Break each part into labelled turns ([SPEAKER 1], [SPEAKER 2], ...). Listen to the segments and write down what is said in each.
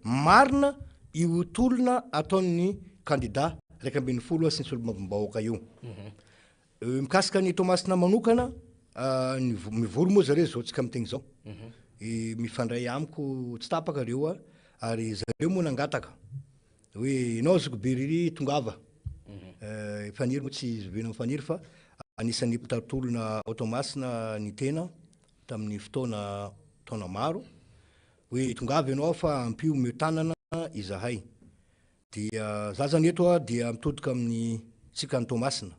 [SPEAKER 1] marina io tolona ataon'ny kandida 11 sy ny solombavambahoaka io. Mikasika an'i Toamasina manokana, ny mivory moa zareo izao tsika miteny izao. Mifandray amiko tsy tapaka ireo ary zareo moa nangataka hoe ianao zoky be riry tongava. Faniry moa tsy zoviana amin'i Faniry fa anisan'ny mpitari-tolona ao Toamasina ny tena tamin'ny fotoana taona maro hoe tongava ianao fa ampio omeo tanana izahay. Dia za zany eto dia mitodika amin'ny tsika any Toamasina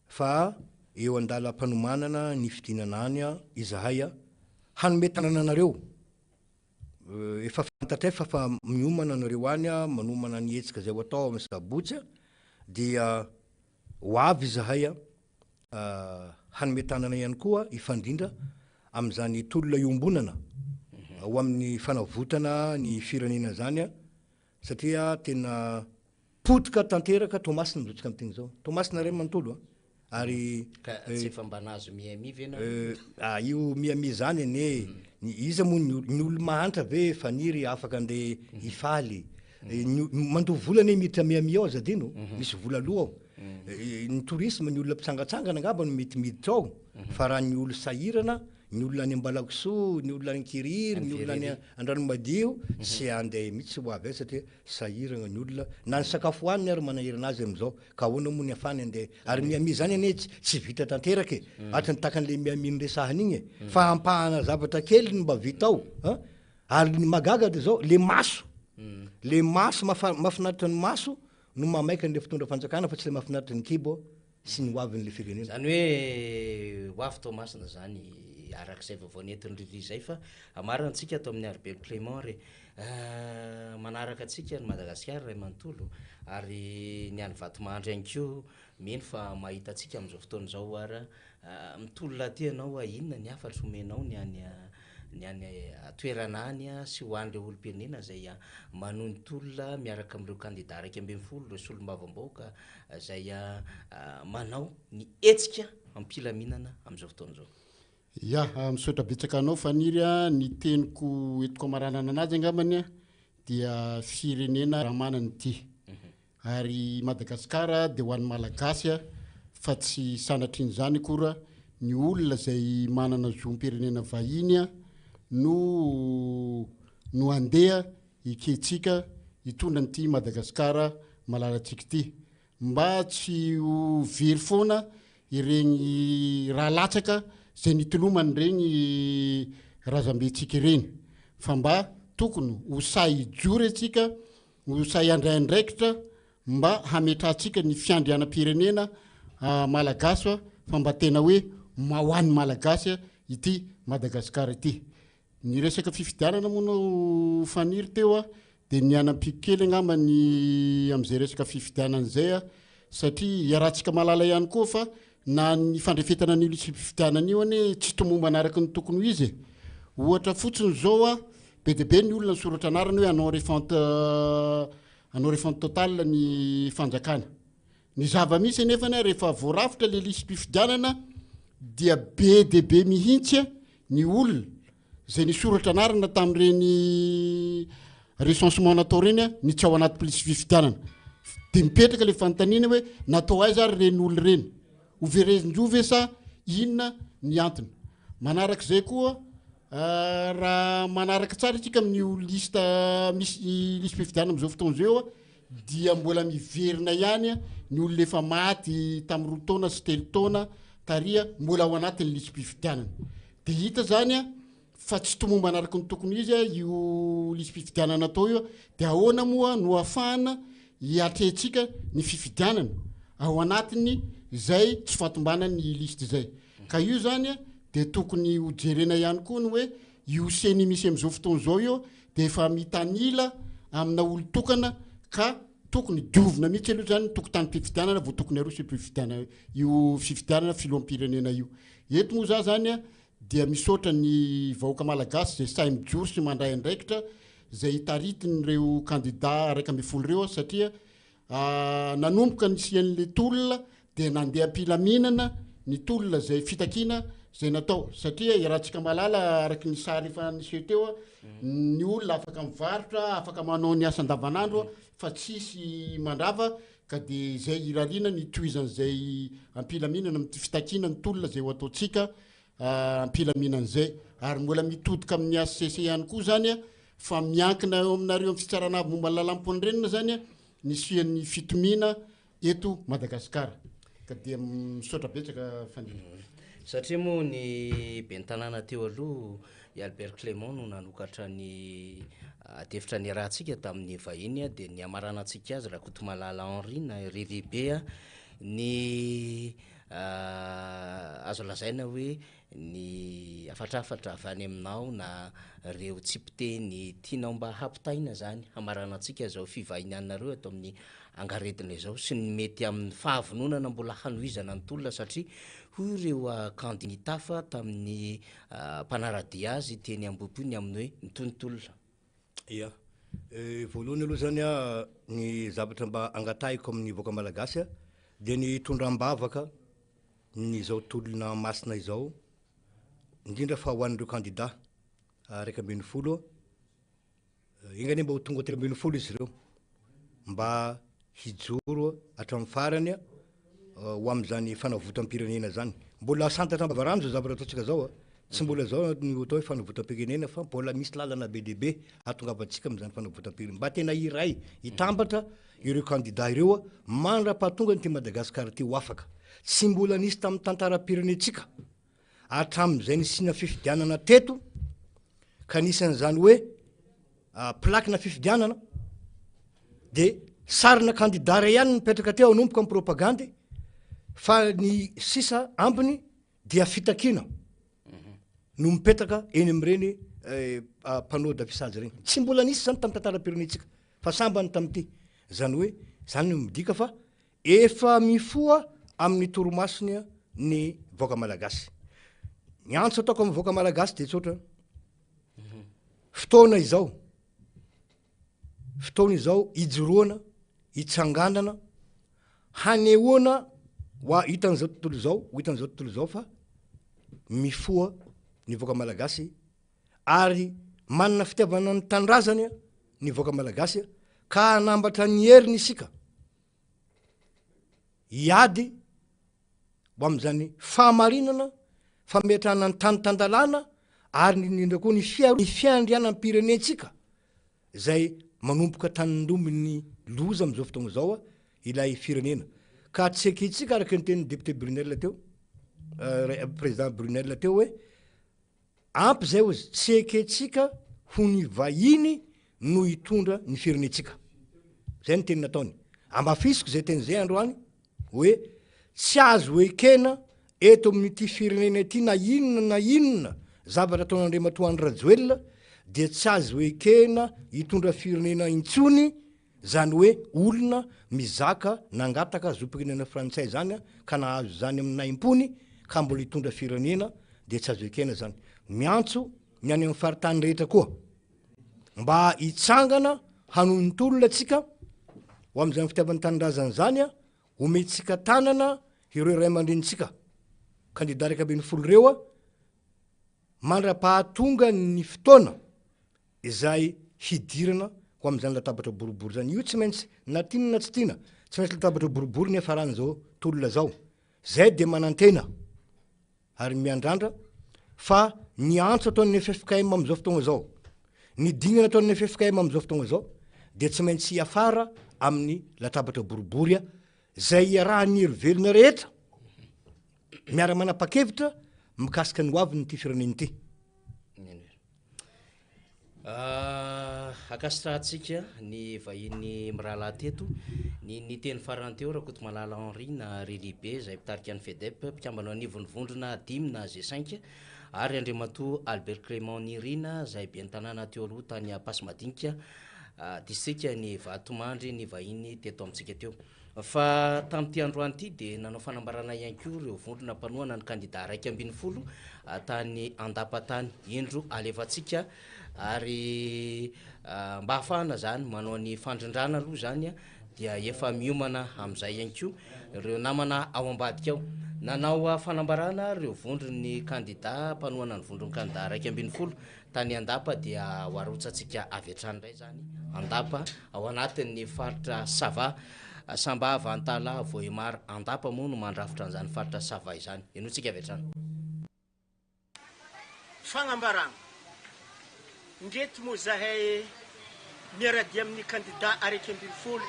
[SPEAKER 1] fa eo andalam-panomanana ny fidinana any izahay hanome tanana anareo. Efa fantatray fa fa miomana anareo any manomana ny hetsika izay ho atao amin'ny sabotsy dia ho avy izahay hanome tanana ihany koa hifandrindra amin'izany tolona iombonana ho amin'ny fanavotana ny firenena izany Satria tena potika tanteraka Toamasina amzao tsika miteny zao. Toamasina ray manontolo a. Ary
[SPEAKER 2] Ka tsy efa mba nahazo Miami ve nareo?
[SPEAKER 1] Ah io Miami zany anie, ny iza moa ny ny olo mahantra ve Faniry afaka andeha hifaly? Ny mandoa vola anie miditra Miami ao aza adino, misy vola aloa ao. Ny tourisme, ny olona mpitsangatsangana angamba no mety miditra ao, fa raha ny olo sahirana Ny olona any Ambalakisoa, ny olona any Ankirihiry, ny olona any Andranomadio tsy handeha mihitsy ho avy any satria sahiragna ny olona. Na ny sakafo hohaniny ary manahirana azy amin'izao ka ahoana moa ny afahany handeha. Ary Miami izany anie tsy vita tanteraka e. Hatry ny takan'ilay Miami noresahana igny e. Fa ampahana zavatra kely no mba vita ao an. Ary ny mahagaga dia izao, le maso, le maso mahafinaritra ny maso no mahamaika an'ilay fitondra fanjakana fa tsy le mahafinaritra ny kibo. sy ny hoavin'ilay firenena.
[SPEAKER 2] Izany hoe ho avy Toamasina izany araka izay vaovao nentin'i Riri izay fa marina antsika ato amin'ny Haribelo Clément re manaraka antsika ny Madagasikara iray manontolo ary ny any Vatomandry ihany koa mino fa mahita antsika amin'izao fotoana izao ary mitolona aty ianao inona ny hafatra omenao ny any ny any an-toerana any sy ho an'ireo olom-pirenena izay manohy ny tolona miaraka amin'ireo kandida 11 ireo solombavambahoaka izay manao ny hetsika am-pilaminana amin'izao fotoana izao.
[SPEAKER 3] Ya, misaotra betsaka anao Faniry a, ny teniko entiko amaranana anazy angambany a dia firenena ramanana ity ary i Madagasikara dia ho an'ny Malagasy a fa tsy sanatrian'izany akory ny olona izay manana zom-pirenena vahiny a no no andeha ekentsika hitondra an'ity Madagasikara malalantsika ity mba tsy ho very foana ireny ra latsaka izay nitoloman'ireny razambentsika ireny fa mba tokony ho sahy hijoro antsika, ho sahy handray andraikitra mba hametrahantsika ny fiandrianam-pirenena malagasy fa mba tena hoe ho an'ny Malagasy ity Madagasikara ity. Ny resaka fifidianana moa no faniry teo a, dia ny hanampiako kely angamba ny amin'izay resaka fifidianana izay a, satria iarahantsika mahalala ihany koa fa na ny fandrefetana an'io lisi-pifidianana io anie tsy tomombana araka ny tokony ho izy e. Ohatra fotsiny izao a, be dia be ny olona nisoratra anarana hoe hanao refonte hanao refonte totale ny fanjakana. Ny zava-misy anefany rehefa voarafitra le lisi-pifidianana dia be dia be mihitsy ny olona izay nisoratra anarana tamin'ireny recensement natao ireny ny tsy ao anaty lisi-pifidianana. Dia mipetraka le fanontaniana hoe natao aiza ary ireny olona ireny? Ho verezin-jo ve sa inona ny antony? Manarak'izay koa raha manaraka tsara isika amin'io liste misy lisi-pifidianana amin'izao fotoana izao dia mbola miverina ihany ny olona efa maty tamin'ny 2 taona sy 3 taona tary mbola ao anatin'ny lisi-pifidianana. Dia hita zany fa tsy tomombana araka ny tokony ho izy io lisi-pifidianana atao io, dia ahoana moa no ahafahana hiatrehantsika ny fifidianana ao anatin'ny izay tsy fahatombanan'ny liste izay. Ka io zany dia tokony ho jerena ihany koa ny hoe io ceni misy amin'izao fotoana izao io dia efa mitanila amina olon-tokana ka tokony diovina mihitsy aloha zany ny tokotanim-pifidianana vao tokony aroso io fifidianana io fifidianana filoham-pirenena io. Eto moa za zany dia misaotra ny vahoaka malagasy izay sahy mijoro sy mandray andraikitra izay taritin'ireo kandida 11 ireo satria nanomboka nisian'le tolona dia nandeha am-pilaminana ny tolona izay fitakiana. izay natao satria iarahantsika mahalala araky ny sary efa niseho teo a, ny olona afaka mivarotra, afaka manao ny asa andavanandro fa tsisy mandrava ka dia izay irariana ny hitohizan'izay am-pilaminana amin'ny fitakiana ny tolona izay ho ataontsika am-pilaminana izay ary mbola mitodika amin'ny HCC ihany koa izany a, fa miankina eo aminareo amin'ny fitsarana avo momba ny lalàm-panorenana izany a, ny hisian'ny fitoniana eto Madagasikara. Ka dia misaotra betsaka Fanirisoa.
[SPEAKER 2] Satria moa ny ben'ny tanàna teo aloha, i Albert Clément no nanokatra ny adihevitra niarahantsika tamin'ny vahiny dia ny hamaranantsika azy Rakotomalala Henri na Riri Be ny azo lazaina hoe ny hafatrafatra avy any aminao na ireo tsipiteny tianao mba hampitaina izany hamaranantsika izao fivahinianareo eto amin'ny angaredona izao sy ny mety amin'ny fahavononana mbola hanohizana ny tolona satria hoy ireo kandida nitafa tamin'ny mpanara-dia azy teny Ambohipo ny amin'ny hoe mitohy ny tolona.
[SPEAKER 1] Ia. Voalohany aloha izany ny zavatra mba angatahiko amin'ny vahoaka malagasy dia ny hitondra am-bavaka ny izao tolona masina izao, indrindra fa ho an'ireo kandida 11, enga anie mba ho tonga 13 izy ireo mba hijoro hatramin'ny farany ho amin'izany fanavotam-pirenena izany. Mbola santatra am-bavarano izao zavatra ataontsika izao a. Tsy mbola izao no atao hoe fanavotam-pirenena fa mbola misy lalana be dia be hahatongavantsika amin'izany fanavotam-pirenena. Mba tena hiray, hitambatra ireo kandida ireo mandra-pahatonga an'ity Madagasikara ity ho afaka. Tsy mbola nisy tamin'ny tantaram-pirenentsika hatramin'izay nisiana fifidianana teto ka nisy an'izany hoe plaque-na fifidianana dia sarina kandida iray ihany nipetraka teo hanomboka ny propagandy fa ny sisa ambiny dia fitakiana no mipetaka eny amin'ireny panneau d'affichage ireny. Tsy mbola nisy izany tamin'ny tantaram-pirenentsika fa sambany tamin'ity. Izany hoe izany no midika fa efa mifoha amin'ny torimasony ny vahoaka malagasy. Ny antso ataoko amin'ny vahoaka malagasy dia tsotra. Fotoana izao, fotoana izao ijoroana, hitsanganana, hanehoana ho hitan'izao tontolo izao, ho hitan'izao tontolo izao fa mifoha ny vahoaka malagasy ary manana fitiavana ny tanindrazany ny vahoaka malagasy ka hanambatra ny heriny isika hiady ho amin'izany fahamarinana, fametrahana ny tany tan-dalàna ary indrindra koa ny fiaro- ny fiandrianam-pirenentsika izay manomboka tanindomin'ny loza amin'izao fotoana izao ilay firenena. Ka tsy ekentsika araka ny tenin'ny député Brunelle teo, président Brunelle teo hoe Ampy izay ozy, tsy ekentsika ho ny vahiny no hitondra ny firenentsika. Zay ny teny nataony. Amafisiko izay teny izay androany hoe tsy azo ekena eto amin'ity firenena ity na inona na inona zavatra ataon'Andriamatoa Andry Rajoelina dia tsy azo ekena hitondra firenena intsony Zany hoe olona mizaka nangataka zom-pirenena frantsay zany ka nahazo izany amin'ny nahim-pony ka mbola hitondra firenena dia tsy azo ekena zany. Miantso ny any amin'ny faritany rehetra koa mba hitsangana hanohy ny tolona tsika ho amin'izany fitiavan'ny tanindrazana izany, omentsika tanana ireo ray aman-drenintsika kandida 11 ireo mandra-pahatonga ny fotoana izay hidirana ho amin'izany latabatra boribory izany. Io tsy maintsy, na tiana na tsy tiana, tsy maintsy latabatra boribory ny hiafaran'izao tolona izao. Izay dia manantena ary miandrandra fa ny antso ataon'ny ffkm amin'izao fotoana izao, ny dingana ataon'ny ffkm amin'izao fotoana izao dia tsy maintsy hiafara amin'ny latabatra boribory izay iarahan'ny hery velona rehetra miara-manapa-kevitra mikasika ny hoavin'ity firenena ity.
[SPEAKER 2] Ankasitrahantsika ny vahiny mirahalahy teto, ny niteny farany teo Rakotomalala Henri na Riri Be izay mpitarika ny FEDEP, mpikambana eo anivon'ny vondrona dimy na G5, ary Andriamatoa Albert Clément Nirina izay ben'ny tanàna teo aloha tany Ampasimadinika, distrikan'i Vatomandry ny vahiny teto amintsika teo. Fa tamin'ity androany ity dia nanao fanambarana ihany koa ireo vondrona mpanohana ny kandida 11 tany Andapa tany. Indro alefantsika ary mba hahafahana izany manao ny fandrindrana aloha izany dia efa miomana amin'izay ihany koa ireo namana ao ambadika ao. Nanao fanambarana ireo vondron'ny kandida mpanohana ny vondron'ny kandida 11 tany Andapa dia ho arotsatsika avy hatrany indray izany Andapa ao anatin'ny faritra Sava. Sambava, Antalaha, Vohemar, Andapa moa no mandrafitra an'izany faritra Sava izany. Henointsika avy hatrany.
[SPEAKER 4] Fagnambaragna, Ndreto moa zahay miara-dia amin'ny kandida 11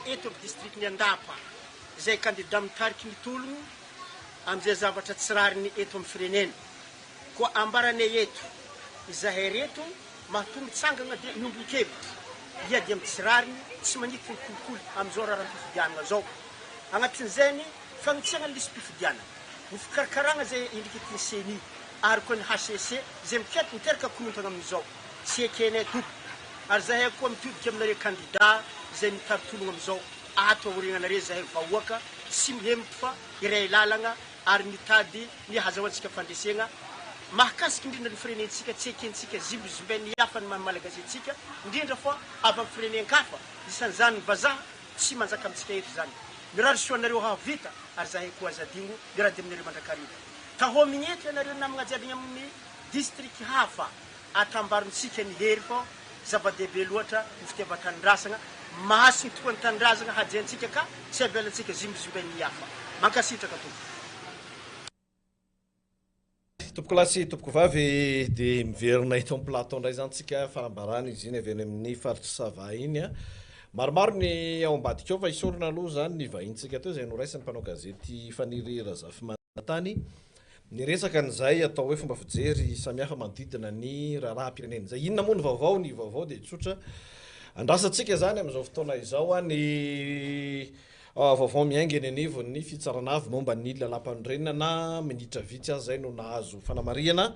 [SPEAKER 4] eto amin'ny distrikan'i Andapa, izay kandida mitariky ny tologno amin'izay zavatra tsy rariny eto amin'ny firenena. Koa ambaranay eto, izahay reto matoa mitsangagna dia miombon-kevitra hiady amin'ny tsy rariny, tsy magniky ny kolikoly amin'izao raharaham-pifidianagna zao. Agnatin'izay ny fagnitsiagna ny lisi-pifidianana, ny fikarakaragna izay endriky ny Ceni ary koa ny hcc izay mikaiky miteraka korontana amin'izao. Tsy ekenay tompoko. Ary zahay koa mitodika aminareo kandida izay mitari-tologno amin'izao. Ato aoriagnanareo zahay vahoaka tsy mihemotro fa iray lalagna ary mitady ny hazahoantsika fandresegna mahakasika indrindra ny firenentsika tsy ekentsika zimbizimbain'ny hafa ny maha malagasy antsika indrindra fa avy amin'ny firenen-kafa isan'izany ny vazaha tsy manjaka amintsika eto izany. Mirary soa anareo hahavita ary zahay koa aza adingo miarady aminareo mandrakariva. Tahomigny eto ianareo namagna jiaby agny amin'ny district hafa atambarontsika ny hery fô zava-dehibe loatra ny fitiavan-tanindrazagna, mahasigny tokoa ny tanindrazagna hajaintsika ka tsy avelantsika zimbizimbain'ny hafa. Mankasitraka tompoko.
[SPEAKER 5] Tompokolahy sy tompokovavy dia miverina eto amin'ny plateau indray izany tsika, fanambarana izy iny avy any amin'ny faritr'i Sava iny. Maromaro ny ao ambadika ao fa isaorana aloha izany ny vahintsika teo izay noraisin'ny mpanao gazety Faniry Razafimanantany niresaka an'izay atao hoe fomba fijery samihafa manodidina ny raharaham-pirenena izay. Inona moa ny vaovao? Ny vaovao dia tsotra. Andrasantsika izany amin'izao fotoana izao ny Vaovao miainga eny anivon'ny Fitsarana Avo momba ny Lalàmpanorenana, minitra vitsy aza izay no nahazo fanamarihana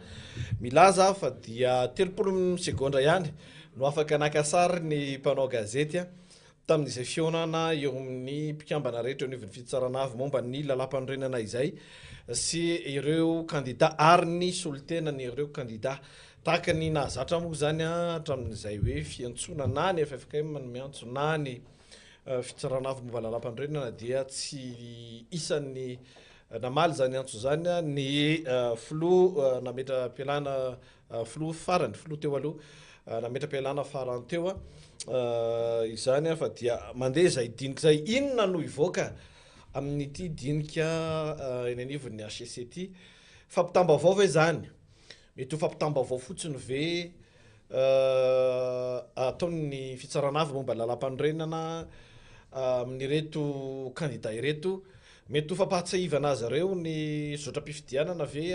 [SPEAKER 5] milaza fa dia 30 segondra ihany no afaka naka sary ny mpanao gazety tamin'izay fihaonana eo amin'ny mpikambana rehetra eo anivon'ny Fitsarana Avo momba ny Lalàmpanorenana izay sy ireo kandida ary ny solontenan'ireo kandida. Tahaka ny nahazatra moa izany hatramin'izay hoe fiantsoana na ny ffkm no miantso na ny Fitsarana Avo momba ny Lalàmpanorenana dia tsy isan'ny namaly izany antso izany ny filoha nametra-pialana filoha farany, filoha teo aloha nametra-pialana farany teo izany fa dia mandeha izay dinika izay. Inona no hivoaka amin'ity dinika eny anivon'ny HCC ity? Fampitam-baovao ve izany? Mety ho fampitam-baovao fotsiny ve ataon'ny Fitsarana Avo momba ny Lalàmpanorenana amin'ireto kandida ireto? Mety ho fampahatsiahivana azy ireo ny zotram-pifidianana ve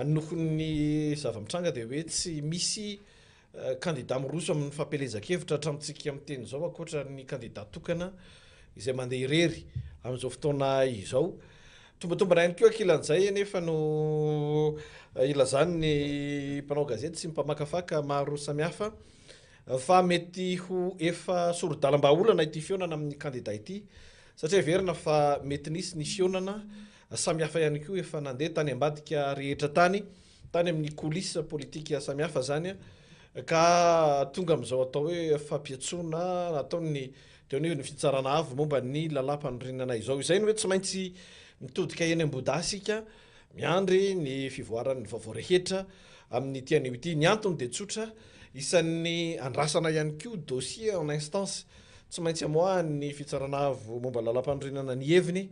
[SPEAKER 5] noho ny zava-mitranga dia hoe tsy misy Kandida miroso amin'ny fampielezan-kevitra hatramintsika miteny izao ankoatra ny kandida tokana izay mandeha irery amin'izao fotoana izao. Tombatombana ihany koa ankilan'izay anefa no ilazan'ny mpanao gazety sy ny mpamakafaka maro samihafa fa mety ho efa sori-dalam-bahaolana ity fihaonana amin'ny kandida ity satria heverina fa mety nisy ny fihaonana samihafa ihany koa efa nandeha tany ambadika rehetra tany tany amin'ny coulisses politika samihafa izany ka tonga amin'izao atao hoe fampiantsoana nataon'ny teo anivon'ny Fitsarana Avo momba ny lalàmpanorenana izao. Izay no hoe tsy maintsy mitodika eny Ambohidahy isika miandry ny fivoaran'ny vaovao rehetra amin'ity anio ity. Ny antony dia tsotra, isan'ny andrasana ihany koa dossier en instance tsy maintsy amoahan'ny Fitsarana Avo momba ny lalàmpanorenana ny heviny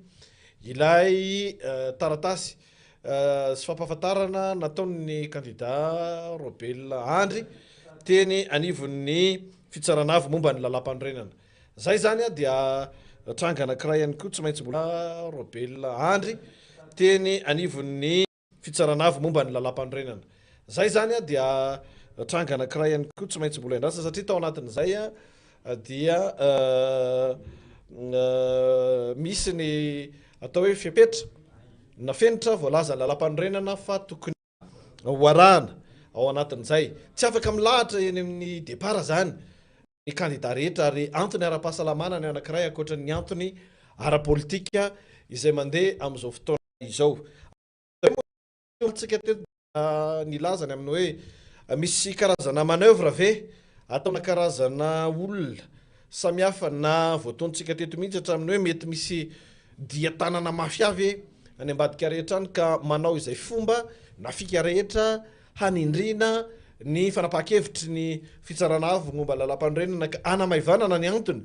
[SPEAKER 5] ilay taratasy sy fampahafantarana nataon'ny kandida Raobelina Andry teny anivon'ny Fitsarana Avo momba ny Lalàmpanorenana. Izay izany dia tranga anankiray ihany koa tsy maintsy mbola Raobelina Andry teny anivon'ny Fitsarana Avo momba ny Lalàmpanorenana. Izay izany dia tranga anankiray ihany koa tsy maintsy mbola iandrasana satria tao anatin'izay dia misy ny atao hoe fepetra na fenitra voalazan'ny lalàmpanorenana fa tokony ho arahana ao anatin'izay. Tsy afaka milahatra eny amin'ny départ izany ny kandida rehetra ary antony ara-pahasalamana ny anankiray ankoatra ny antony ara-politika izay mandeha amin'izao fotoana izao. Tsika teto dia nilaza ny amin'ny hoe misy karazana manoeuvre ve ataona karazana olona samihafa na voataontsika teto mihitsy hatramin'ny hoe mety misy dia tanana mafia ve Any ambadika rehetra any ka manao izay fomba na fika rehetra hanindriana ny fanapahan-kevitry ny Fitsarana Avo momba ny Lalàmpanorenana ka hanamaivanana ny antony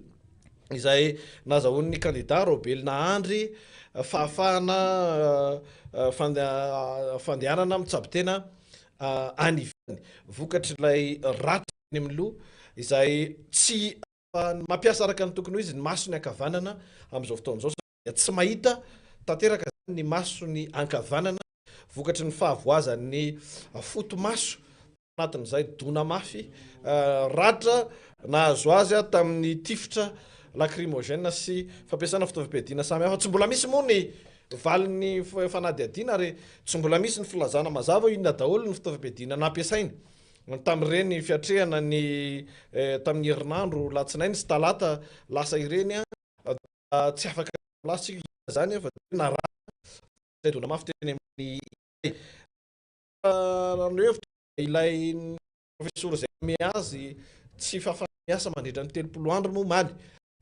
[SPEAKER 5] izay nahazahoan'ny kandida Raobelina Andry fahafahana fandehanana mitsabo tena any ivelany vokatr'ilay ratra eny amin'ny loha izay tsy mampiasa araka ny tokony ho izy ny masony ankavanana amin'izao fotoana izao. dia tsy mahita tanteraka izany ny masony ankavanana vokatry ny fahavoazan'ny foto-maso tao anatin'izay dona mafy ratra nahazo azy tamin'ny tifitra lacrymogène sy fampiasana fitaovam-piadiana samihafa. Tsy mbola misy moa ny valin'ny fanadihadiana ary tsy mbola misy ny filazana mazava hoe inona daholo ny fitaovam-piadiana nampiasaina tamin'ireny fiatrehana ny tamin'ny herinandro latsinainy sy talata lasa ireny. Tsy afaka milaza tsika inona izany fa dia narahina izay dona mafy teny amin'ny iray. Raha ny hevitra ilay profesora izay nanome azy tsy fahafahana miasa mandritra ny 30 andro moa omaly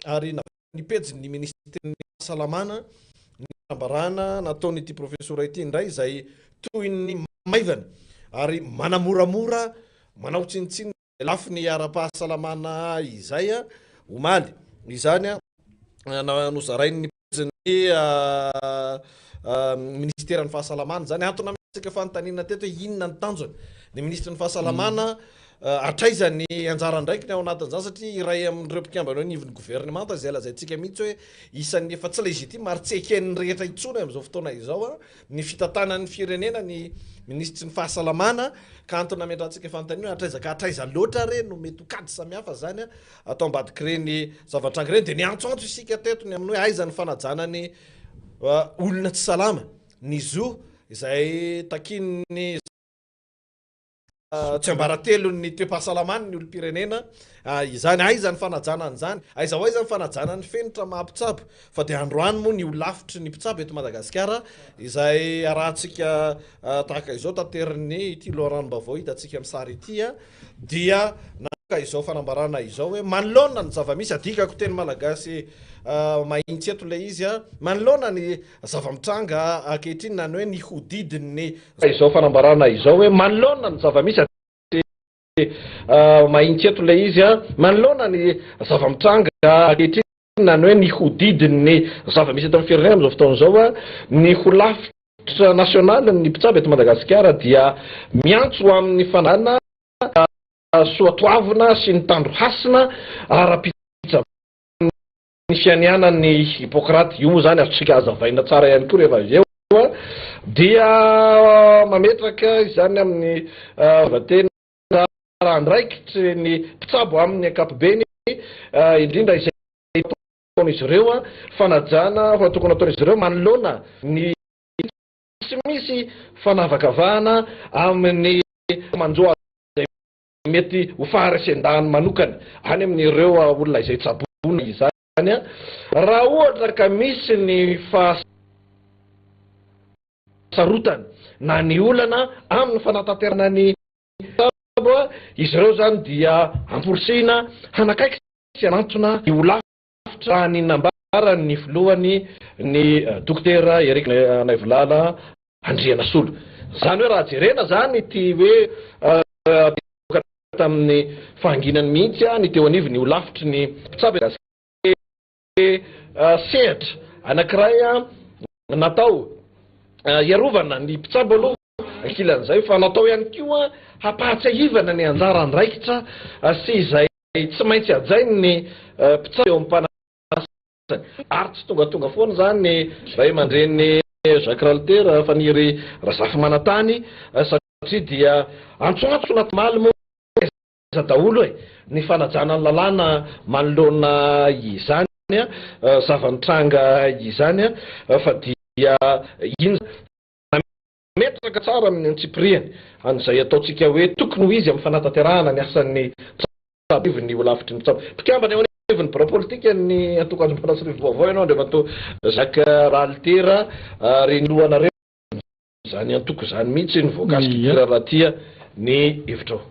[SPEAKER 5] ary navoakan'ny pejin'ny minisiteran'ny fahasalamana ny fanambarana nataon'ity profesora ity indray izay toy ny maivana ary manamoramora manao tsinontsinona Lafiny ara-pahasalamana izay omaly izany nozarain'ny pejin'ny minisiteran'ny fahasalamana izany. Antony nametraka fanontaniana teto hoe inona ny tanjona ny minisitry ny fahasalamana hatraiza ny anjara andraikiny ao anatin'izany satria iray amin'ireo mpikambana eo anivon'ny governemanta izay lazaintsika mihitsy hoe isan'ny efa tsy légitime ary tsy eken'ny rehetra intsony amin'izao fotoana izao ny fitantanan'ny firenena ny minisitry ny fahasalamana ka antony nametrahantsika fanontaniana hoe hatraiza ka hatraiza loatra re no mety ho kajy samihafa zany atao ambadik'ireny zava-tranga ireny dia niantsoantso isika teto ny amin'ny hoe aiza ny fanajana ny olona tsy salama ny zo izay takian'ny Tsiambaratelon'ny toe-pahasalamany ny olom-pirenena izany. Aiza ny fanajana an'izany? Aiza ho aiza ny fanajana ny fenitra maha mpitsabo? Fa dia androany moa ny holafitry ny mpitsabo eto Madagasikara izay arahantsika tahaka izao taterin'ny ity loharanom-baovao hitantsika amin'ny sary ity dia namoaka izao fanambarana izao hoe manoloana ny zava-misy, adikako teny malagasy mahitsy eto ilay izy, manoloana ny zava-mitranga ankehitriny na ny hoe ny hodidin'ny Izao fanambarana izao hoe manoloana ny zava-misy Mahitsy eto ilay izy an, manoloana ny zava-mitranga ankehitriny na ny hoe ny hodidin'ny zava-misy eto amin'ny firenena amin'izao fotoana izao, ny holafitra nasionalin'ny mpitsabo eto Madagasikara dia miantso ho amin'ny fanajana soatoavina sy ny tandro hasina ara-pitsaboana. Ny fianianan'i Hippocrate, io moa izany azontsika hazavaina tsara ihany koa rehefa avy eo, dia mametraka izany amin'ny fitiavan-tena andraikitry ny mpitsabo amin'ny ankapobeny, indrindra izay ataon'izy ireo, fanajana fa tokony ataon'izy ireo manoloana ny tsy misy fanavakavahana amin'ny manjo azy. Mety ho faharesen-dahany manokana any amin'ireo olona izay tsaboina izany raha ohatra ka misy ny fahasarotana na ny olana amin'ny fanatanterahana ny tsabo, izy ireo izany dia amporisihina hanakaiky sy hanantona ny holafitra raha ny nambaran'ny filohany ny Dokotera Eric Naivolala Andrianasolo. Izany hoe raha jerena izany ity hoe nivoaka tamin'ny fahanginany mihitsy ny teo anivon'ny holafitry ny mpitsabo sehatra anankiray natao hiarovana ny mpitsabo aloha ankilan'izay fa natao ihany koa hampahatsiahivana ny anjara andraikitra sy izay tsy maintsy hajain'ny mpitsabo eo am-panasany ary tsy tongatonga foana izany ray aman-dreny Jacques Ralitera Faniry Razafimanantany satria dia antsoantso natomaly moa aiza daholo e ny fanajana ny lalàna manoloana izany zava-nitranga izany fa dia iny nametraka tsara amin'ny antsipiriany an'izay ataontsika hoe tokony ho izy amin'ny fanatanterahana ny asan'ny mpitsabo ny holafitry ny mpitsabo. Mpikambana eo anivon'ny birao politikan'ny antoko Andriamana sy Rivo Vaovao ianao Andriamatoa Jacques Ralitera ary ny lohanareo izany antoko izany mihitsy no voakasik'ity raharaha ity ny hevitrao.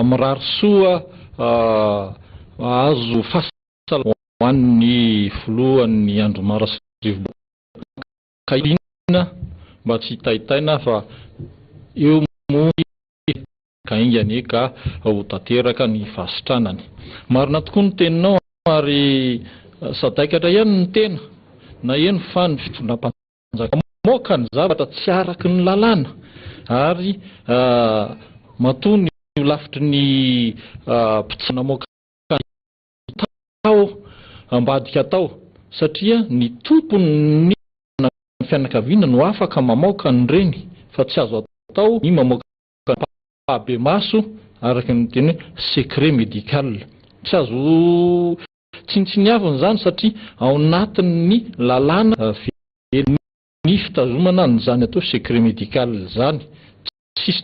[SPEAKER 6] Mirary soa hahazo fahasalamana ho an'ny filohan'ny Andrimara sy Rivo Vaovao. Kaina mba tsy hitaitaina fa eo moa ka enga anie ka ho tanteraka ny fahasitranany. Marina tokoa ny teninao ary sadaikatra ihany ny tena naheno fa ny fitondram-panjakana mamoaka ny zavatra tsy araky ny lalàna ary matoa ny holafitry ny mpitsara namoaka tao ambadika tao satria ny tompony na ny fianakaviana no afaka mamaoka an'ireny fa tsy azo atao ny mamoaka ampahibemaso araka ny teny hoe secret médical. Tsy azo tsinontsiniavina izany satria ao anatin'ny lalàna velona ny fitazomana an'izany atao secret médical izany. Tsisy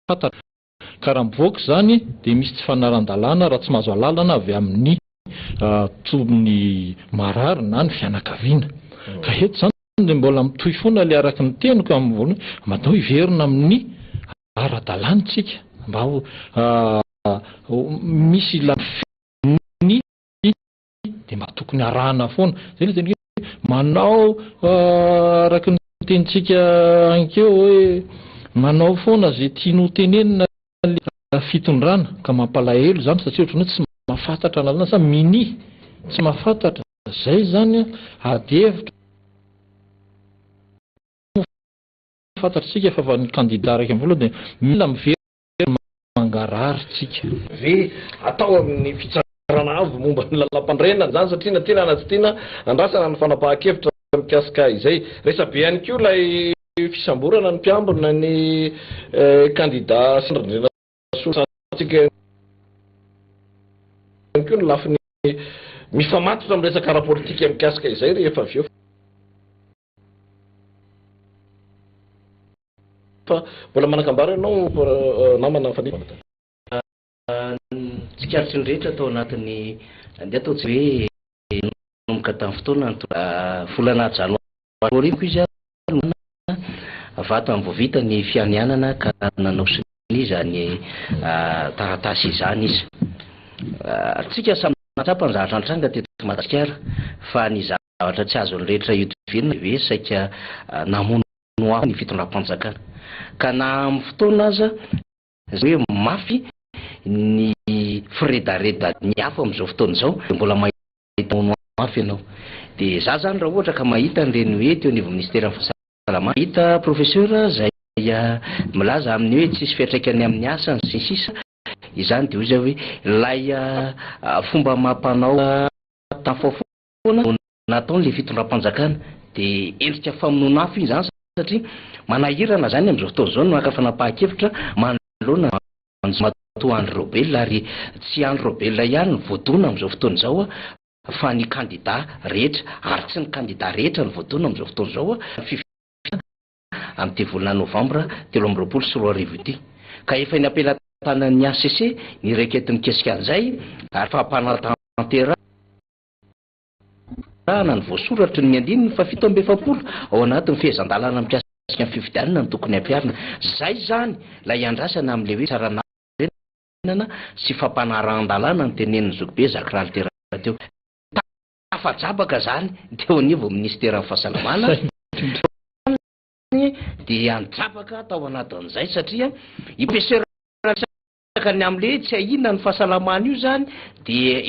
[SPEAKER 6] fantatra. Ka raha mivoaka izany dia misy tsy fanaran-dalàna raha tsy mahazo alalana avy amin'ny tompon'ny marary na ny fianakaviana. Ka eto izany dia mbola mitohy foana ilay araka ny teniko amin'ny voalohany, mba hiverina amin'ny ara-dalàna isika, mba ho misy ilay ny dia mba tokony arahana foana. Izay ilay teny hoe manao araka ny tenintsika ankeo hoe manao foana izay tiany ho tenenina ilay fitondrana ka mampalahelo izany satria ohatran'ny hoe tsy mahafantatra lalàna sa minia tsy mahafantatra. Izay izany ady hevitra. Fantatr'isika fa ny kandida 11 dia mila miverina mangarahara tsika.
[SPEAKER 5] Ve atao amin'ny fitsarana avo momba ny lalàmpanorenana izany satria na tiana na tsy tiana andrasana ny fanapahan-kevitra mikasika izay. Resabe ihany koa ilay fisamborana ny mpiambina ny kandida Sandra Andrianasoa ihany koa ny lafiny mifamatotra amin'ny resaka ara-politika mikasika izay rehefa avy eo. Fa mbola manan-kambara ianao namana Fanilo?
[SPEAKER 2] Tsikaritry ny rehetra tao anatin'ny, andeha ataontsika hoe nanomboka tamin'ny fotoana volana janoary 2000 izy no vatany vao vita ny fianianana ka nanao sonia izany taratasy izany izy. Tsika samy nahatsapa ny zavatra nitranga teto Madagasikara fa ny zavatra tsy azon'ny rehetra ihodivirana dia hoe saika namono afo ny fitondram-panjakana ka na amin'ny fotoana aza izay hoe mafy ny firedaredan'ny afo amin'izao fotoana izao dia mbola mahita mamono afo ianao. Dia za zany raha ohatra ka mahita an'ireny hoe teo anivon'ny ministeran'ny fahasalamana mahita professeur izay milaza amin'ny hoe tsisy fiantraikany amin'ny asany sy ny sisa izany dia hoy za hoe ilay fomba amam-panao tafafoana no nataon'ilay fitondram-panjakana dia endrika famonoana afo iny izany satria manahirana izany amin'izao fotoana izao ny maka fanapahan-kevitra manoloana Andriamatoa Andry Raobelina ary tsy Andry Raobelina ihany no voadona amin'izao fotoana izao fa ny kandida rehetra ary tsy ny kandida rehetra no voadona amin'izao fotoana izao ny fifidianana amin'ity volana novambra 2023 ity ka efa eny am-pelatanan'ny hcc ny requête mikasika an'izay ary fampanatanterahana Arahana ny voasoratry ny andininy faha-47 ao anatin'ny fehezan-dalàna mikasika ny fifidianana no tokony hampiharina. Izay izany ilay iandrasana amin'ilay hoe tsaranarenana sy fampanarahan-dalàna notenenin'ny zokibe Jacques Ralitera teo. Tafajabaka izany teo anivon'ny minisiteran'ny fahasalamana dia nijabaka tao anatin'izay satria i Professeur Resaka ny amin'ilay hoe tsy ahiana ny fahasalamana io izany dia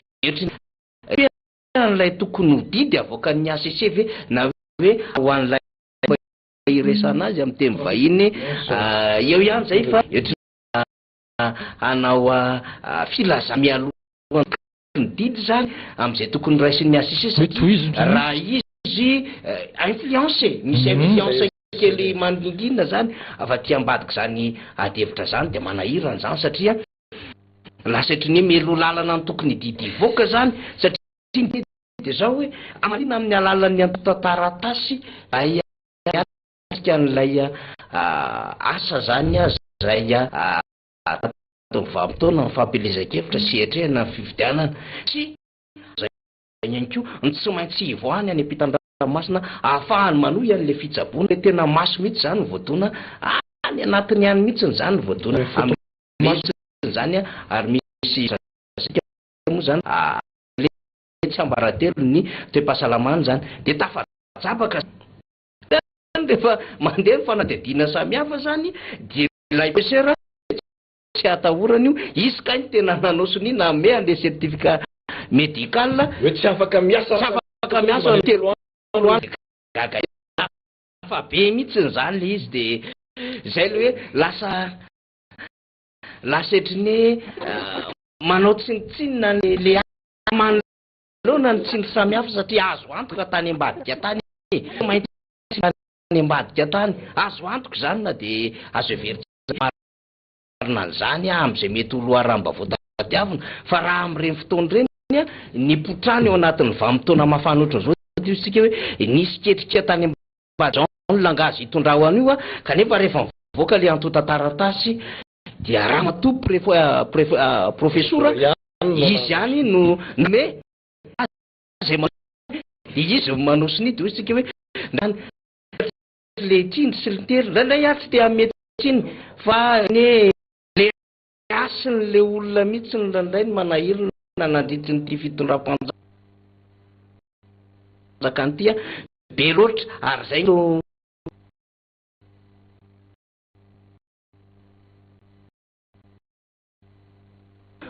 [SPEAKER 2] An'ilay tokony ho didy avoakan'ny HCC ve na hoe ho an'ilay iresahana azy amin'ny teny vahiny eo ihany izay fa hanao filazana mialoha ny didy izany amin'izay tokony raisin'ny HCC satria raha izy influence e, misy influence kely mangingina izany avy aty ambadik'izany ady hevitra izany dia manahirana izany satria Lasa ohatran'ny hoe mialoha lalana ny tokony hididy hivoaka izany satria ny dia izao hoe hamarina amin'ny alalan'ny antontan-taratasy izay hiatrika an'ilay asa izany izay atao vanim-potoana ny fampielezan-kevitra sy hiatrehana ny fifidianana sy izay ihany koa ny tsy maintsy hivoahany any ampitan-dranomasina ahafahany manohy an'ilay fitsaboana. Tena maso mihitsy izany no voadona any anatiny any mihitsy izany no voadona Misy izany ary misy zazika moa izany le tsiambaratelo ny toe-pahasalamana izany dia tafajabaka. rehefa mandeha ny fanadihadiana samihafa zany dia ilay professeur tsy atahorana io, izy kay no tena nanao sonia nanome an'ilay certificat médical.
[SPEAKER 5] Hoe tsy afaka miasa.
[SPEAKER 2] Tsy afaka miasa 3 andro any. Gaga hafa be mihitsy zany le izy de zay le hoe lasa lasa ohatry hoe manao tsinontsinona ny le manoloana ny tsindry samihafa satria azo antoka tany ambadika tany e, tsy maintsy tany ambadika tany, azo antoka izany na dia azo heverina marina an'izany amin'izay mety ho loharanom-baovao tadiavina fa raha amin'ireny fotoana ireny ny potrany ao anatin'ny vanim-potoana mafana ohatran'izao dia hoy isika hoe nisy ketrika tany ambadika Jean Langazy hitondraho an'io kanefa rehefa mivoaka ilay antontan-taratasy dia ramatoa profesora izy ihany no nanome azy dia izy manao sonia dia hoy isika hoe ilay tsindry sy ny tery indraindray aho tsy te hanome tsiny fa ny le hasin'ilay olona mihitsy no indraindray no manahirana nandritry ny ity fitondram-panjakana ity be loatra ary izay no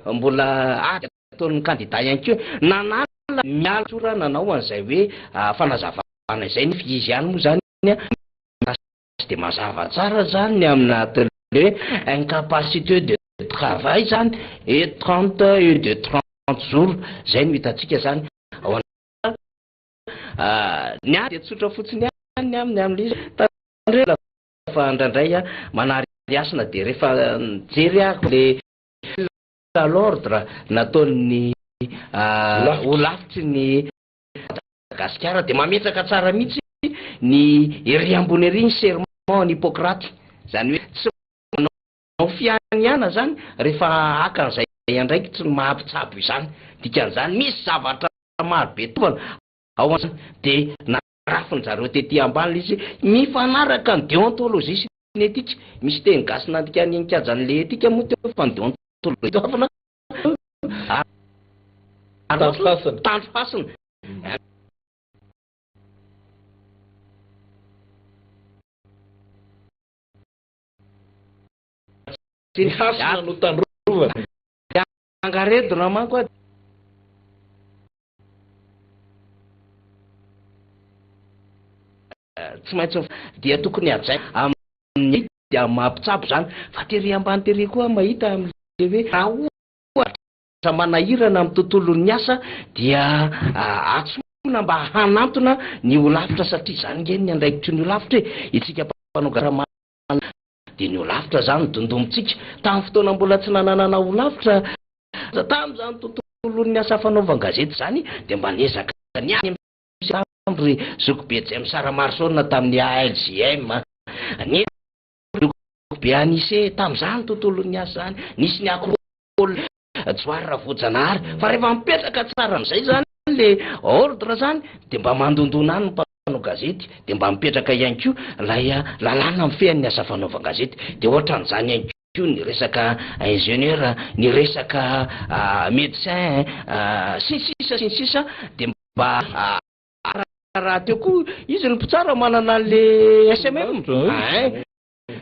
[SPEAKER 2] mbola ady ataon'ny kandida ihany koa nanala miala tsora nanao an'izay hoe fanazavana izay nefa izy ihany moa izany tsy dia mazava tsara izany ny amin'anatin'ilay hoe incapacité de travail izany et 30 et de 30 jours izay no hitantsika izany ao anaty ny ahy dia tsotra fotsiny ihany ny aminy amin'ilay izy tandremo fa indraindray manary hasina dia rehefa nijery aho le à l'ordre nataon'ny holafitry ny Madagasikara dia mametraka tsara mihitsy ny ery ambony ery ny serment an'i Hippocrate, izany hoe tsy manao fianiana izany rehefa haka an'izay andraikitry ny maha mpitsabo izany, dikan'izany misy zavatra maro be tovana ao an dia narafin-jareo tety ambany ilay izy mifanaraka ny déontologie sy ny éthique, misy teny gasy nandika ny nikajan'ilay éthique moa teo fa ny déontologie toavina
[SPEAKER 5] Tandro hasina.
[SPEAKER 2] Tandro hasina.
[SPEAKER 5] Ny hasina no tandrovana.
[SPEAKER 2] Angaredona manko a. Tsy maintsy dia tokony hajaina amin'ny dia maha mpitsabo izany fa tery ambany tery koa mahita amin'ilay hoe raha ohatra manahirana amin'ny tontolon'ny asa dia antsoina mba hanantona ny holafitra satria izany nge ny andraikitry ny holafitra e, isika mpanao gazety dia ny holafitra izany no dondomintsika, tamin'ny fotoana mbola tsy nananana holafitra tamin'izany tontolon'ny asa fanaovan-gazety izany dia mba niezaka niany ry zokibe James Ramaroson tamin'ny ALJM, ny zokibe Anise tamin'izany tontolon'ny asa izany, nisy ny Acropole Johary Ravoajanahary, fa rehefa mipetraka tsara amin'izay izany le ordre izany dia mba mandondona any ny mpanao gazety, dia mba mipetraka ihany koa ilay lalàna mifehy ny asa fanaovan-gazety, dia ohatran'izany ihany koa ny resaka ingénieur, ny resaka médecin, sy ny sisa sy ny sisa dia mba rahateo koa izy ny mpitsara manana an'le SMM ein,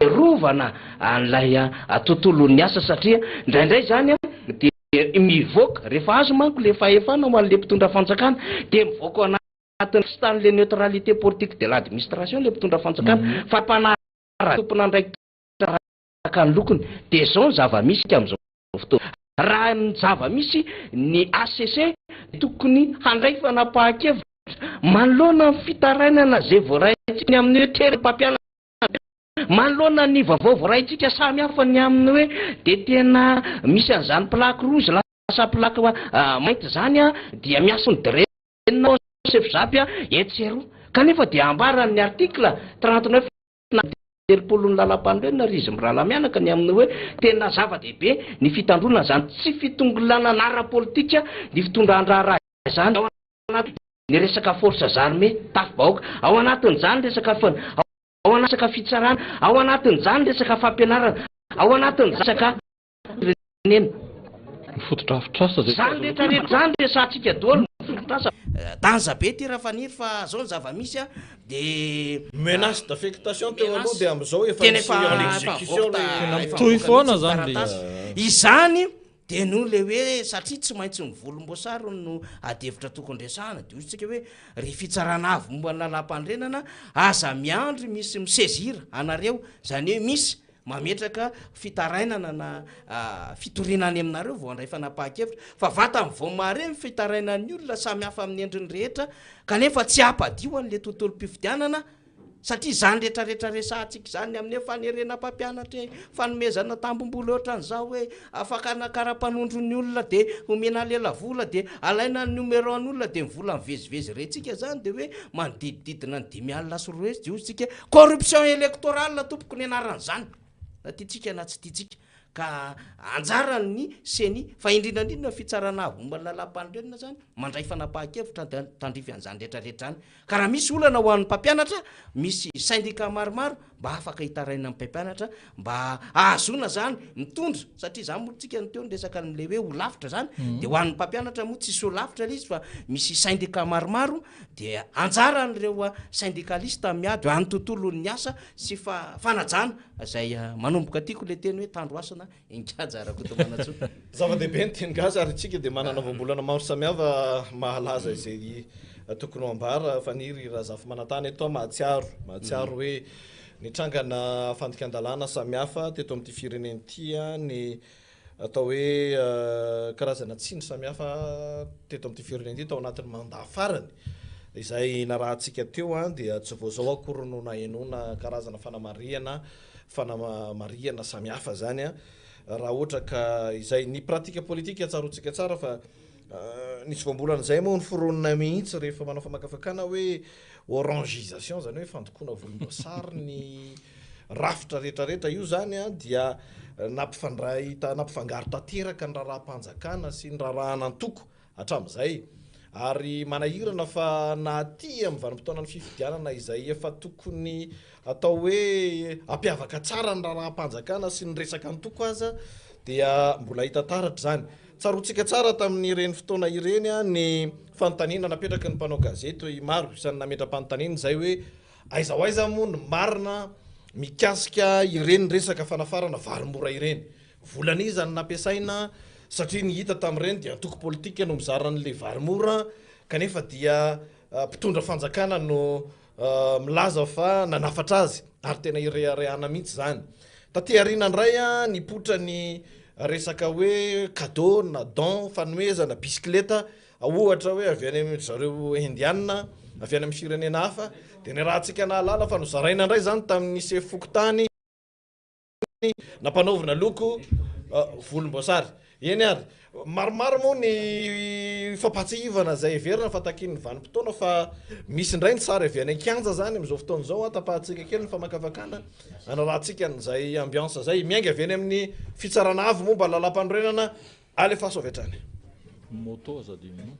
[SPEAKER 2] rovana an'ilay tontolon'ny asa satria indraindray izany dia mivoaka rehefa azo manko le fahefana ho an'le mpitondra fanjakana dia mivoaka ao anatin'ny stan'le neutralité politique de l'administration le mpitondra fanjakana fa mpanara tompon'andraikitra araka ny lokony dia izao ny zava-misy amin'izao fotoana. Raha ny zava-misy, ny hcc tokony handray fanapahan-kevitra manoloana ny fitarainana izay voaraintsika ny amin'ny hoe tery mpampianatra, manoloana ny vaovao voaraintsika samy hafa ny amin'ny hoe dia tena misy an'izany plaque rouge lasa plaque mainty izany dia miasa ny DREN, Sefzap etsy sy eroa. Kanefa dia ambaran'ny article 39 na 30 ny Lalampanorenana ry izy mirahalahy mianaka ny amin'ny hoe tena zava-dehibe ny fitandroana izany tsy fitongilanana ara-politika ny fitondran-draharaha izany ao anatin'ny ny resaka forces armées, tafi-bahoaka, ao anatin'izany resaka ao anatin'ny resaka fitsarana, ao anatin'izany resaka fampianarana, ao anatin'izany resaka firenena.
[SPEAKER 6] Ny fotodrafitrasa izay tsy
[SPEAKER 2] Izany
[SPEAKER 6] azo
[SPEAKER 2] rehetra rehetra izany resahantsika daholo ny fotodrafitrasa. Danza be ty Rafaniry fa zao ny zava-misy a. De
[SPEAKER 5] Menace d'affectation teo aloha
[SPEAKER 2] menace.
[SPEAKER 5] dia amin'izao efa
[SPEAKER 2] Tena
[SPEAKER 5] misy
[SPEAKER 2] efa
[SPEAKER 5] en
[SPEAKER 2] efa
[SPEAKER 5] exécution
[SPEAKER 2] avoaka
[SPEAKER 5] le-
[SPEAKER 2] ta- efa
[SPEAKER 6] Mitohy
[SPEAKER 2] avoaka
[SPEAKER 6] foana
[SPEAKER 2] mihitsy
[SPEAKER 6] zany le
[SPEAKER 2] taratasy.
[SPEAKER 6] izy.
[SPEAKER 2] Izany de noho le hoe satria tsy maintsy ny volomboasary no adihevitra tokony resahana de hoy isika hoe ry fitsarana avo momba ny lalàmpanorenana aza miandry misy mi-saisir anareo, zany hoe misy mametraka fitarainana na fitoriana any aminareo vao handray fanapahan-kevitra fa vatany vao mahare ny fitarainan'ny olona samy hafa amin'ny endriny rehetra kanefa tsy hampadio an'le tontolom-pifidianana satria izany retraretra resahantsika izany ny amin'ny hoe fanerena mpampianatra e, fanomezana tambim-bola ohatran'izao hoe fakana kara-panondron'ny olona de omena lelavola de alaina ny numéro an'olona de ny vola mivezivezy rentsika izany de hoe manodidididina ny 250 de hoy isika corruption électorale tompoko ny anaran'izany na tiantsika na tsy tiantsika ka anjaran'ny ceni fa indrindra indrindra ny fitsarana avo momba ny lalàmpanorenana izany mandray fanapahan-kevitra tandrify an'izany retraretra izany ka raha misy olana ho an'ny mpampianatra misy syndicat maromaro mba afaka hitaraina amin'ny mpampianatra mba ahazoana zany mitondra satria zany moa tsika ny teo ny resaka an'le hoe ho lavitra zany de ho an'ny mpampianatra moa tsisy ho lavitra le izy fa misy syndicat maromaro de anjaran'ireo syndicaliste miady ho an'ny tontolon'ny asa sy fanajana zay manomboka tiako le teny hoe tandroasana ingaja Rakotomanantsoa.
[SPEAKER 5] Zava-dehibe ny teny gasy ary isika dia manana voambolana maro samihafa mahalaza izay tokony ho ambara. Faniry Razafimanantany eto aho mahatsiaro, mahatsiaro hoe nitrangana fandikan-dalàna samihafa teto amin'ity firenena ity, ny atao hoe karazana tsindry samihafa teto amin'ity firenena ity tao anatin'ny mandat farany izay narahantsika teo dia tsy vao izao akory no nahenoana karazana fanamarihana, fanamarihana samihafa izany raha ohatra ka izay ny pratique politique tsaroantsika tsara fa nisy voambolana izay moa noforonina mihitsy rehefa manao famakafakana hoe orangisation izany hoe fandokoana volomboasary ny rafitra rehetrarehetra io izany dia nampifandray nampifangaro tanteraka ny raharaham-panjakana sy ny raharahan'antoko hatramin'izay ary manahirana fa na aty amin'ny vanim-potoanan'ny fifidianana izay efa tokony atao hoe hampiavaka tsara ny raharaham-panjakana sy ny resaka antoko aza dia mbola hita taratra izany. Tsaroantsika tsara tamin'ireny fotoana ireny ny fanontaniana napetraky ny mpanao gazety maro isan'ny nametra-panontaniana izay hoe aiza ho aiza moa ny marina mikasika ireny resaka fanafarana vary mora ireny. Volan'iza no nampiasaina satria ny hita tamin'ireny dia antoko politika no mizara an'ilay vary mora kanefa dia mpitondra fanjakana no milaza fa nanafatra azy ary tena ireharehana mihitsy izany. Taty aoriana indray nipoitra ny resaka hoe cadeau na don, fanomezana, bisikileta ohatra hoe avy any amin-dry zareo indiana, avy any amin'ny firenena hafa dia niarahantsika nahalala fa nozaraina indray izany tamin'ny sefo fokontany nampanaovina loko volomboasary. Eny ary, maromaro moa ny fampahatsiahivana izay heverina fa takian'ny vanim-potoana fa misy indray ny sary avy any an-kianja izany amin'izao fotoana izao. Tapahantsika kely ny famakafakana hanarahantsika an'izay ambiance izay. Miainga avy any amin'ny fitsarana avo momba ny lalàmpanorenana, alefaso avy hatrany.
[SPEAKER 6] Moto aza adinonao.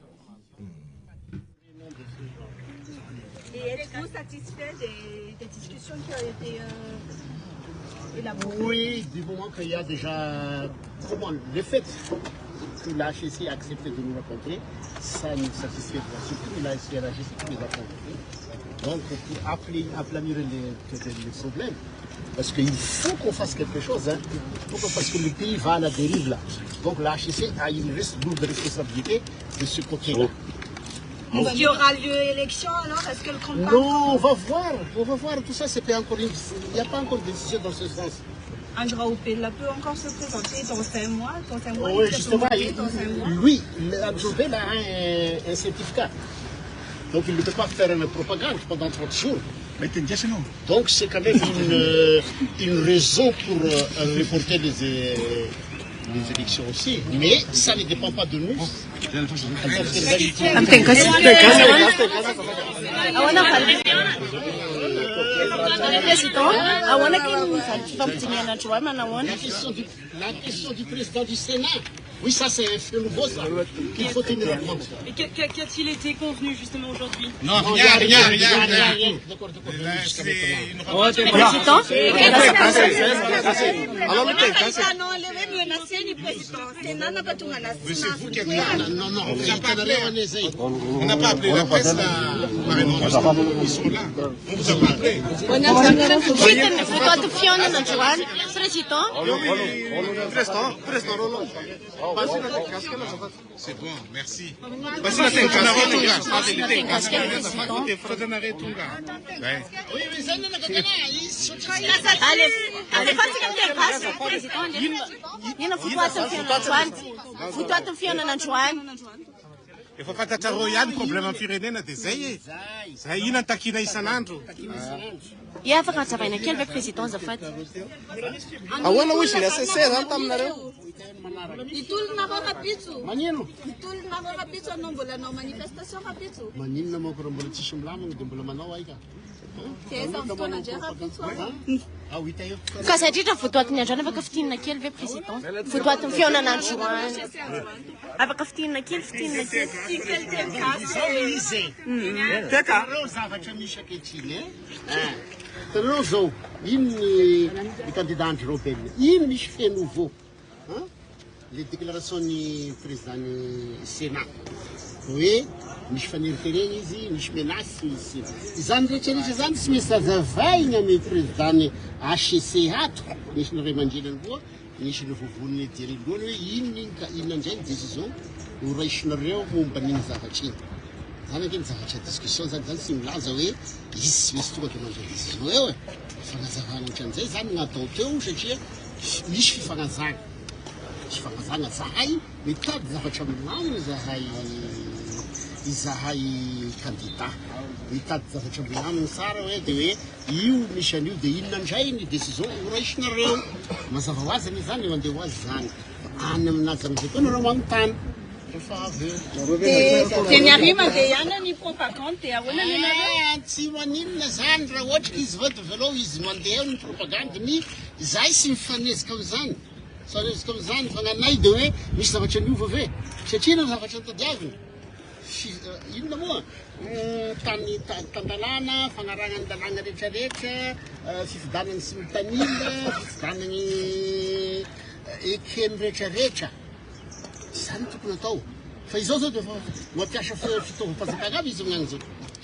[SPEAKER 7] Et êtes-vous satisfait des, des discussions qui ont été euh, élaborées?
[SPEAKER 3] Oui, du moment qu'il y a déjà comment, le fait que la HCC a accepté de nous rencontrer, ça nous satisfait. Surtout que la HCC qui nous a convoqués. Donc, pour appeler, aplanir les, les problèmes, parce qu'il faut qu'on fasse quelque chose, hein. Pourquoi? Parce que le pays va à la dérive là. Donc la HCC a une lourde responsabilité de ce côté-là.
[SPEAKER 7] Est-ce qu'il y aura lieu élection alors? Est-ce que le combat...
[SPEAKER 3] Non, on va voir, on va voir. Tout ça, c'est pas encore une... Il n'y a pas encore de décision dans ce sens.
[SPEAKER 7] Andry Rajoelina peut encore se présenter dans 5 mois. Dans 5 mois,
[SPEAKER 3] Oui,
[SPEAKER 7] il peut
[SPEAKER 3] justement,
[SPEAKER 7] se présenter
[SPEAKER 3] il-
[SPEAKER 7] dans 5 mois.
[SPEAKER 3] lui, Andry Rajoelina a un certificat. Donc il ne peut pas faire une propagande pendant 30 jours. Donc c'est quand même une raison pour reporter les élections aussi. Mais ça ne dépend pas de nous.
[SPEAKER 8] Amin'ny teny gasy. Ahoana valy président, ahoana ke ny valy fifampidinihana androany, manahoana?
[SPEAKER 3] La question du président du Sénat. Oui, ça c'est un fait nouveau ça, qu'il faut tenir compte.
[SPEAKER 7] Et qu'a-t-il été convenu justement aujourd'hui?
[SPEAKER 8] Non, rien, rien, rien, rien.
[SPEAKER 3] D'accord, d'accord.
[SPEAKER 8] C'est une
[SPEAKER 7] Président.
[SPEAKER 8] Mais c'est vous qui avez...
[SPEAKER 3] Non, non,
[SPEAKER 8] On n'a pas appelé.
[SPEAKER 3] hitanareo anie zay.
[SPEAKER 8] On n'a pas appelé la presse, là. Ils sont là. On vous a pas appelé.
[SPEAKER 9] Vita ny votoaty fihaonana androany, président.
[SPEAKER 8] Président, président Roland. C'est bon, merci.
[SPEAKER 3] Oui, oui, zay no nakatana, izy
[SPEAKER 9] Allez, alefatsika miteny gasy, président. Inona votoaty fihaonana androany? Votoaty fihaonana androany.
[SPEAKER 8] Efa fantatrareo ihany problème amin'ny firenena dia zay e. Zay ina ny takina isan'andro.
[SPEAKER 9] Ia, afaka hazavaina kely ve, président, azafady?
[SPEAKER 10] Ahoana hoy izy ny ACC zany taminareo?
[SPEAKER 7] Hitolona reo rapitso.
[SPEAKER 3] Magnino?
[SPEAKER 7] Hitolona reo rapitso anao mbola anao manifestation rapitso.
[SPEAKER 3] Maninona manko raha mbola tsisy milamina dia mbola manao aika?
[SPEAKER 7] Dia aiza ny fotoana indray rapitso a?
[SPEAKER 3] Ah, ho hita eo.
[SPEAKER 9] Ka zay indrindra votoatiny androany, afaka fintinina kely ve, président? Votoatiny fihaonana androany. Afaka fintinina kely, fintinina kely.
[SPEAKER 3] Zao le izy e. Hitanareo zavatra misy ankehitriny e. Hitanareo zao, ino ny ny candidat Andry Raobelina? Ino misy fait nouveau? Hein? Le déclaration ny président ny Sénat hoe misy faneriterena izy, misy menace, misy izany rehetra rehetra zany tsy maintsy azavaina ny président ny HCC ato, misy ny ray aman-dreniny koa, misy ny vovon'ny dirilohany hoe inona iny ka inona indray ny décision ho raisinareo momba an'iny zavatra iny. Zany ange ny zavatra discussion zany, zany tsy milaza hoe izy tsy maintsy tonga de mandray décision eo e. Fanazavana ohatran'izay zany no natao teo satria misy fifanazana. Misy fifanazana zahay mitady zavatra milamina zahay izahay candidat. Mitady zavatra milamina tsara hoe de hoe io misy an'io de inona indray ny décision ho raisinareo. Mazava ho azy anie zany eo andeha ho azy zany. Any aminazy amizay koa nareo manontany rehefa avy eo.
[SPEAKER 7] Dia ny ary mandeha ihany ny propagande dia ahoana ny anareo?
[SPEAKER 3] Ah, tsy maninona zany raha ohatra ka izy vao de velao izy mandeha eo ny propagande ny zahay sy mifanezika amizany. Mifanezika amizany fa gn'anay de hoe misy zavatra niova ve? Satria inona zavatra notadiaviny? Fi- inona moa? Tany tan-dalàna, fagnarahana ny lalàna rehetrarehetra, fifidianana sy mitanila, fifidianana ekeny rehetrarehetra. Izany no tokony atao. Fa izao zao dia efa mampiasa fitaovam-panjakana aby izy amin'izany zao.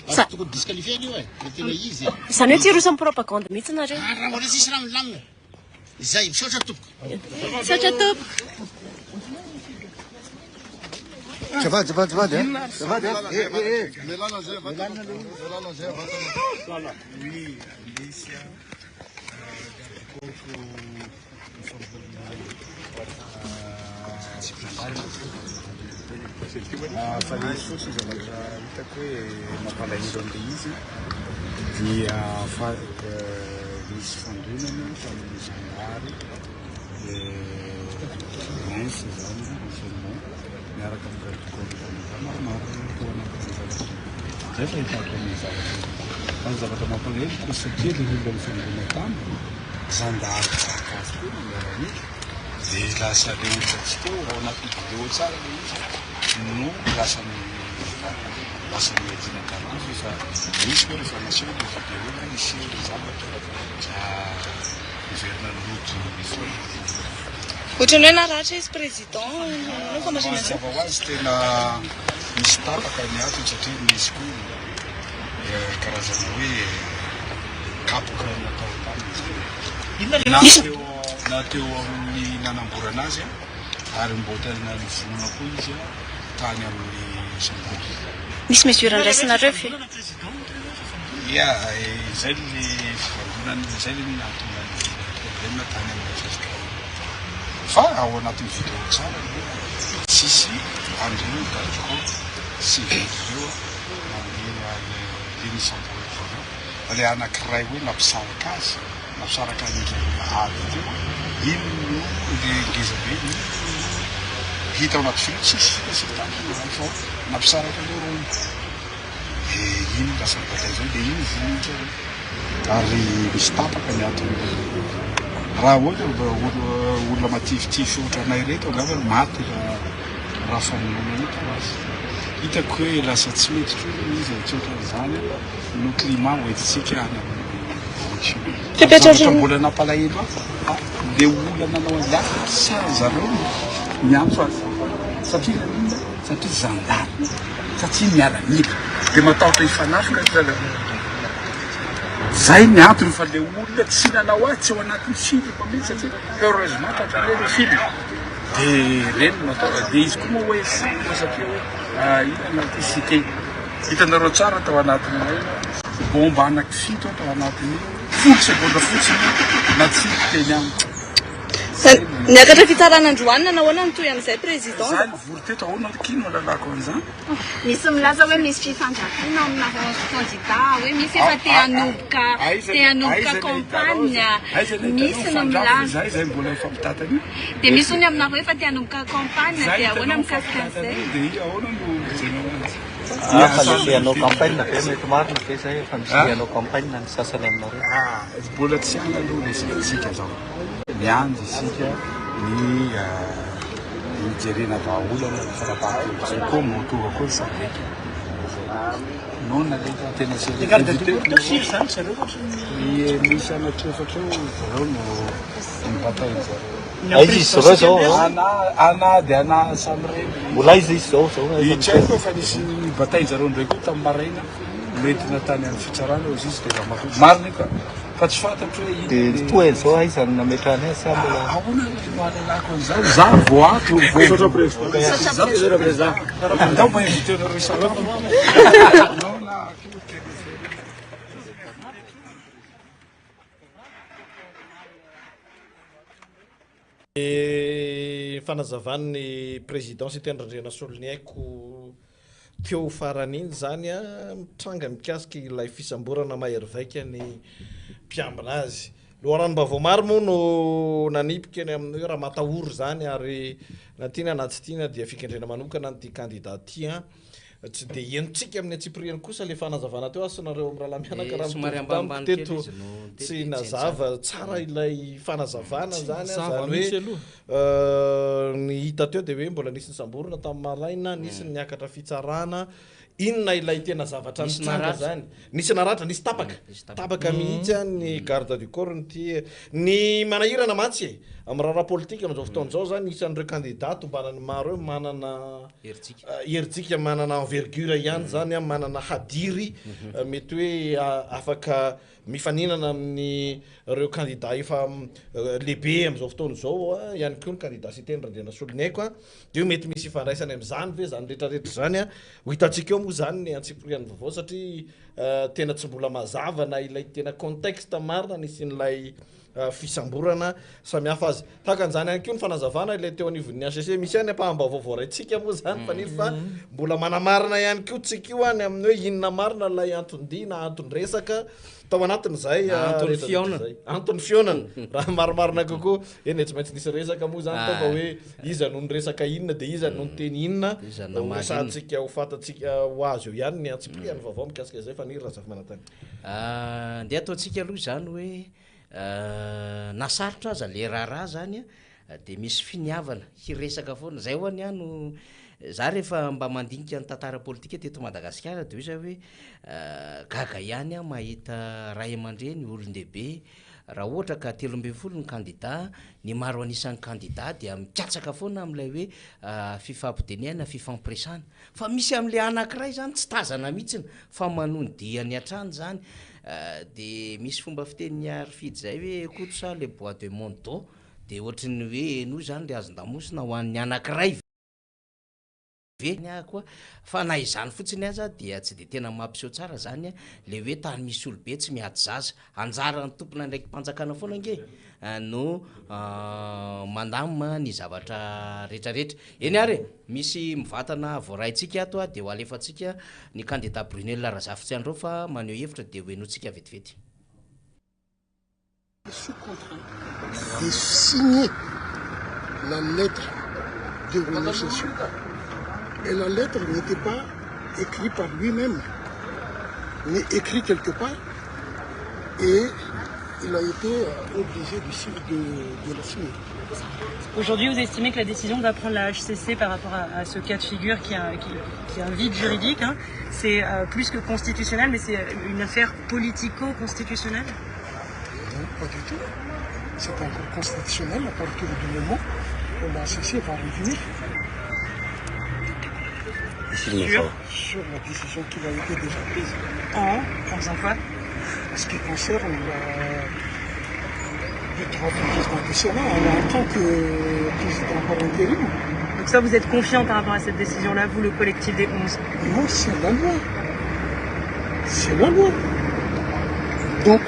[SPEAKER 3] Ary tokony disqualifier io e, le tena izy e.
[SPEAKER 9] Izany hoe tsy hiroso amin'ny propagande mihitsy nareo.
[SPEAKER 3] Ah, raha mbola tsisy raha milamina. Izay, misaotra tompoko.
[SPEAKER 9] Misaotra tompoko.
[SPEAKER 1] Azafady, azafady, azafady, eh. Azafady, eh. Eh, eh, eh.
[SPEAKER 8] Oui, misy garde corps
[SPEAKER 11] Fa le izy fotsiny zavatra hitako hoe mampalahelo an'le izy dia fa nisy fandonana tamin'ny zandary mince zany renseignement miaraka amin'ny garde corps candidat maromaro tao anatin'ny zavatra zay fahitako ny zavatra. Fa ny zavatra mampalahelo koa satria le olona nifandona taminy zandary tahaka azy koa ny miaramila dia lasa le olona tsy teo ao anatin'ny vidéo tsara le izy no lasa lasa niadina tamin'izy rehefa misy koa rehefa naseho le vidéo hoe niseho le zavatra miverina nody foana.
[SPEAKER 7] Ohatran'ny hoe naratra izy président no famarina
[SPEAKER 11] Mazava ho azy tena misy tapaka ny atony satria misy koa karazana hoe kapoka natao taminy zany. Na teo amin'ny nanamborana azy ary mbo tena nivonona koa izy tany amin'ny gendarmerie.
[SPEAKER 9] Misy mesure nraisinareo ve?
[SPEAKER 11] Ya, izay le fivandonana, izay le nahatonga ny problème tany amin'ny FFK. Fa ao anatin'ny vidéo tsara ny hoe tsisy an'ireo garde corps civil ireo mandeha le nisamborana zareo. Fa le anankiray hoe nampisaraka azy, nampisaraka an'ireo ady teo, iny no le ngeza be iny no hita ao anaty film, tsisy hita sy tany fa nampisaraka le roa. De iny lasa nibata izay, de iny vonoiny zareo. Ary misy tapaka ny aton'ilay. Raha ohatra mba olona matifitify ohatranay ireto angamba maty raha raha famonoana io tao azy. Hitako hoe lasa tsy mety intsony ilay izy tsy ohatran'izany no climat hoentintsika any amin'ny élection. Zavatra mbola nampalahelo ahy fa le olona nanao an'ilay asa tsy sahy zareo niantso azy satria naninona? Satria zandary, satria miaramila dia matahotra hifanafika ry zareo. Zay ny antony fa le olona tsy nanao azy tsy ao anatin'ny film mihitsy satria heureusement tratranay le film de reny no atao de izy koa moa hoe simple satria hoe inona ty cité hitanareo tsara tao anatin'ilay bomba anaky fito tao anatin'io folo segondra fotsiny natsipy teny amiko.
[SPEAKER 7] Niakatra fitsarana androany nanao ahoana ny tohy amin'izay président?
[SPEAKER 11] Za nivory teto ahoana ky no alalako an'izany?
[SPEAKER 7] Misy milaza hoe misy fifandrafiana ao aminareo kandida, hoe misy efa te hanomboka te hanomboka campagne, misy ny milaza.
[SPEAKER 11] Zay mbola hifampitatana io.
[SPEAKER 7] Dia misy hono aminareo efa te hanomboka campagne, dia ahoana mikasika an'izay?
[SPEAKER 11] Dia ahoana no jerena azy?
[SPEAKER 12] Fa le te hanao campagne ve mety marina ve zay efa misy te hanao campagne ny sasany aminareo?
[SPEAKER 11] Mbola tsy any aloha ny resaka zao. Miandry isika ny hijerena vahaolana ny fanapahan-kevitra izay koa moa tonga koa ny SADC. Non alefa tena sérieux. Ny misy anankiefatra eo zareo no mibataille zareo.
[SPEAKER 12] Aiza izy ireo zao?
[SPEAKER 11] Ana ana dia ana samy reny.
[SPEAKER 12] Mbola aiza izy zao zao?
[SPEAKER 11] Tsy haiko fa nisy bataille zareo indray koa tamin'ny maraina nentina tany amin'ny fitsarana hozy izy dia marina io ka. Fa tsy fantatro hoe inona
[SPEAKER 12] Dia
[SPEAKER 11] le.
[SPEAKER 12] toa izao aiza no nametrahany azy sa mbola.
[SPEAKER 11] Ahoana no ahalalako an'izany? Za vao ato vao.
[SPEAKER 10] Misaotra président. Misaotra président.
[SPEAKER 11] Andao mba inviter nareo hisakafo. Non na tena sérieux.
[SPEAKER 5] Ny fanazavan'ny président Siteny Randrianasoloniaiko teo farany iny izany mitranga mikasika ilay fisamborana mahery vaika ny mpiambina azy. Loharanom-baovao maro moa no nanipika eny amin'ny hoe ramatahora izany ary na tiana na tsy tiana dia fikendrena manokana an'ity kandida ity. Tsy dia henontsika amin'ny antsipiriany kosa ilay fanazavana teo, asa nareo mirahalahy mianaka raha
[SPEAKER 2] Somary
[SPEAKER 5] mitovy tamiko
[SPEAKER 2] ambanimbany kely
[SPEAKER 5] teto
[SPEAKER 2] izy no niteny
[SPEAKER 5] tsy
[SPEAKER 2] dia tsy
[SPEAKER 5] nazava
[SPEAKER 2] nitsara.
[SPEAKER 5] tsara ilay fanazavana
[SPEAKER 6] Tsy
[SPEAKER 5] izany,
[SPEAKER 6] nazava
[SPEAKER 5] izany
[SPEAKER 6] mihitsy
[SPEAKER 5] hoe
[SPEAKER 6] aloha.
[SPEAKER 5] ny hita teo dia hoe mbola nisy nisamborina tamin'ny maraina, nisy ny niakatra fitsarana, inona ilay tena zavatra
[SPEAKER 2] Nisy
[SPEAKER 5] nitranga
[SPEAKER 2] naratra.
[SPEAKER 5] izany? Nisy naratra, nisy tapaka,
[SPEAKER 2] Nisy tapaka.
[SPEAKER 5] tapaka mihitsy ny garde du corps ny Ny manahirana mantsy e, amin'ny raharaha politika amin'izao fotoana izao izany isan'ireo kandida tombanan'ny maro eo manana herijika, manana envergure ihany izany, manana hadiry mety hoe afaka mifaninana amin'ireo kandida efa lehibe amin'izao fotoana izao ihany koa ny kandida Siteny Randrianasoloniaiko. Dia mety misy ifandraisany amin'izany ve izany rehetrarehetra izany? Ho hitantsika eo moa izany ny antsipirian'ny vaovao satria Tena tsy mbola mazava na ilay tena contexte marina nisian'ilay fisamborana samihafa aza. Tahaka an'izany ihany koa ny fanazavana ilay teo anivon'ny hcc. Misy ihany ampaham-baovao voaraintsika moa izany Faniry fa mbola manamarina ihany koa tsika io any amin'ny hoe inona marina ilay anton-dia na anton-dresaka tao anatin'izay
[SPEAKER 2] Na anton'ny
[SPEAKER 5] rehetra rehetra
[SPEAKER 2] fihaonana.
[SPEAKER 5] izay. Anton'ny fihaonana raha marimarina kokoa. Eny e, tsy maintsy nisy resaka moa izany tao fa hoe iza no niresaka inona dia iza no niteny inona.
[SPEAKER 2] Iza no
[SPEAKER 5] Ho
[SPEAKER 2] namaly inona.
[SPEAKER 5] resahantsika, ho fantatsika ho azo eo ihany ny antsipiriany vaovao mikasika izay Faniry Razafimanantany.
[SPEAKER 2] Andeha ataontsika aloha izany hoe na sarotra aza le raharaha izany dia misy finiavana hiresaka foana. Izay ho'a ny ahy no, za rehefa mba mandinika ny tantara politika teto Madagasikara dia hoy za hoe gaga ihany aho mahita ray aman-dreny, olon-dehibe, Raha ohatra ka 13 ny kandida, ny maro an'isan'ny kandida dia mikatsaka foana amin'ilay hoe fifampidinihana, fifampiresahana. Fa misy amin'ilay anankiray izany tsy tazana mihitsiny fa manohy ny diany hatrany izany. Dia misy fomba fitenin'i Harifidy izay hoe écoute ça le bois de mon dos, dia ohatry ny hoe henoy izany ilay hazon-damosina ho an'ny anankiray. Ve ny ahy koa fa na izany fotsiny aza dia tsy dia tena mampiseho tsara zany le hoe tany misy olobe tsy miady zaza. Anjaran'ny tompon'andraiki-panjakana foana ange no mandamina ny zavatra retraretra. Eny ary e, misy mivantana voaraintsika ato dia ho alefantsika ny kandida Brunelle Razafitsiandrao fa maneho hevitra dia ho henointsika vetivety.
[SPEAKER 13] Sous contrat de signer la lettre de renonciation et la lettre n'était pas écrite par lui-même mais écrite quelque part et Il a été euh, obligé de, de, de la signer.
[SPEAKER 14] Aujourd'hui, vous estimez que la décision que va prendre la HCC par rapport à, à ce cas de figure qui est qui, qui un vide juridique, hein, c'est euh, plus que constitutionnel, mais c'est une affaire politico-constitutionnelle
[SPEAKER 13] Non, pas du tout. C'est encore constitutionnel à partir du moment où la HCC va revenir sur, sur la décision qui a été déjà prise.
[SPEAKER 14] En, en faisant quoi
[SPEAKER 13] En ce qui concerne la, le droit du président du Sénat en tant que président par intérim.
[SPEAKER 14] Donc ça, vous êtes confiant par rapport à cette décision-là, vous, le collectif des 11
[SPEAKER 13] Non, c'est la loi. C'est la loi. Donc,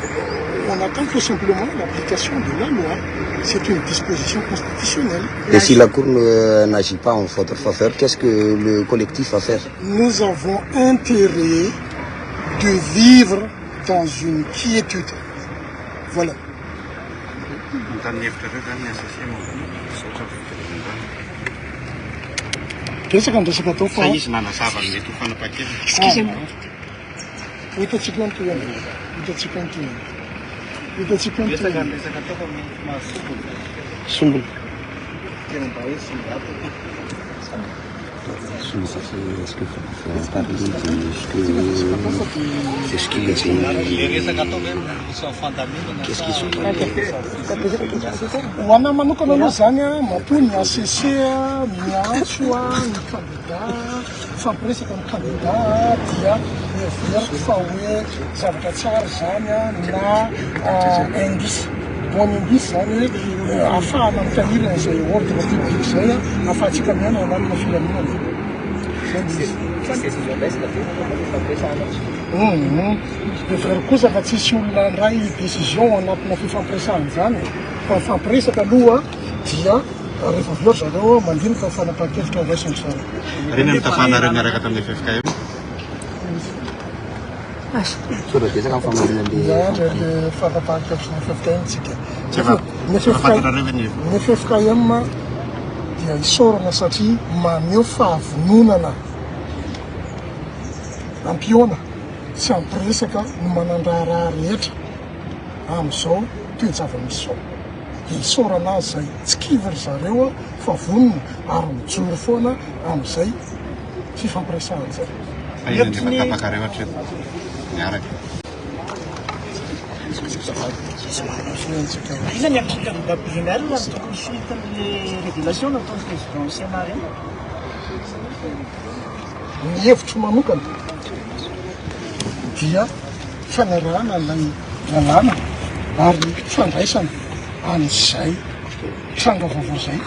[SPEAKER 13] on attend tout simplement l'application de la loi. C'est une disposition constitutionnelle.
[SPEAKER 15] Et si la Cour n'agit pas en votre faveur, qu'est-ce que le collectif va faire
[SPEAKER 13] Nous avons intérêt de vivre dans une quiétude. Voilà.
[SPEAKER 8] Manontany hevitrareo zany ny HCC momba ny saotra
[SPEAKER 13] Betsaka ny resaka atao fa.
[SPEAKER 8] Sa izy nanazava ny mety ho fanapahan-kevitra?
[SPEAKER 13] Excusez-moi. Ho hitantsika eo ny tohiny. Ho hitantsika eo ny tohiny. Ho hitantsika eo ny
[SPEAKER 12] Betsaka
[SPEAKER 13] tohiny.
[SPEAKER 12] ny resaka atao fa mety mahasombiny.
[SPEAKER 15] Sombiny.
[SPEAKER 12] Tena mba hoe sombiny.
[SPEAKER 15] Est-ce que vous pouvez parler de ce que, de ce qu'il
[SPEAKER 12] Le resaka atao ve misy fandaminana
[SPEAKER 15] Qu'est-ce qu'ils sont
[SPEAKER 13] Ho anahy manokana aloha zany a, matoa ny HCC miantso a ny kandida, mifampiresaka amin'ny kandida dia heveriko fa hoe zavatra tsara zany a na indice, bon indice zany hoe ahafahana mitahiry an'izay ordre public zay a, ahafahantsika miaina ao anatina filaminana. Zay ny izy. Hum, heveriko kosa fa tsisy olona handray décision ao anatina fifampiresahana izany e. Fa mifampiresaka aloha dia rehefa avy eo ry zareo mandinika ny fanapahan-kevitra ho raisin-dry zareo.
[SPEAKER 8] Ary inona no tafahanareo niaraka tamin'ny ffkm?
[SPEAKER 15] Sao betsaka ny famarinana le
[SPEAKER 13] Miandry an'le fanapahan-kevitry ny ffkm tsika.
[SPEAKER 8] Tsy efa
[SPEAKER 13] Ny
[SPEAKER 8] efa fantatrareo ve ny heviny?
[SPEAKER 13] Ny ffkm dia isaorana satria maneho fahavononana hampihaona sy hampiresaka ny manan-draharaha rehetra amin'izao toe-java-misy izao. Dia isaorana azy izay. Tsy kivy ry zareo fa vonona ary mijoro foana amin'izay fifampiresahana izay.
[SPEAKER 8] Fa inona no efa tapakareo hatreto miaraka?
[SPEAKER 4] Inona ny anton'ny candidat Brunel no tokony suite amin'le révélation nataon'ny président Sénat ireny?
[SPEAKER 13] Ny hevitro manokana dia fanarahana ilay lalàna ary fandraisana an'izay tranga vaovao izay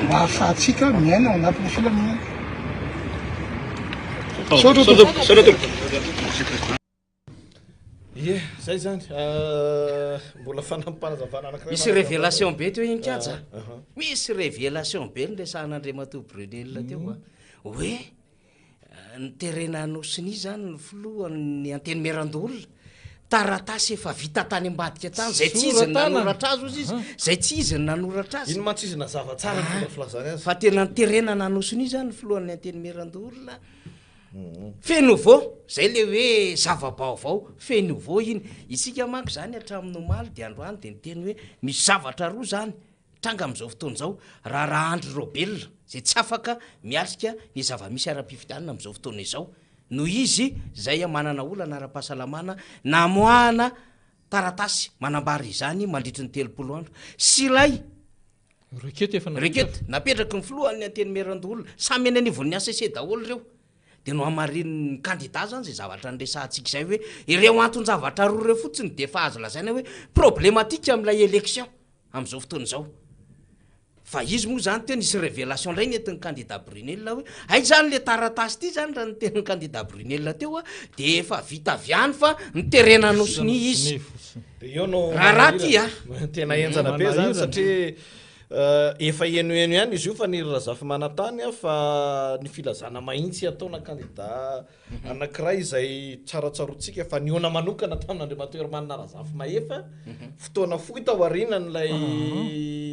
[SPEAKER 13] mba hahafahantsika miaina ao anatin'ny filaminana. Misaotra tompoko.
[SPEAKER 5] Ie, zay zany. Mbola fanampim-panazavana anankiray
[SPEAKER 2] Misy
[SPEAKER 5] manaraka
[SPEAKER 2] révélation
[SPEAKER 5] anareo.
[SPEAKER 2] be teo iny Kaja.
[SPEAKER 5] Ah, aha.
[SPEAKER 2] Misy révélation be noresahan'Andriamatoa Brunel teo a. Hoe noterena hanao sonia zany ny filohan'ny Antenimierandoholona. Taratasy efa vita tany ambadika tany, zay tsy izy no
[SPEAKER 5] Sora-tanana.
[SPEAKER 2] nanoratra azy hozy izy, zay tsy izy no nanoratra azy.
[SPEAKER 5] Iny mantsy izy nazava tsara ny fomba filazany azy.
[SPEAKER 2] Fa tena noterena nanao sonia zany ny filohan'ny Antenimierandoholona. Fait nouveau, zay le hoe zava-baovao, fait nouveau iny. Isika manko zany hatramin'ny omaly dia androany dia niteny hoe misy zavatra roa zany tranga amin'izao fotoana izao, raharaha Andry Raobelina izay tsy afaka miatrika ny zava-misy ara-pifidianana amin'izao fotoana izao noho izy izay manana olana ara-pahasalamana namoahana taratasy manambara izany mandritry ny 30 andro sy ilay
[SPEAKER 6] Requête efa napetraka.
[SPEAKER 2] Requête napetraky ny filohan'ny Antenimierandoholona. Samy eny anivon'ny HCC daholo ireo. Dia nohamarinin'ny kandida izany izay zavatra niresahantsika izay hoe ireo anton-javatra roa ireo fotsiny dia efa azo lazaina hoe problématique amin'ilay élection amin'izao fotoana izao. Fa izy moa izany teo nisy révélation indray nentin'ny kandida Brunelle hoe hay izany ilay taratasy ity izany raha ny tenin'ny kandida Brunelle teo dia efa vita avy any fa noterena hanao sonia izy.
[SPEAKER 5] Dia eo no
[SPEAKER 2] Raharaha ty a!
[SPEAKER 5] Tena henjana be zany satria efa henoheno ihany izy io fa Niry Razafimanantany fa ny filazana mahintsy ataona kandida anankiray izay tsara tsaroantsika fa nihaona manokana tamin'Andriamatoa Hermanina Razafimahefa fotoana fohy taorianan'ilay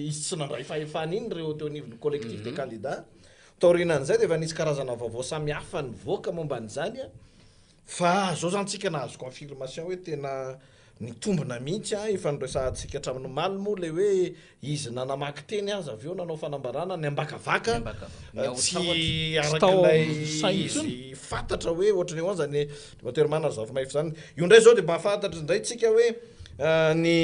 [SPEAKER 5] izy tsy nandray fahefana iny ireo teo anivon'ny collectif des candidats. Taorianan'izay dia efa nisy karazana vaovao samihafa nivoaka momba an'izany. Fa zao zany tsika nahazo confirmation hoe tena Nitombina mihitsy an, efa noresahantsika hatramin'ny omaly moa ilay hoe izy nanamaky teny aza avy eo nanao fanambarana niambakavaka tsy araka ilay izy fantatra hoe ohatran'ny ahoana izany Andriamatoa Herman Razafimahefa izany. Io indray izao dia mahafantatra indray tsika hoe ny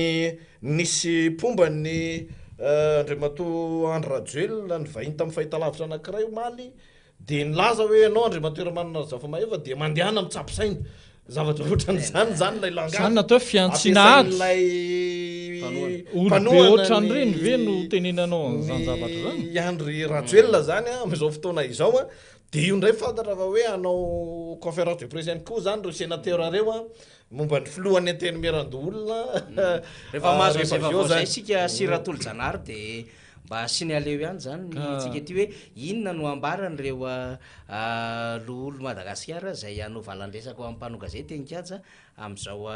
[SPEAKER 5] nisy mpomba ny Andriamatoa Andry Rajoelina nivahiny tamin'ny fahitalavitra anankiray omaly Dia nilaza hoe ianao Andriamatoa Ramanana Razafimahefa dia mandehana mitsabo saina. Zavatra ohatran'izany izany ilay langage.
[SPEAKER 6] Izany natao hoe fihantsiana ady.
[SPEAKER 5] Ampiasain'ilay
[SPEAKER 6] Olobe ohatran'ireny ve no tenenanao an'izany zavatra izany?
[SPEAKER 5] Ny Andry Rajoelina izany amin'izao fotoana izao dia io indray fantatra fa hoe hanao conférence de presse ihany koa izany ireo sénateur ireo momba ny filohan'ny Antenimierandoholona.
[SPEAKER 2] Rehefa mahazo an'izay vaovao izay isika sy Ratolojanahary dia Mba signaleo ihany zany ny tsika ety hoe inona no ambaran'ireo loholon'i Madagasikara izay hanao valan-dresaka ho an'ny mpanao gazety eny Kianja amin'izao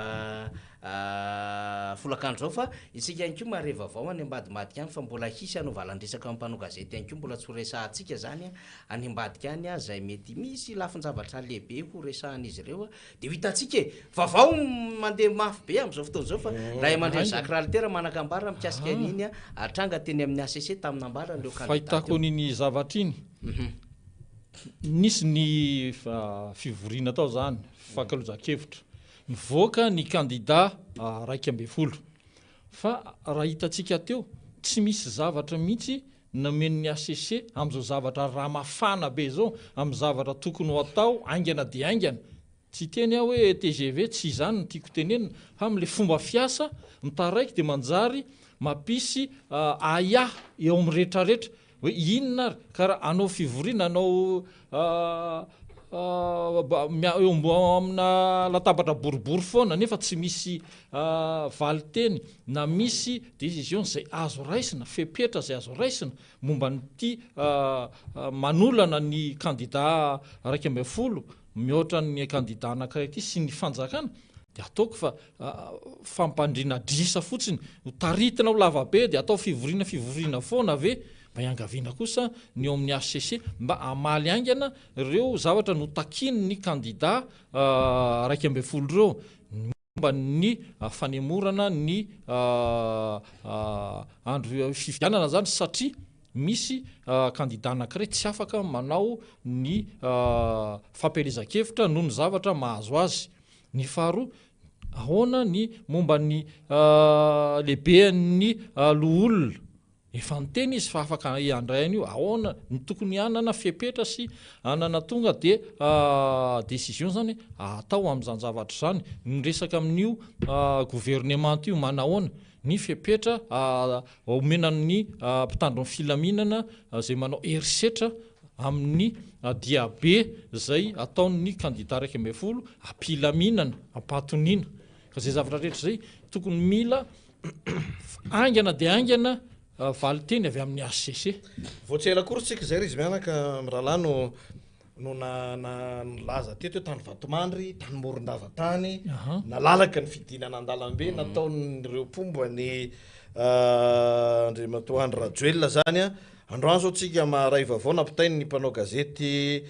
[SPEAKER 2] folakandro izao fa isika ihany koa mahare vaovao any ambadimbadika any fa mbola hisy hanao valan-dresaka amin'ny mpanao gazety ihany koa mbola tsy ho resahantsika izany any ambadika any izay mety misy lafin-javatra lehibe ho resahan'izy ireo Dia ho hitantsika e! Vaovao mandeha mafy be amin'izao fotoana izao fa ray aman-dreny Jacques Ralitera manan-kambara mikasika an'iny tranga teny amin'ny HCC tamin'ny nambaran'ireo kandida teo.
[SPEAKER 6] Fahitako an'iny zavatra iny, nisy ny fivoriana tao izany, fifankalozan-kevitra. Nivoaka ny kandida 11. Fa raha hitantsika teo, tsy misy zavatra mihitsy nomen'ny HCC amin'izao zavatra raha mafana be izao, amin'ny zavatra tokony ho atao haingana dia haingana. Tsy hiteny aho hoe tgv, tsy izany no tiako tenenina, fa amin'ilay fomba fiasa mitaraiky dia manjary mampisy ahiahy eo amin'ny rehetrarehetra hoe inona ary ka raha hanao fivoriana, hanao eo amina latabatra boribory foana nefa tsy misy valinteny na misy décision izay azo raisina, fepetra izay azo raisina momba an'ity manolana ny kandida 11 mihoatra ny kandida anankiray ity sy ny fanjakana dia ataoko fa fampandriana adrisa fotsiny, ho taritina ho lavabe dia atao fivoriana fivoriana foana ve? Mba iangaviana kosa ny eo amin'ny HCC mba hamaly haingana ireo zavatra notakian'ny kandida 11 ireo, ny momba ny fanemorana ny andro fifidianana izany satria misy kandida anankiray tsy afaka manao ny fampielezan-kevitra noho ny zavatra mahazo azy. Ny faharoa, ahoana ny momba ny lehiben'ny loholona? Efa niteny izy fa afaka handray an'io. Ahoana no tokony hanana fepetra sy hanana tonga dia décision zany atao amin'izany zavatra izany. Ny resaka amin'io governemanta io manahoana ny fepetra omena ny mpitandro ny filaminana izay manao herisetra amin'ny diabe izay ataon'ny kandida 11 am-pilaminana, am-pahatoniana. Ka izay zavatra rehetra izay tokony mila Haingana dia haingana valinteny avy amin'ny HCC.
[SPEAKER 5] Vao tsy ela akory tsika izay ry izy mianaka mirahalahy no no na na nilaza teto hoe tany Vatomandry, tany Morondava tany, nalalaka ny fidinana an-dalambe nataon'ireo mpomba ny Andriamatoa Andry Rajoelina zany an. Androany zao tsika maharay vaovao nampitain'ny mpanao gazety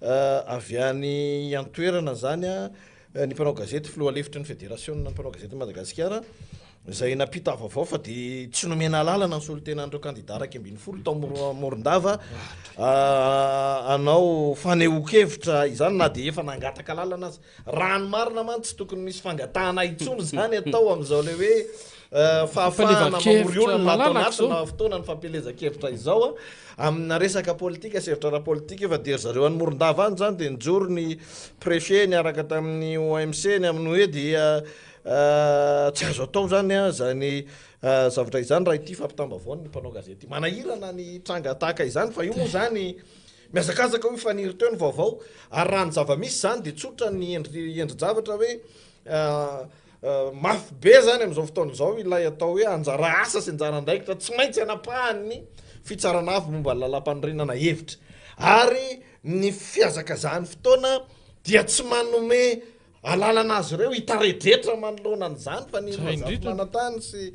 [SPEAKER 5] avy any an-toerana zany an. Ny mpanao gazety filoha lefitry ny federasionina ny mpanao gazetin'i Madagasikara izay nampita vaovao fa dia tsy nomena alalana ny solontenan'ireo kandida 11 tao Morondava hanao fanehoan-kevitra izany na dia efa nangataka alalana aza. Raha ny marina mantsy tsy tokony misy fangatahana intsony izany atao amin'izao ilay hoe fahafahana mamory olona ato anatina fotoana ny fampielezan-kevitra izao amina resaka politika sy hevitra ara-politika fa dia ry zareo any Morondava any izany dia nijoro ny Préfet niaraka tamin'ny OMC ny amin'ny hoe dia tsy azo atao izany izany zavatra izany raha ity fampitam-baovao ny mpanao gazety. Manahirana ny tranga tahaka izany fa io moa izany mihazakazaka hoy Faniry teo ny vaovao ary raha ny zava-misy izany dia tsotra ny endri-javatra hoe mafy be izany amin'izao fotoana izao ilay atao hoe anjara asa sy anjara andraikitra tsy maintsy anapahan'ny fitsarana avo momba ny lalàmpanorenana hevitra ary Ny fihazakazahan'ny fotoana dia tsy manome alalana azy ireo hitaredretra manoloana an'izany fa ny Razafimanantany sy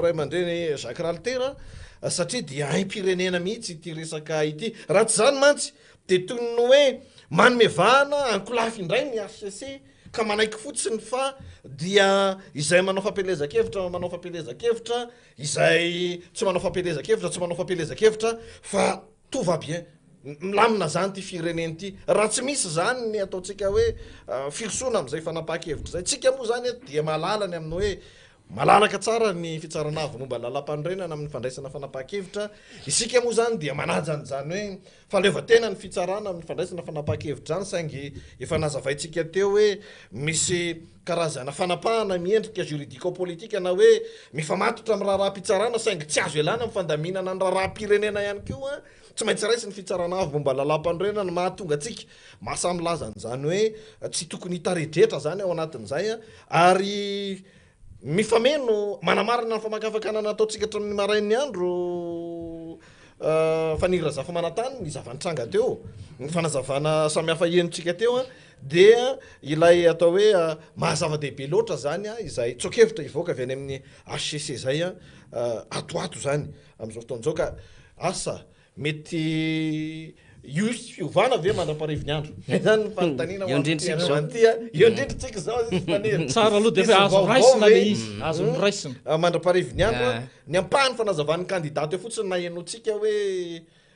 [SPEAKER 5] ray aman-dreny Jacques Ralitera satria dia aim-pirenena mihitsy ity resaka ity. Raha tsy izany mantsy dia toy ny hoe manome vahana ankolafy indray ny HCC. ka manaiky fotsiny fa dia izay manao fampielezan-kevitra manao fampielezan-kevitra, izay tsy manao fampielezan-kevitra tsy manao fampielezan-kevitra fa tout va bien, milamina zany ity firenena ity. Raha tsy misy zany ny ataontsika hoe firosoana amin'izay fanapahan-kevitra izay, tsika moa zany eto dia mahalala ny amin'ny hoe Malalaka tsara ny Fitsarana Avo momba ny Lalàmpanorenana amin'ny fandraisana fanapahan-kevitra. Isika moa izany dia manaja an'izany hoe fahaleovantena ny fitsarana amin'ny fandraisana fanapahan-kevitra izany saingy efa nazavaintsika teo hoe misy karazana fanapahana miendrika juridico-politique na hoe mifamatotra amin'ny raharaham-pitsarana saingy tsy azo ialana amin'ny fandaminana ny raharaham-pirenena ihany koa. Tsy maintsy raisin'ny Fitsarana Avo momba ny Lalàmpanorenana mahatonga antsika mahasahy milaza an'izany hoe tsy tokony hitaredretra izany ao anatin'izay ary Mifameno, manamarina ny famakafakana nataontsika hatramin'ny marain'ny andro Faniry Razafimanantany ny zava-nitranga teo, ny fanazavana samihafa henontsika teo dia ilay atao hoe maha zava-dehibe loatra izany izay tsoa-kevitra hivoaka avy any amin'ny HCC izay ato ho ato izany amin'izao fotoana izao ka asa Mety hisy fiovana ve mandra-parivo ny andro? Izany ny fanontaniana ho
[SPEAKER 2] Eo indrindra
[SPEAKER 5] an'ity
[SPEAKER 2] tsika izao.
[SPEAKER 5] androany ity a. Eo indrindra tsika izao izy Faniry.
[SPEAKER 6] Tsara aloha dia
[SPEAKER 5] Hisy
[SPEAKER 6] efa azo
[SPEAKER 5] vaovao
[SPEAKER 6] raisina
[SPEAKER 5] ve?
[SPEAKER 6] le izy, azo noraisina.
[SPEAKER 5] Ah, Mandra-parivo ny andro a.
[SPEAKER 2] Ah.
[SPEAKER 5] Ny ampahany fanazavan'ny kandida teo fotsiny nahenoantsika hoe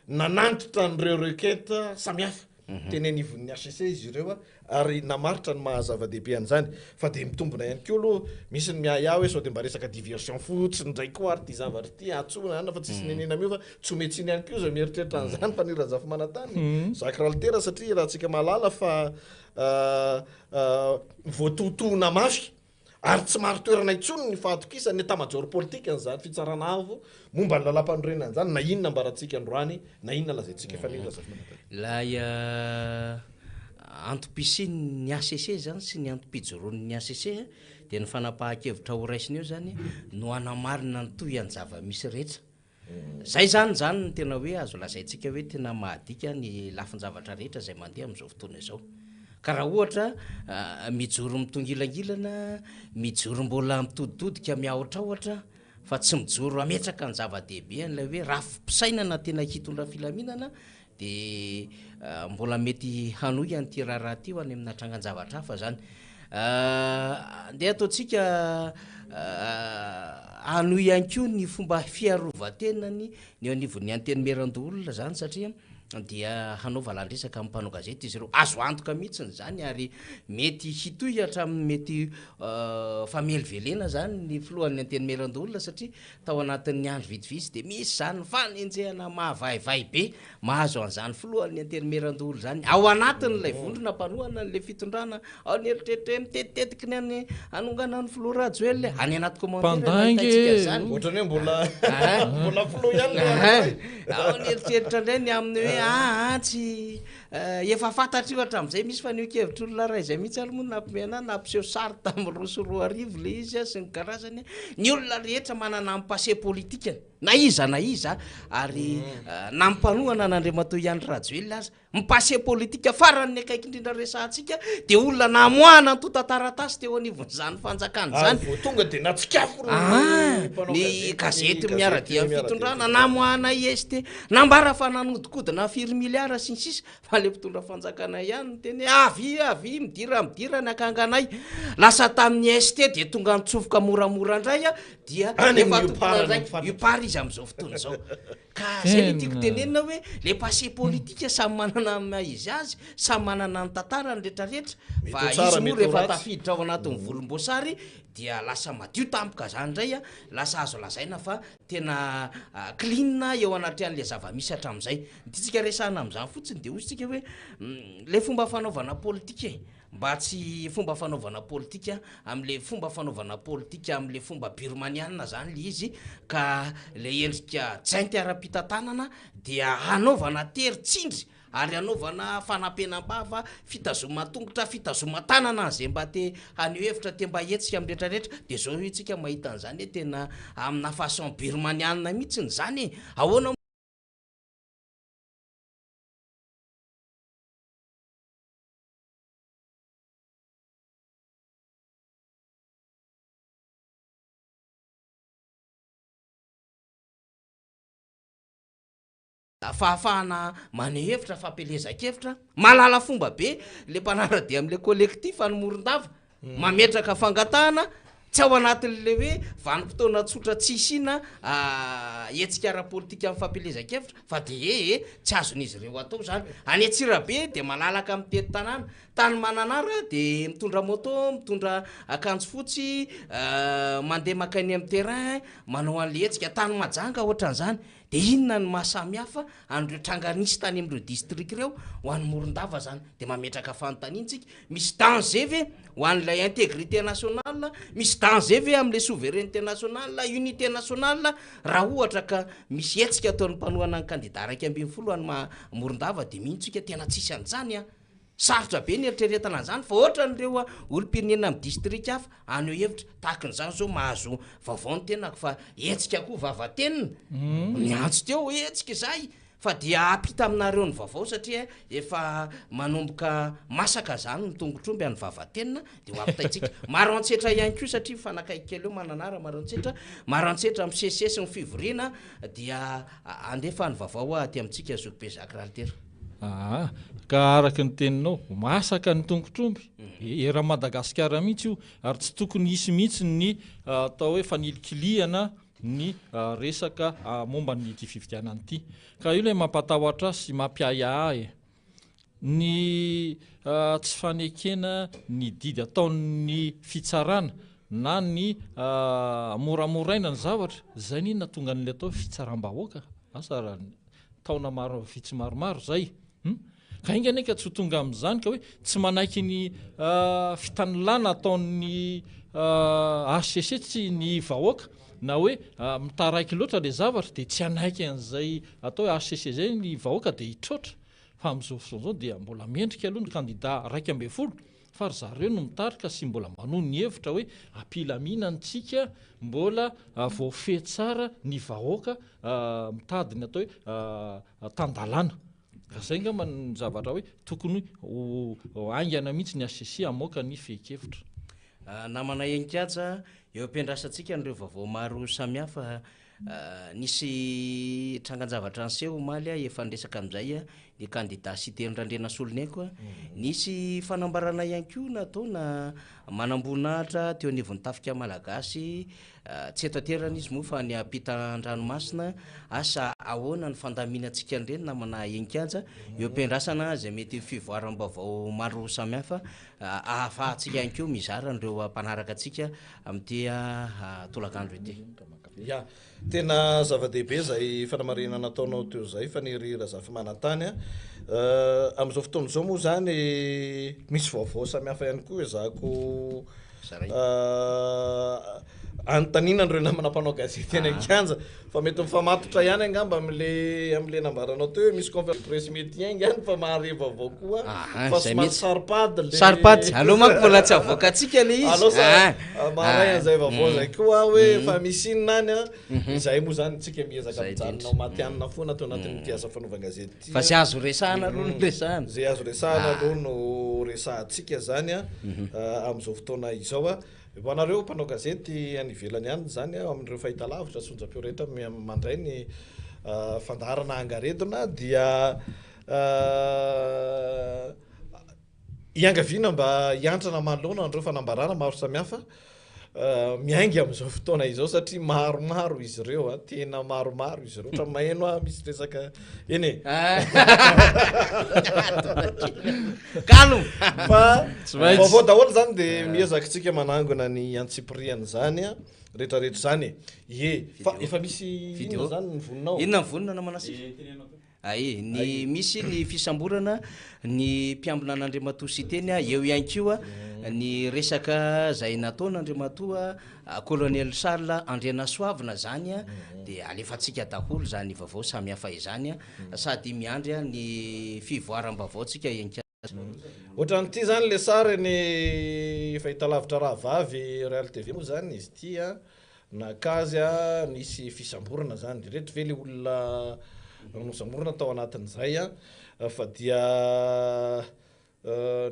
[SPEAKER 5] nanantitra an'ireo requête samihafa teny anivon'ny HCC izy ireo ary namaritra ny maha zava-dehibe an'izany. Fa dia mitombina ihany koa aloha, misy ny miahiahy hoe sao dia mba resaka diversion fotsiny indray koa ary ity zavatra ity, antsoina any fa tsisy niniana miova, tsy omen-tsiny ihany koa izay mieritreritra an'izany Faniry Razafimanantany, Jacques Ralitera satria raha antsika mahalala fa voatohitohina mafy Ary tsy marin-toerana intsony ny fahatokisan'ny etamajaoro politikan'izany fitsarana avo momba ny lalàmpanorenana izany, na inona ambarantsika androany, na inona lazaintsika efa nila Razafimanantany.
[SPEAKER 2] Ilay antom-pisian'ny hcc izany sy ny antom-pijoroan'ny hcc dia ny fanapahan-kevitra horaisina eo izany no hanamarina ny tohian'ny zava-misy rehetra. Zay zany zany no tena hoe azo lazaintsika hoe tena mahadika ny lafin-javatra rehetra izay mandeha amin'izao fotoana izao. Ka raha ohatra mijoro mitongilangilana, mijoro mbola mitoditodika miahotrahotra fa tsy mijoro hametraka ny zava-dehibe an'ilay hoe rafi-pisainana tena hitondra filaminana Dia mbola mety hanohy an'ity raharaha ity ho any amina trangan-javatra hafa izany. Andeha ataontsika hanohy ihany koa ny fomba fiarovan-tenany ny eo anivon'ny Antenimierandoholona izany satria dia hanao valan-dresaka amin'ny mpanao gazety izy ireo. Azo antoka mihitsy izany ary mety hitohy hatramin'ny mety famelivelena izany ny filohan'ny Antenimierandoholona satria Tao anatin'ny andro vitsivitsy dia misy izany fanenjehana mahavaivay be mahazo an'izany filohan'ny Antenimierandoholona izany ao anatin'ilay vondrona mpanohana an'ilay fitondrana ao ny eritreritra hoe mitetitetiky ny any hanongana ny filoha Rajoelina e! Any anaty commentaire no
[SPEAKER 6] Mpandainga
[SPEAKER 2] ahitantsika
[SPEAKER 6] e!
[SPEAKER 2] an'izany.
[SPEAKER 5] Ohatran'ny hoe mbola mbola filoha ihany ilay anankiray.
[SPEAKER 2] Ao ny eritreritra indray ny amin'ny hoe aa tsy Efa fantatro io hatramin'izay, misy fanehoan-kevitr'olona iray izay mihitsy ary moa nampime anah, nampiseho sary tamin'ny 2002 ilay izy sy ny karazany, ny olona rehetra manana ny passé politikany, na iza na iza, ary na ny mpanohana an'Andriamatoa Andry Rajoelina aza, ny passé politika faran'ny akaiky indrindra resahantsika dia olona namoahana antontan-taratasy teo anivon'izany fanjakana izany.
[SPEAKER 5] Ary vao tonga dia natsikafony ny mpanao
[SPEAKER 2] Ny
[SPEAKER 5] gazety,
[SPEAKER 2] gazety miara-dia amin'ny fitondrana, namoahana IST. Nambara fa nanodikodina firy miliara sy ny sisa fa le mpitondra fanjakana ihany niteny hoe avia avia midira midira ny akanganay. Lasa tamin'ny ST dia tonga nitsofoka moramora indray dia
[SPEAKER 5] Any
[SPEAKER 2] efa
[SPEAKER 5] amin'ny Upar
[SPEAKER 2] tompon'andraikitra
[SPEAKER 5] no fantatra.
[SPEAKER 2] Upar izy amin'izao fotoana izao. Ka zay le tiako
[SPEAKER 6] Tena.
[SPEAKER 2] tenenina hoe le passé politique samy manana ny maha izy azy, samy manana ny tantarany retraretra
[SPEAKER 5] Mety
[SPEAKER 2] fa
[SPEAKER 5] ho tsara,
[SPEAKER 2] izy moa
[SPEAKER 5] mety ho
[SPEAKER 2] rehefa
[SPEAKER 5] ratsy.
[SPEAKER 2] tafiditra ao anatin'ny volomboasary dia lasa madio tampoka zany indray, lasa azo lazaina fa Tena clean eo anatrehan'ilay zava-misy hatramin'izay. Ny tiantsika resahana amin'izany fotsiny dia hoy isika hoe ilay fomba fanaovana politika e, mba tsy fomba fanaovana politika amin'ilay fomba fanaovana politika amin'ilay fomba birmaniana izany ilay izy ka ilay endrika jainty ara-pitantanana dia hanaovana tery tsindry ary hanaovana fanampenam-bava, fitazoman-tongotra, fitazoman-tanana an'izay mba te haneho hevitra, te mba hihetsika amin'ny rehetra rehetra, dia izao isika mahita an'izany hoe tena amina façon birmaniana mihitsiny izany e! Ahoana Fahafahana maneho hevitra, fampielezan-kevitra, mahalala fomba be le mpanara-dia amin'le collectif any Morondava, mametraka fangatahana tsy ao anatin'le hoe vanim-potoana tsotra tsy hisiana hetsika ara-politika amin'ny fampielezan-kevitra fa de ee tsy azon'izy ireo atao izany. Any Antsirabe dia malalaka mitety tanàna, tany Mananara dia mitondra moto, mitondra akanjo fotsy, mandeha mankany amin'ny terrain, manao an'le hetsika, tany Mahajanga ohatran'izany. Dia inona no maha samy hafa an'ireo tranga nisy tany amin'ireo district ireo ho an'i Morondava zany? Dia mametraka fanontaniana tsika, misy danger ve ho an'ilay intégrité nationale, misy danger ve amin'ilay souveraineté nationale, unité nationale raha ohatra ka misy hetsika ataon'ny mpanohana ny kandida 11 any Morondava dia mino tsika tena tsisy an'izany an! Sarotra be ny eritreretana an'izany fa ohatran'ireo olom-pirenena amin'ny distrika hafa haneho hevitra tahaka an'izany izao mahazo vaovao ny tenako fa hetsika koa vavatenina niantso teo hetsika izahay fa dia hampita aminareo ny vaovao satria efa manomboka masaka izany ny tongotr'omby any vavatenina dia ho ampitaintsika Maroantsetra ihany koa satria mifanakaiky kely eo Mananara Maroantsetra Maroantsetra misesisesy ny fivoriana dia handefa ny vaovao aty amintsika Zokibe Jacques Ralitera.
[SPEAKER 6] Aa ka araka ny teninao, masaka ny tongotr'omby, eran'i Madagasikara mihitsy io, ary tsy tokony hisy mihitsy ny atao hoe fanilikilihana ny resaka momba an'ity fifidianana ity. Ka io ilay mampatahotra ahy sy mampiahiahy ahy e. Ny tsy fanekena ny didy ataon'ny fitsarana na ny hamoramoraina ny zavatra, izay anie no nahatonga an'ilay atao hoe fitsaram-bahoaka, asa raha taona maro vitsy maromaro izay hum! Ka enga anie ka tsy ho tonga amin'izany ka hoe tsy manaiky ny fitanilana ataon'ny HCC tsy ny vahoaka na hoe mitaraiky loatra ilay zavatra dia tsy hanaiky an'izay atao hoe HCC izay ny vahoaka dia hitroatra fa amin'izao fotoana izao dia mbola mendrika aloha ny kandida 11 fa ry zareo no mitarika sy mbola manohy ny hevitra hoe ampilaminana tsika mbola voafehy tsara ny vahoaka mitady ny atao hoe tan-dalàna. Ka zay angamba ny zavatra hoe tokony ho haingana mihitsy ny HCC hamoaka ny fehin-kevitra.
[SPEAKER 2] Namana Heninkaja, eo am-piandrasantsika an'ireo vaovao maro samihafa Nisy trangan-javatra niseho omaly, efa niresaka amin'izay ny kandida Siteny Randrianasoloniaiko. Nisy fanambarana ihany koa nataona manamboninahitra teo anivon'ny tafika malagasy, tsy eto an-toerana izy moa fa any ampitan-dranomasina. Asa ahoana ny fandaminantsika an'ireny namana Heninkaja, eo am-piandrasana izay mety ho fivoaram-baovao maro samihafa ahafahantsika ihany koa mizara an'ireo mpanaraka antsika amin'ity tolakandro ity.
[SPEAKER 5] Ya, tena zava-dehibe izay fanamarihana nataonao teo izay Faniry Razafimanantany a. Amin'izao fotoana izao moa izany misy vaovao samihafa ihany koa ezahako anontaniana an'ireo namana mpanao gazety eny an-kianja fa mety mifamatotra ihany angamba amin'le amin'le nambaranao teo hoe misy conférence de presse mety hiainga any fa mahare vaovao koa
[SPEAKER 2] Aha,
[SPEAKER 5] fa
[SPEAKER 2] zay
[SPEAKER 5] somary
[SPEAKER 2] mihitsy.
[SPEAKER 5] saro-pady le
[SPEAKER 2] Saro-pady. Aleo manko mbola tsy avoakantsika le izy.
[SPEAKER 5] Aleo sa
[SPEAKER 2] Ah,
[SPEAKER 5] maharay
[SPEAKER 2] ah,
[SPEAKER 5] an'izay vaovao
[SPEAKER 2] mm.
[SPEAKER 5] zay koa hoe
[SPEAKER 2] Mm.
[SPEAKER 5] fa misy inona any a
[SPEAKER 2] Mhm.
[SPEAKER 5] Izahay moa zany tsika miezaka
[SPEAKER 2] Zay
[SPEAKER 5] mijanona
[SPEAKER 2] indrindra.
[SPEAKER 5] ho matihanina foana ato anatin'ity asa fanaovan-gazety ity
[SPEAKER 2] Fa
[SPEAKER 5] a.
[SPEAKER 2] zay azo resahana aloha no
[SPEAKER 5] Mm.
[SPEAKER 2] resahana.
[SPEAKER 5] Zay azo resahana
[SPEAKER 2] Ah.
[SPEAKER 5] aloha no resahantsika zany a
[SPEAKER 2] Mhm.
[SPEAKER 5] amin'izao fotoana izao a. Ho anareo mpanao gazety any ivelany any izany, amin'ireo fahitalavitra sy onjam-peo rehetra mandray ny fandaharana Angaredona dia iangaviana mba hiantrana manoloana an'ireo fanambarana maro samihafa miainga amin'izao fotoana izao satria maromaro izy ireo a, tena maromaro izy ireo, ohatran'ny maheno aho misy resaka eny e.
[SPEAKER 2] Kalo!
[SPEAKER 5] Fa
[SPEAKER 6] Tsy maintsy.
[SPEAKER 5] vaovao daholo zany dia miezaka tsika manangona ny antsipiriany zany a, rehetrarehetra zany e. Ie, fa efa misy
[SPEAKER 2] Vidéo.
[SPEAKER 5] inona zany ny vonona ao?
[SPEAKER 2] Inona ny vonona namana Sify? Ae, ny misy ny fisamborana ny mpiambina an'Andriamatoa Siteny, eo ihany koa ny resaka izay nataon'Andriamatoa Colonel Charles Andrianasoavina izany dia alefantsika daholo izany vaovao samihafa izany sady miandry ny fivoaram-baovao tsika eny
[SPEAKER 5] Ohatran'ity izany le sary ny fahitalavitra rahavavy Real TV moa izany izy ity a, naka azy a, nisy fisamborana izany, ireto ve le olona nosamborina tao anatin'izay a, fa dia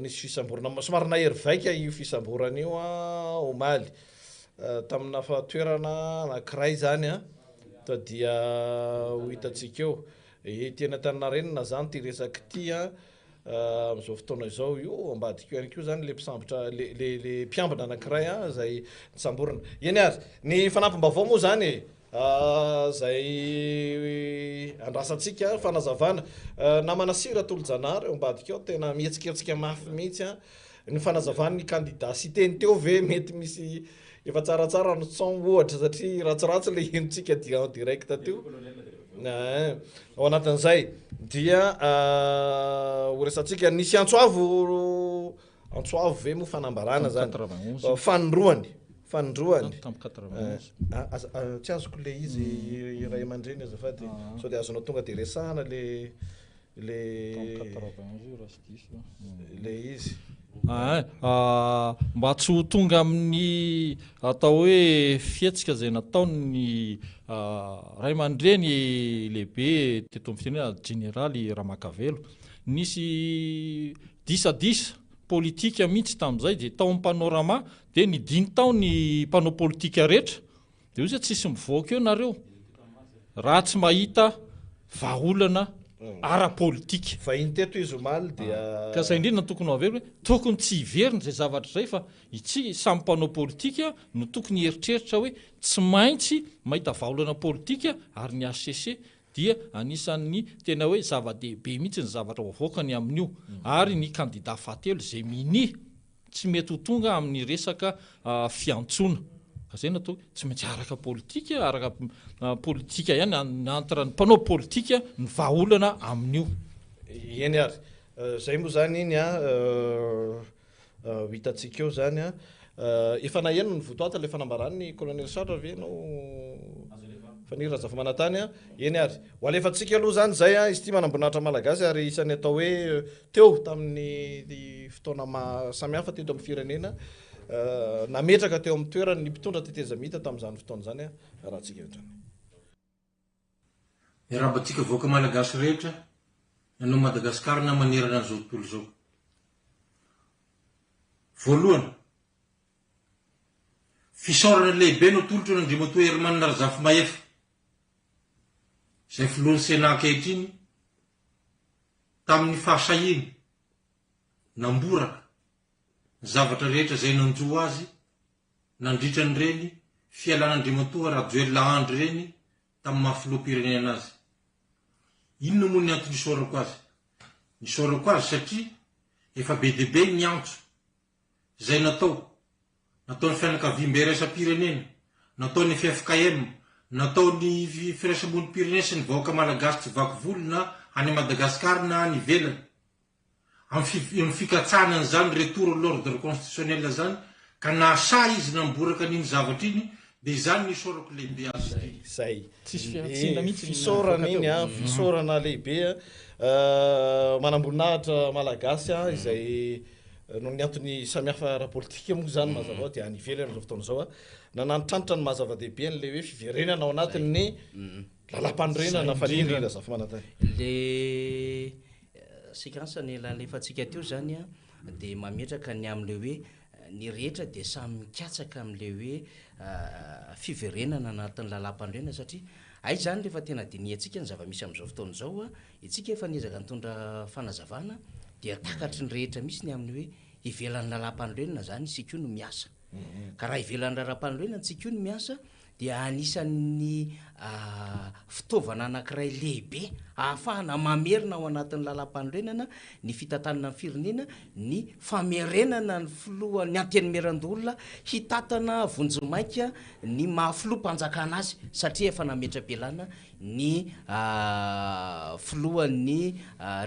[SPEAKER 5] nisy fisamborana, somary nahery vaika io fisamborana io a omaly, tamina toerana anankiray izany a, fa dia ho hitantsika eo. Ety Antaninarenina zany ity resaka ity an, amin'izao fotoana izao. Io ambadika io ihany koa zany le mpisambotra, le le le mpiambina anankiray an, izay nisamborina. Eny ary, ny fanampim-baovao moa zany e, izay andrasantsika fanazavana. Namana Sira Tolojanahary ao ambadika ao, tena mihetsiketsika mafy mihitsy an. Ny fanazavan'ny kandida Siteny teo ve mety misy efa tsaratsara ny son ohatra satria ratsiratsy le henontsika en direct teo. Ein. Ao anatin'izay dia ho resatsika nisy antso avo antso avo ve moa fanambarana zany fanindroany fanindroany tsy azoko le izy ray aman-dreny azafady sao dia azonao tonga dia resahana le Le le izy.
[SPEAKER 6] Aa mba tsy ho tonga amin'ny atao hoe fihetsika izay nataon'ny ray aman-dreny lehibe teto amin'ny firenena jeneraly Ramakavelo. Nisy disadisa politika mihitsy tamin'izay dia tao amin'ny Panorama dia nidiny tao ny mpanao politika rehetra Dia hoy izy hoe tsisy mivoaka eo nareo raha tsy mahita vahaolana ara-politika.
[SPEAKER 5] Vahiny teto izy omaly dia.
[SPEAKER 6] Ka izay indrindra no tokony ho averiko hoe tokony tsy hiverina izay zavatra izay fa itsika samy mpanao politika no tokony hieritreritra hoe tsy maintsy mahita vahaolana politika ary ny hcc dia anisan'ny tena hoe zava-dehibe mihitsy ny zavatra ho avoakany amin'io ary ny kandida fahatelo izay minia Tsy mety ho tonga amin'ny resaka fiantsoana. Ka zay no atao hoe tsy maintsy araka politika, araka politika ihany entre ny mpanao politika ny vahaolana amin'io.
[SPEAKER 5] Eny ary. Zay moa zany iny an, ho hitantsika eo zany an. Efa naheno ny votoatin'ilay fanambaran'ny Colonel Charles ve ianao Faniry Razafimanantany an? Eny ary. Ho alefantsika aloha zany izay an, izy ity manamboninahitra malagasy ary isan'ny atao hoe teo tamin'ny fotoana maha samihafa teto amin'ny firenena, nametraka teo amin'ny toerany ny mpitondra tetezamita tamin'izany fotoana izany raha tsika hatrany.
[SPEAKER 16] Miarahaba antsika vahoaka Malagasy rehetra na ao Madagasikara na manerana an'izao tontolo izao. Voalohany, fisaorana lehibe no atolotro an'Andriamatoa Herman Razafimahefa, izay filohan'ny Sénat ankehitriny, tamin'ny fahasahiany namboraka ny zavatra rehetra izay nanjo azy nandritra an'ireny fialan'Andriamatoa Rajoelina Andry ireny tamin'ny maha filoham-pirenena azy. Inona moa ny antony isaorako azy? Nisaorako azy satria efa be dia be ny antso izay natao, nataon'ny fianakaviambe iraisam-pirenena, nataon'ny ffkm, nataon'ny firaisamonim-pirenena sy ny vahoaka malagasy tsy vaky volo na any Madagasikara na any ivelany, amin'ny fikatsahana an'izany retour à l'ordre constitutionnel izany, ka nahasahy izy namboraka an'iny zavatra iny, dia izany no isaorako lehibe azy ity.
[SPEAKER 5] Izay.
[SPEAKER 6] Tsisy fihantsiana mihitsy ny
[SPEAKER 5] Fisaorana
[SPEAKER 6] navoaka
[SPEAKER 5] iny
[SPEAKER 6] teo.
[SPEAKER 5] an, fisaorana lehibe an, manamboninahitra malagasy an, izay noho ny antony samihafa ara-politika moa izany mazava ho dia any ivelany amin'izao fotoana izao an, nanantitrantitra ny maha zava-dehibe an'ilay hoe fiverenana ao anatin'ny lalàmpanorenana Faniry Razafimanantany.
[SPEAKER 2] Le séquence nalefantsika teo izany an, dia mametraka ny amin'ilay hoe Ny rehetra dia samy mikatsaka amin'ilay hoe fiverenana anatin'ny lalàmpanorenana satria hay izany rehefa tena dinihantsika ny zava-misy amin'izao fotoana izao, isika efa niezaka nitondra fanazavana dia takatry ny rehetra mihitsy ny amin'ny hoe ivelan'ny lalàmpanorenana izany isika io no miasa. Ka raha ivelan'ny lalàmpanorenana isika io no miasa dia anisan'ny fitaovana anankiray lehibe ahafahana mamerina ao anatin'ny lalàmpanorenana ny fitantanana ny firenena ny famerenana ny filohan'ny Antenimierandoholona hitantana vonjimaika ny maha filoham-panjakana azy satria efa nametra-pialana ny filohan'ny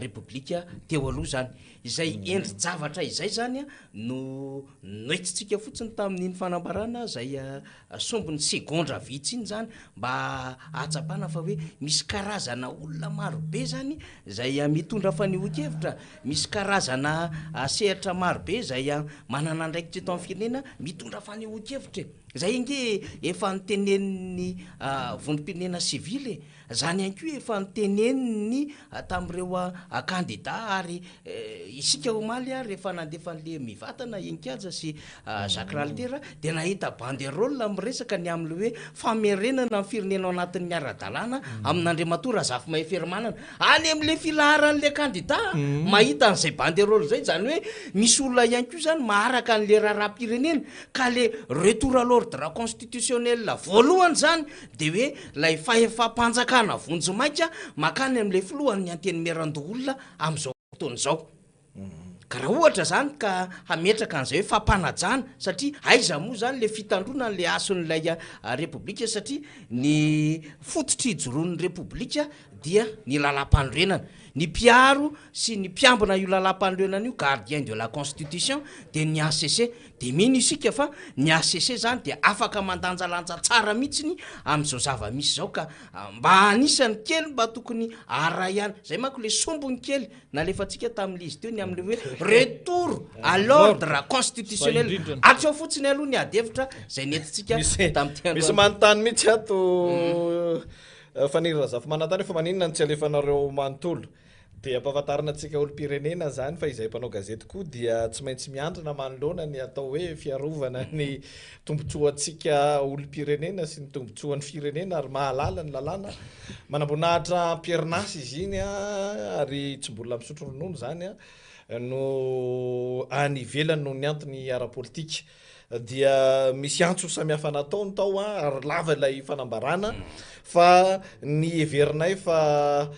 [SPEAKER 2] Repoblika teo aloha izany. Izay endri-javatra izay izany no noentintsika fotsiny tamin'iny fanambarana izay Sombiny segondra vitsy iny zany mba ahatsapana fa hoe misy karazana olona maro be zany zay mitondra fanehoan-kevitra, misy karazana sehatra maro be zay manana andraikitra eto amin'ny firenena mitondra fanehoan-kevitra e! Zay ange efa notenenin'ny vondrom-pirenena sivily e! Izany ihany koa efa noteneniny tamin'ireo kandida ary isika omaly rehefa nandefa an'ilay mivatana i Nkaja sy Jacques Ralitera dia nahita banderole miresaka ny amin'ilay hoe famerenana ny firenena ao anatin'ny ara-dalàna amin'Andriamatoa Razafimahefermanana. Any amin'ilay filaharan'ilay kandida mahita an'izay banderole izay, izany hoe misy olona ihany koa izany maharaka an'ilay raharaham-pirenena ka ilay retour à l'ordre constitutionnel voalohany izany dia hoe ilay fahefam-panjakana vonjimaika mankany amin'ilay filohan'ny Antenimierandoholona amin'izao fotoana izao. Ka raha ohatra izany ka hametraka an'izay hoe fampanajana, satria aiza moa izany ilay fitandroana an'ilay hasin'ilay Repoblika, satria ny fototra ijoroan'ny Repoblika dia ny lalàmpanorenana. Ny mpiaro sy ny mpiambina io lalàmpanorenana io, gardien de la constitution, dia ny HCC. Dia mino isika fa ny HCC izany dia afaka mandanjalanja tsara mihitsiny amin'izao zava-misy izao ka mba anisan'ny kely mba tokony haharay ihany. Izay manko ilay sombiny kely nalefantsika tamin'ilay izy teo ny amin'ilay hoe retour à l'ordre constitutionnel. Hatreo fotsiny aloha ny ady hevitra izay nentintsika tamin'ity androany.
[SPEAKER 5] Misy manontany mihitsy ato Faniry Razafimanantany hoe fa maninona no tsy alefanareo manontolo? Dia ampahafantarina antsika olom-pirenena izany fa izahay mpanao gazety koa dia tsy maintsy miandrina manoloana ny atao hoe fiarovana ny tombontsoantsika olom-pirenena sy ny tombontsoan'ny firenena ary mahalala ny lalàna. Manamboninahitra am-perinasa izy iny ary tsy mbola misotro ronono izany no any ivelany noho ny antony ara-politika. Dia misy antso samihafa nataony tao ary lava ilay fanambarana fa ny heverinay fa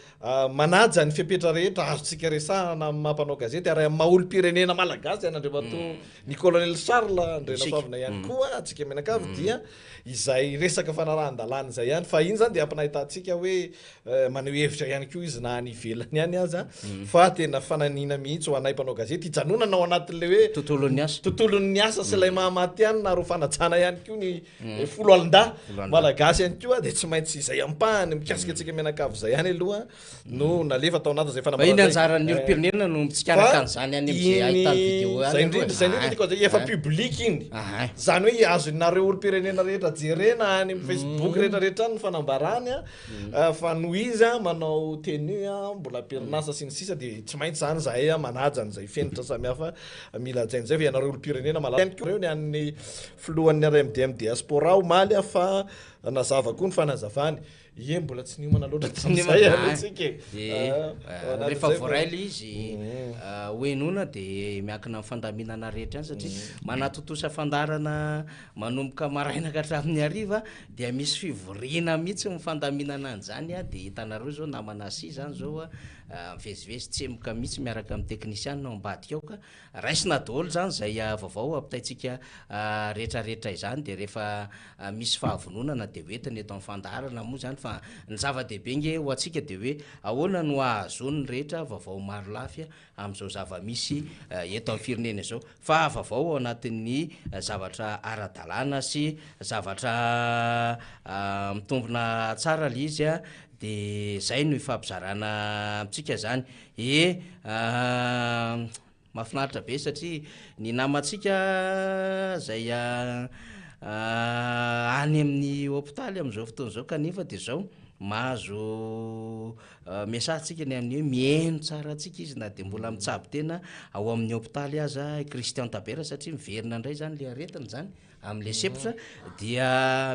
[SPEAKER 5] Manaja ny fepetra rehetra azontsika resahana amin'ny maha mpanao gazety ary amin'ny maha olom-pirenena malagasy an'Andriamatoa ny Colonel Charles Andrianasoavina ihany koa antsika mianakavy dia izay resaka fanarahan-dalàna izay ihany fa iny izany dia ampinahitantsika hoe maneho hevitra ihany koa izy na any ivelany any aza fa tena fananiana mihitsy ho anay mpanao gazety hijanonana ao anatin'ilay hoe
[SPEAKER 2] Tontolon'ny asa.
[SPEAKER 5] tontolon'ny asa sy ilay maha matihanina ary ho fanajana ihany koa ny Foloalindahy malagasy ihany koa dia tsy maintsy izay ampahany mikasika antsika mianakavy izay ihany aloha no nalefa tao anatin'izay
[SPEAKER 2] fanambarana izay. Fa iny anjaran'ny olom-pirenena no mitsikaraka an'izany any amin'izay ahitany vidéo any
[SPEAKER 5] Izay indrindra, izay indrindra tiako hazavaina, efa public iny. Izany hoe azonareo olom-pirenena rehetra jerena any amin'ny Facebook rehetra rehetra any ny fanambarany fa noho izy manao tenue mbola am-perinasa sy ny sisa dia tsy maintsy izany izahay manaja an'izay fenitra samihafa mila hajaina izay fa ianareo olom-pirenena malala ihany koa ireo ny an'ny Filohan'ny RMDM Diaspora omaly aho fa nazava koa ny fanazavany. Ie, mbola tsy niomana loatra tamin'izay aloha tsika e.
[SPEAKER 2] Dia rehefa voaray ilay izy hohenoina dia miankina amin'ny fandaminana rehetra ihany satria manatontosa fandaharana manomboka maraina ka hatramin'ny hariva dia misy fivoriana mihitsy ny fandaminana an'izany dia hitanareo izao namana Sy izany izao mivezivezy tsemoka mihitsy miaraka amin'ny teknisianina ao ambadika ao ka Raisina daholo izany izay vaovao ampitaintsika rehetra rehetra izany dia rehefa misy fahavononana dia ho entina eto amin'ny fandaharana moa izany fa ny zava-dehibe nge ho antsika dia hoe ahoana no ahazoan'ny rehetra vaovao maro lafy amin'izao zava-misy eto amin'ny firenena izao fa vaovao ao anatin'ny zavatra ara-dalàna sy zavatra mitombina tsara ilay izy dia izay no ifampizarana amintsika izany e Mahafinaritra be satria ny namantsika izay any amin'ny hopitaly amin'izao fotoana izao kanefa dia izao mahazo message tsika ny amin'ny hoe mihaino tsara antsika izy na dia mbola mitsabo tena ao amin'ny hopitaly aza i Christian Tabera satria miverina indray izany ilay aretina izany amin'ilay sempotra dia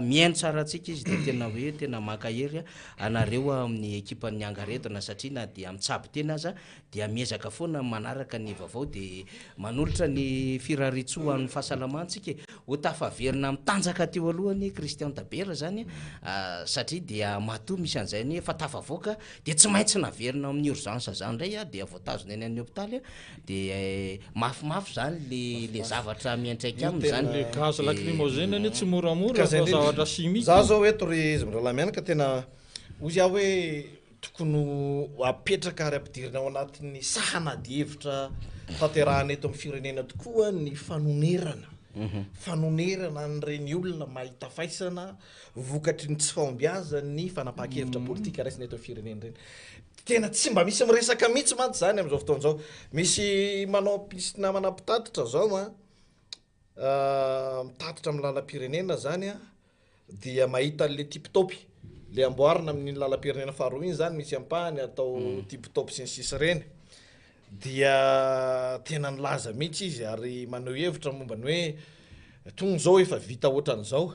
[SPEAKER 2] mihaino tsara antsika izy dia tena hoe tena mankahery anareo amin'ny ekipan'ny Angaredona satria na dia mitsabo tena aza dia miezaka foana manaraka ny vaovao dia manolotra ny firariantsoa ho an'ny fahasalamana tsika e, ho tafaverina mitanjaka teo aloha anie Christian Tabera zany satria dia matoa misy an'izay anie efa tafavoaka dia tsy maintsy naverina ao amin'ny urgence zany indray a dia voatazona eny amin'ny hopitaly a dia mafimafy zany le le zavatra miantraika aminy zany.
[SPEAKER 6] Le gaz lacrymogène anie tsy moramora fa zavatra chimique.
[SPEAKER 5] Za zao eto ry Zimralamianaka tena hozy aho hoe Tokony ho apetraka ary ampidirina ao anatin'ny sahan'adihevitra tanterahana eto amin'ny firenena tokoa ny fanonerana. Fanonerana an'ireny olona mahita faisana vokatry ny tsy fahombiazan'ny fanapahan-kevitra politika raisina eto amin'ny firenena ireny. Tena tsy mba misy miresaka mihitsy mantsy izany amin'izao fotoana izao. Misy manao, misy namana mpitatitra izao an, mitatitra amin'ny lalam-pirenena izany an, dia mahita an'ilay tip top. Le amboarina amin'iny lalam-pirenena faharoa iny zany misy ampahany atao tip top sy ny sisa ireny. Dia tena nilaza mihitsy izy ary maneho hevitra momba ny hoe tony izao efa vita ohatran'izao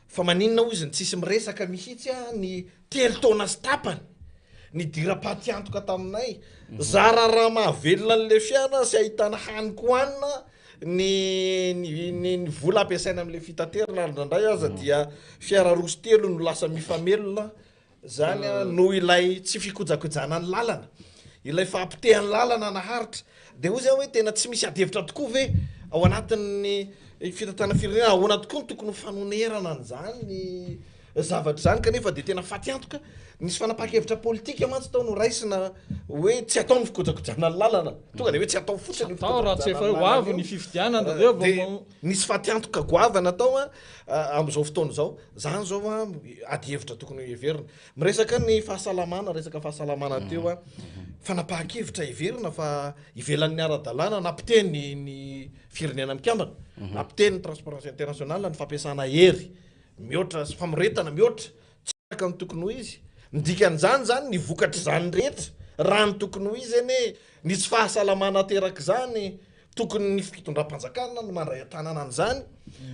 [SPEAKER 5] fa maninona hoy izy no tsisy miresaka mihitsy ny telo taona sy tapany nidiram-patiantoka taminay. Zara raha mahavelona an'ilay fiara sy ahitana hanin-kohanina ny ny ny ny vola ampiasaina amin'ilay fitaterana ary indraindray aza dia fiara roa sy telo no lasa mifamelona zany a noho ilay tsy fikojakojana ny lalana, ilay fahapotehan'ny lalana naharitra. Dia hoy zany hoe tena tsy misy adihevitra tokoa ve ao anatin'ny fitantanana firenena, ahoana tokoa no tokony ho fanonerana an'izany zavatra izany kanefa dia tena faty antoka, nisy fanapahan-kevitra politika mantsy tao noraisina hoe tsy atao ny fikojakojana ny lalana, tonga dia hoe tsy atao fotsiny io
[SPEAKER 6] Atao raha tsy efa
[SPEAKER 5] fikojakojana ny
[SPEAKER 6] ho avy
[SPEAKER 5] lalana
[SPEAKER 6] ny
[SPEAKER 5] io.
[SPEAKER 6] fifidianana dia vao
[SPEAKER 5] Dia
[SPEAKER 6] ma-
[SPEAKER 5] nisy faty antoka goavana tao a, amin'izao fotoana izao, zany izao a adihevitra tokony heverina. Miresaka ny fahasalamana, resaka fahasalamana teo a, fanapahan-kevitra heverina fa ivelan'ny ara-dalàna nampiteny ny firenena mikambana, nampiteny ny Transparency International ny fampiasana hery mihoatra sy famoretana mihoatra tsy araka ny tokony ho izy. Ny dikan'izany izany, ny vokatr'izany rehetra, raha ny tokony ho izy anie, ny tsy fahasalamana aterak'izany, tokony ny fitondram-panjakana no mandray an-tanana an'izany,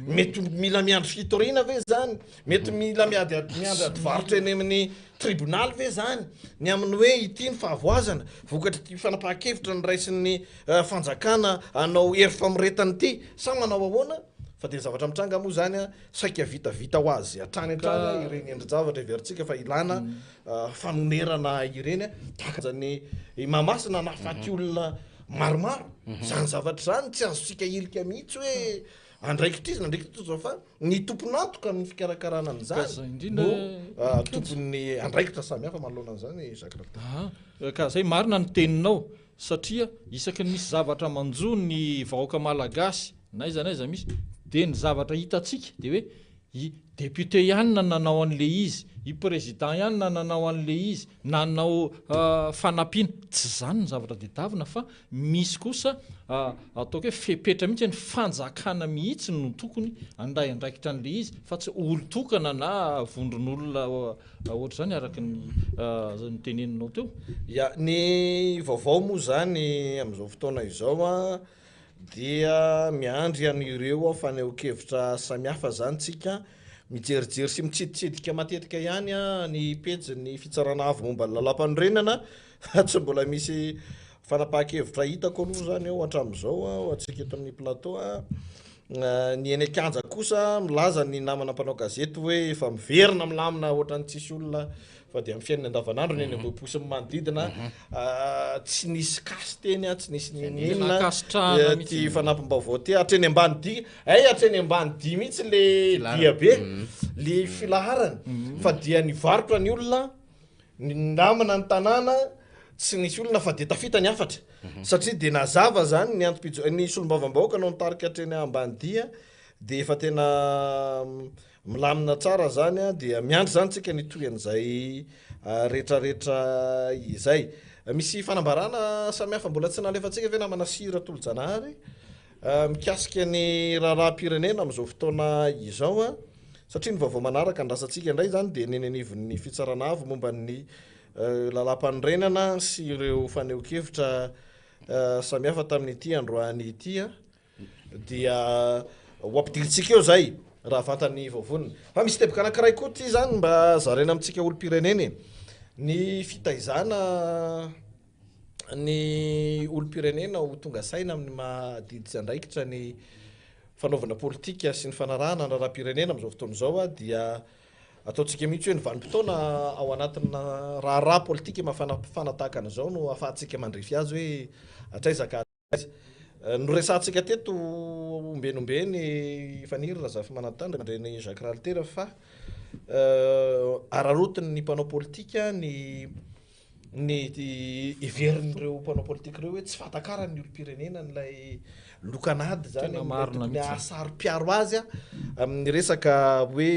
[SPEAKER 5] mety mila miandry fitoriana ve izany, mety mila miady miandry ady varotra eny amin'ny tribonaly ve izany, ny amin'ny hoe ity ny fahavoazana vokatr'ity fanapahan-kevitra noraisin'ny fanjakana hanao hery famoretana ity, sa manao ahoana? Fa dia ny zavatra mitranga moa izany saika vitavita ho azy hatrany hatrany ireny endri-javatra heverintsika fa ilana fanonerana ireny, tahaka ny Mahamasina nahafaty olona maromaro. Izany zavatra izany tsy azontsika ahilika mihitsy hoe andraikitra izy na andraikitra iza fa ny tompon'antoka amin'ny fikarakarana an'izany no tompon'ny andraikitra samihafa manoloana an'izany Jacques Ralitera.
[SPEAKER 6] Ka izay marina ny teninao satria isaky ny misy zavatra manjo ny vahoaka malagasy Na aiza na aiza misy dia ny zavatra hitantsika dia hoe i député ihany na nanao an'le izy, i président ihany na nanao an'le izy, nanao fanampiana. Tsy izany ny zavatra tadiavina fa misy kosa ataoko hoe fepetra mihitsy hoe ny fanjakana mihitsy no tokony handray andraikitra an'le izy fa tsy olon-tokana na vondron'olona ohatr'izany araka ny noteneninao teo.
[SPEAKER 5] Ya, ny vaovao moa izany amin'izao fotoana izao an, Dia miandry an'ireo fanehoan-kevitra samihafa zany tsika. Mijerijery sy mitsiditsidika matetika ihany ny pejin'ny Fitsarana Avo momba ny Lalàmpanorenana fa tsy mbola misy fanapahan-kevitra hitako aloha zany eo hatramin'izao ho antsika eto amin'ny plateau. Ny eny an-kianja kosa milaza ny namana mpanao gazety hoe efa miverina milamina ohatran'ny tsisy olona fa dia amin'ny fiainana andavanandro ny eny Ambohipo sy ny manodidina tsy nisy cas teny tsy nisy n'inon'inona ty fanampim-baovao ty hatreny ambany dia ay hatreny ambany dia mihitsy le dia be le filaharana fa dia nivarotra ny olona ny namana ny tanàna tsy nisy olona fa dia tafita ny hafatra satria dia nazava zany ny antom-pijo ny solombavambahoaka no nitarika hatreny ambany dia dia efa tena Milamina tsara zany a, dia miandry zany tsika ny tohin'izay retraretra izay. Misy fanambarana samihafa mbola tsy nalefantsika ve namana Sira Tolojanahary mikasika ny raharaham-pirenena amin'izao fotoana izao a, satria ny vaovao manaraka andrasantsika indray zany dia ny eny anivon'ny fitsarana avo momba ny lalàmpanorenana sy ireo fanehoan-kevitra samihafa tamin'ity androany ity a. Dia ho ampidirintsika eo izay raha vantany vao vonona. Fa misy teboka anankiray koa ity izany mba zaraina amintsika olom-pirenena e. Ny fitaizana ny olom-pirenena ho tonga saina amin'ny maha adidy sy andraikitra ny fanaovana politika sy ny fanarahana ny raharaham-pirenena amin'izao fotoana izao dia ataontsika mihitsy hoe ny vanim-potoana ao anatina raharaha politika mafanafana tahaka an'izao no ahafahantsika mandrefy azy hoe hatraiza ka Noresahantsika teto ombeny ombeny Faniry Razafimanantandrina Andrian'i Jacques Ralitera fa araraotin'ny mpanao politika ny ny heverin'ireo mpanao politika ireo hoe tsy fahatakaran'ny olom-pirenena an'ilay lokanady izany
[SPEAKER 6] Tena marina
[SPEAKER 5] tokony
[SPEAKER 6] mihitsy.
[SPEAKER 5] hahasaro-piaro azy amin'ny resaka hoe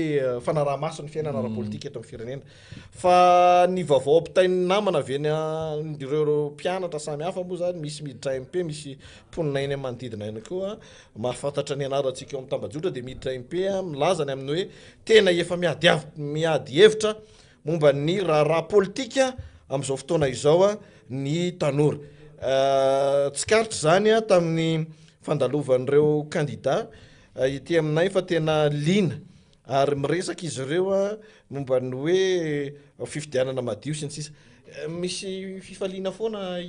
[SPEAKER 5] fanaraha-maso ny fiainana ara-politika eto amin'ny firenena. Fa ny vaovao ampitain'ny namana avy eny ireo mpianatra samy hafa moa zany, misy miditra MP, misy mponina eny amin'ny manodidina ihany koa mahafantatra ny anarantsika eo amin'ny tambajotra dia miditra MP milaza ny amin'ny hoe tena efa miady miady hevitra momba ny raharaha politika amin'izao fotoana izao ny tanora. Tsikaritra izany tamin'ny fandalovan'ireo kandida ety aminay fa tena liana ary miresaka izy ireo momba ny hoe fifidianana madio sy ny sisa. Misy fifaliana foana,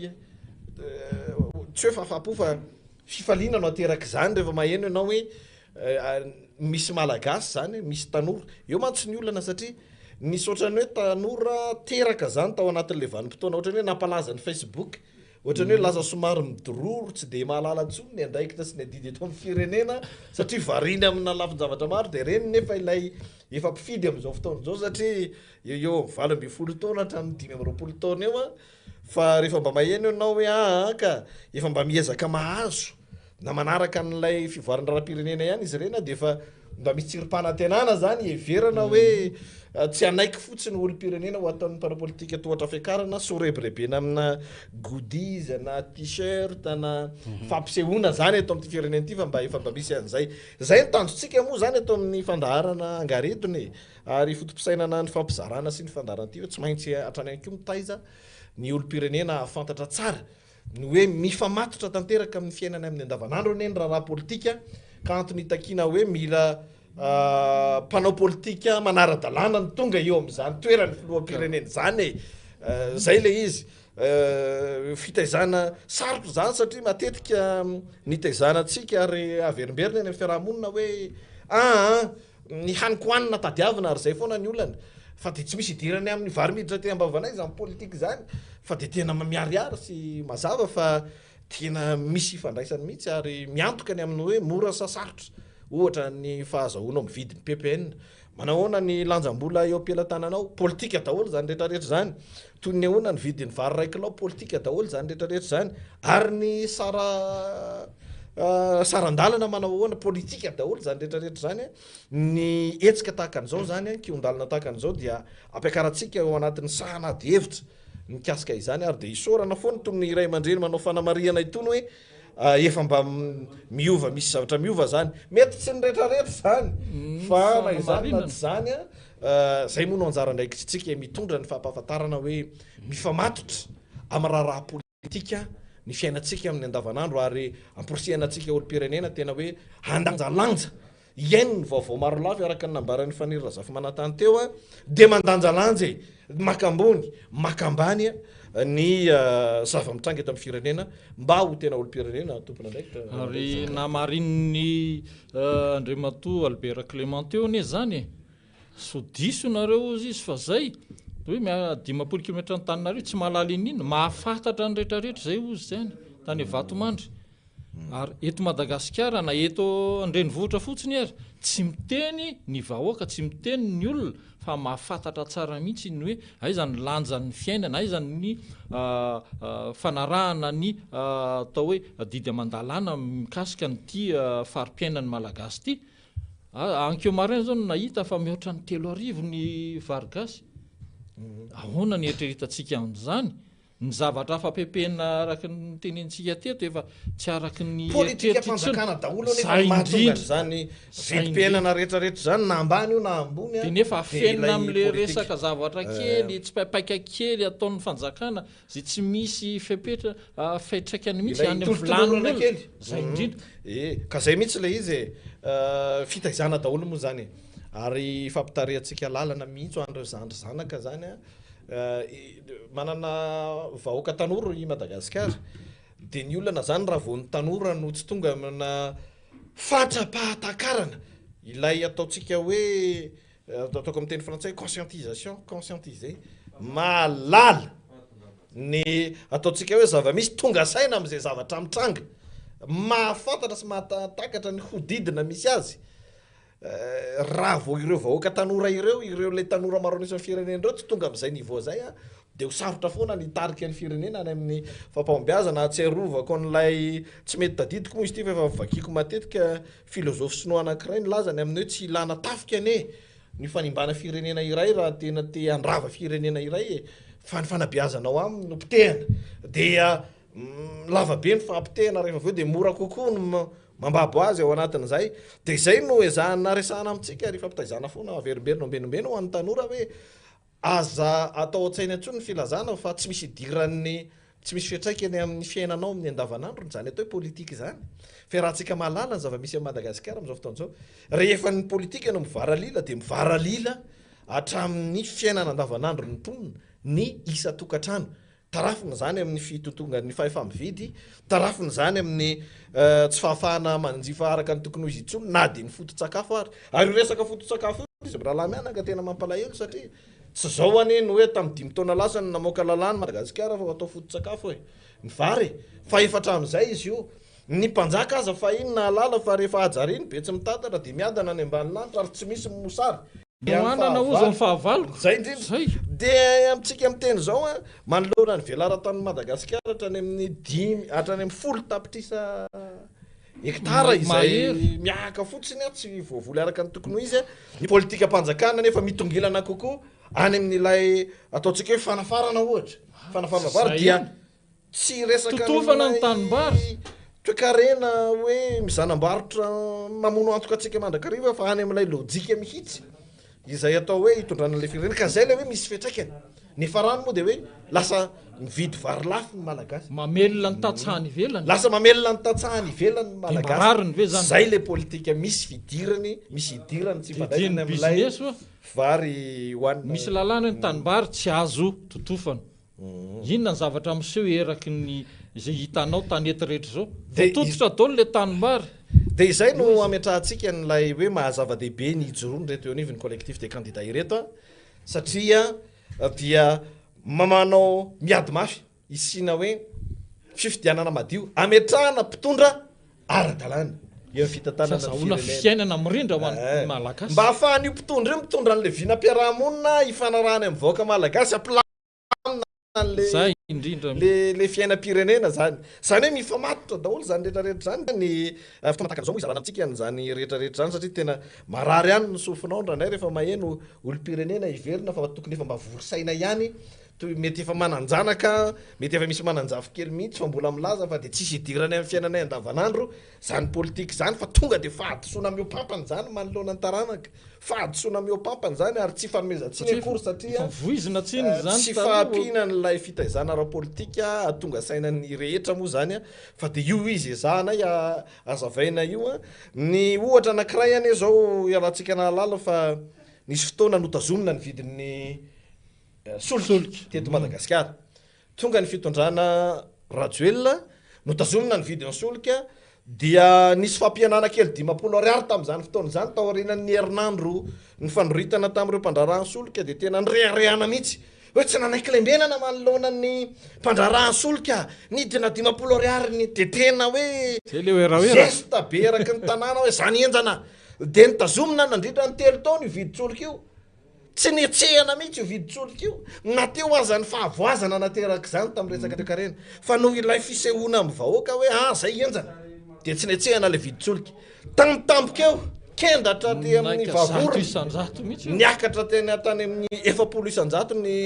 [SPEAKER 5] tsy hoe fahafahampo fa fifaliana no aterak'izany rehefa maheno ianao hoe Misy Malagasy zany, misy tanora. Eo mantsy ny olana satria nisy ohatran'ny hoe tanora teraka zany tao anatin'ilay vanim-potoana, ohatran'ny hoe nampalaza ny Facebook, ohatran'ny hoe lasa somary midororo, tsy dia mahalala intsony ny andraikitra sy ny adidy eto amin'ny firenena satria variana amina lafin-javatra maro dia ireny nefa ilay efa mpifidy amin'izao fotoana izao satria eo eo amin'ny 18 taona hatramin'ny 25 taona eo an, fa rehefa mba maheno ianao hoe aa ka efa mba miezaka mahazo na manaraka an'ilay fivoaran'ny raharaham-pirenena ihany izy ireny dia efa mba misy tsirim-panantenana izany hiheverana hoe tsy hanaiky fotsiny ho olom-pirenena ho ataon'ny mpanao politika tohatra fiakarana sy ho rebirebena amina goodies na t-shirt na fampisehoana izany eto amin'ity firenena ity fa mba efa mba misy an'izay. Izay ny tanjontsika moa izany eto amin'ny fandaharana Angaredona e! Ary foto-pisainana ny fampizarana sy ny fandaharana ity hoe tsy maintsy hatrany ihany koa mitaiza ny olom-pirenena hahafantatra tsara Ny hoe mifamatotra tanteraka amin'ny fiainana amin'ny andavanandro anie ny raharaha politika ka antony itakiana hoe mila mpanao politika manara-dalàna no tonga eo amin'izany toeran'ny filoham-pirenena izany e! Izay ilay izy. Fitaizana sarotra izany satria matetika nitaizana antsika ary averimberina eny amin'ny fiaraha-monina hoe aa Ny hanin-kohanina tadiavina ary izay foana ny olana fa dia tsy misy idirany amin'ny vary miditra aty am-bavanay izany politika izany fa dia tena miharihary sy mazava fa tena misy ifandraisany mihitsy ary miantoka ny amin'ny hoe mora sa sarotra ohatra ny fahazahoanao mividy ny ppn. Manao ahoana ny lanjam-bola eo am-pelatananao? Politika daholo izany rehetra rehetra izany. Toy ny ahoana ny vidin'ny vary iray kilao? Politika daholo izany rehetra rehetra izany. Ary ny sara saran-dalana manao ahoana? Politika daholo izany rehetra rehetra izany. Ny hetsika tahaka an'izao izany, kihon-dalana tahaka an'izao dia ampiakarantsika ao anatin'ny sahan'ady hevitra mikasika izany ary dia isaorana foana itony ny ray aman-dreny manao fanamarihana itony hoe efa mba miova, misy zavatra miova izany. Mety tsy ny rehetra rehetra izany fa na izany na tsy izany, izay moa no anjara andraikitritsika mitondra ny fampahafantarana hoe mifamatotra amin'ny raharaha politika ny fiainantsika amin'ny andavanandro ary amporisihana antsika olom-pirenena tena hoe handanjalanja Hihaino ny vaovao marolafy araka ny nambaran'i Faniry Razafimanantany teo dia mandanjalanja e! Maka ambony, maka ambany ny zava-mitranga eto amin'ny firenena mba ho tena olom-pirenena tompon'andraikitra.
[SPEAKER 6] Ary namarinin'i Andriamatoa Albert Clément teo anie izany e! Sao diso nareo hozy izy fa zay hoe miala 50 kilomètre Antananarivo tsy mahalala inona, mahafantatra ny rehetrarehetra zay hozy zany tany Vatomandry. Ary eto Madagasikara na eto an-drenivohitra fotsiny ary, tsy miteny ny vahoaka, tsy miteny ny olona fa mahafantatra tsara mihitsy ny hoe aiza ny lanjan'ny fiainana, aiza ny fanarahana ny atao hoe didy aman-dalàna mikasika an'ity fari-piainan'ny Malagasy ity. Ankiomaraina izao no nahita fa mihoatra ny 3000 ny vary gasy. Ahoana ny eritreretantsika an'izany? Ny zavatra hafa pepena araka ny notenenintsika teto efa tsy araka ny eritreritra intsony.
[SPEAKER 5] Politikam-panjakana daholo anefa
[SPEAKER 6] Zay
[SPEAKER 5] no mahatonga
[SPEAKER 6] indrindra.
[SPEAKER 5] an'izany
[SPEAKER 6] Zay
[SPEAKER 5] vidim-piainana
[SPEAKER 6] indrindra.
[SPEAKER 5] rehetra rehetra izany na ambany io na ambony
[SPEAKER 6] Dia nefa
[SPEAKER 5] dia
[SPEAKER 6] afenina
[SPEAKER 5] ilay
[SPEAKER 6] amin'ilay
[SPEAKER 5] politika.
[SPEAKER 6] resaka zavatra kely, tsipaipaika kely ataon'ny fanjakana izay tsy misy fepetra, fiantraikany mihitsy
[SPEAKER 5] Ilay
[SPEAKER 6] any amin'ny
[SPEAKER 5] tolotolorana
[SPEAKER 6] vilanin'olona.
[SPEAKER 5] kely.
[SPEAKER 6] Zay indrindra.
[SPEAKER 5] E, ka zay mihitsy ilay izy e. Fitaizana daholo moa izany e. Ary ifampitarihantsika lalana mihitsy ho an'ireo zandry zanaka izany an. Manana vahoaka tanora i Madagasikara, dia ny olana izany raha vao ny tanora no tsy tonga amina fatra-pahatakarana ilay ataontsika hoe, ataoko amin'ny teny frantsay hoe conscientisation, conscientiser, mahalala ny ataontsika hoe zava-misy, tonga saina amin'izay zavatra mitranga, mahafantatra sy mahatakatra ny hodidina misy azy. Raha vao ireo vahoaka tanora ireo, ireo ilay tanora maro an'isa amin'ny firenena ireo tsy tonga amin'izay niveau izay dia ho sarotra foana ny hitarika ny firenena any amin'ny fampahombiazana. Ahatsiarovako an'ilay, tsy mety tadidiko moa izy ity fa efa vakiko matetika, filozofy sinoa anankiray nilaza ny amin'ny hoe tsy ilana tafika anie ny fanimbana firenena iray raha tena te handrava firenena iray e, fa ny fanabeazana ao aminy no potehana. Dia lava be ny fahapotehana rehefa avy eo dia mora kokoa ny Mambabo azy ao anatin'izay. Dia izay no ezahana resahana amintsika ary ifampitaizana foana averimberina ombieny ombieny ho an'ny tanora hoe Aza atao an-tsaina intsony ny filazana fa tsy misy idiran'ny, tsy misy fiantraikany amin'ny fiainanao amin'ny andavanandrony izany atao hoe politika izany. Fa iarahantsika mahalala ny zava-misy amin'i Madagasikara amin'izao fotoana izao. Rehefa ny politika no mivaralila dia mivaralila hatramin'ny fiainana andavanandron'ny mponina, ny isan-tokantrano. Tarafina izany amin'ny fitontongan'ny fahefa-mividy, tarafina izany amin'ny tsy fahafahana manjifa araka ny tokony ho izy intsony na dia ny foto-tsakafo ary. Ary io resaka foto-tsakafo io izy mirahalahy mianaka tena mampalahelo satria tsy izao anie no hoe tamin'ny dimy taona lasa no namoaka lalàna Madagasikara fa ho atao foto-tsakafo e! Ny vary e! Fa efa hatramin'izay izy io. Ny mpanjaka aza fahiny nahalala fa rehefa hajariany be tsy mitantana dia miadana any ambany lanitra ary tsy misy ny mosary.
[SPEAKER 6] Nohanana ozy ny fahavaloko.
[SPEAKER 5] Zay indrindra. Zay. Dia amintsika miteny izao an, manoloana ny velaran-tanin'i Madagasikara hatrany amin'ny dimy, hatrany amin'ny folo tapitrisa hektara izay mihahaka fotsiny an, tsy voavoly araka ny tokony ho izy an, ny politikam-panjakana nefa mitongilana kokoa any amin'ilay ataontsika hoe fanafarana ohatra, fanafarana vary dia Tsy resaka
[SPEAKER 6] Totofana ny tanimbary.
[SPEAKER 5] Toekarena hoe mizanam-barotra mamono antoka antsika mandrakariva fa any amin'ilay lojika mihitsy izay atao hoe hitondrana an'ilay firenena ka izay ilay hoe misy fiantraikany. Ny farany moa dia hoe lasa mividy vary lafo ny Malagasy.
[SPEAKER 6] Mamelona ny tantsaha any ivelany.
[SPEAKER 5] Lasa mamelona ny tantsaha any ivelany ny
[SPEAKER 6] Dia mba
[SPEAKER 5] Malagasy.
[SPEAKER 6] rariny ve izany?
[SPEAKER 5] Izay ilay politika misy fidirany, misy idirany tsy
[SPEAKER 6] Dia
[SPEAKER 5] ifandraisany
[SPEAKER 6] dian'ny
[SPEAKER 5] amin'ilay
[SPEAKER 6] business oa.
[SPEAKER 5] vary hohanina.
[SPEAKER 6] Misy lalàna hoe ny tanimbary tsy azo totofana. Inona ny zavatra miseho eraky ny izay hitanao tanety rehetra izao? Voatototra daholo ilay tanimbary.
[SPEAKER 5] Dia izay no ametrahantsika an'ilay hoe maha zava-dehibe ny hijoroan'ireto eo anivon'ny collectif des candidats ireto an, satria dia manao miady mafy hisiana hoe fifidianana madio ametrahana mpitondra ara-dalàna eo amin'ny fitantanana ny
[SPEAKER 6] Azahoana
[SPEAKER 5] firenena.
[SPEAKER 6] fiainana mirindra ho an'ny
[SPEAKER 5] Eh.
[SPEAKER 6] Malagasy.
[SPEAKER 5] Mba ahafahan'io mpitondra io mitondra an'ilay vinam-piarahamonina hifanarahany amin'ny vahoaka malagasy hampilamina
[SPEAKER 6] Zay indrindra.
[SPEAKER 5] Le le fiainam-pirenena zany. Zany hoe mifamatotra daholo zany rehetra rehetra zany. Ny fotoana tahaka an'izao moa izarana amintsika an'izany rehetra rehetra zany satria tena marary ihany ny sofinao indraindray rehefa maheno olom-pirenena hiverina fa tokony efa mba vory saina ihany toy mety efa manan-janaka, mety efa misy manan-jafikely mihitsy fa mbola milaza fa dia tsisy idirany amin'ny fiainanay andavanandro zany politika izany fa tonga dia fahadisoana mihoapampana izany manoloana ny taranaka. Fahadisoana mihoapampana izany ary tsy ifanomezan-tsiny akory satria
[SPEAKER 6] Efa voizina tsiny izany
[SPEAKER 5] tsy
[SPEAKER 6] taloha.
[SPEAKER 5] fahampiana an'ilay fitaizana ara-politika hahatonga saina ny rehetra moa izany fa dia io izy ezahanay hazavaina io. Ny ohatra anankiray anie izao iarahantsika nahalala fa nisy fotoana notazomina ny vidin'ny solika teto Madagasikara. Tonga ny fitondrana Rajoelina, notazomina ny vidin'ny solika, dia nisy fampihenana kely 50 ariary tamin'izany fotoana izany, taorian'ny herinandro nifandroritana tamin'ireo mpandraharaha ny solika dia tena nireharehana mihitsy hoe tsy nanaiky lembenana manoloana ny mpandraharaha ny solika, nidina 50 ariary ny, dia tena hoe
[SPEAKER 6] Zay le werawera.
[SPEAKER 5] zesta be eraky ny tanàna hoe zany henjana, dia notazomina nandritra ny telo taona io vidin-tsolika io. Tsy nihetsehana mihitsy io vidin-tsolika io, na teo aza ny fahavoazana naterak'izany tamin'ny resaka toekarena, fa noho ilay fisehoana amin'ny vahoaka hoe ah zay henjana, dia tsy nihetsehana ilay vidin-tsolika. Tampotampoka eo, kenda hatraty amin'ny
[SPEAKER 6] Naika zato
[SPEAKER 5] vavorona,
[SPEAKER 6] isan-jato mihitsy io.
[SPEAKER 5] niakatra teny tany amin'ny 40 isan-jato ny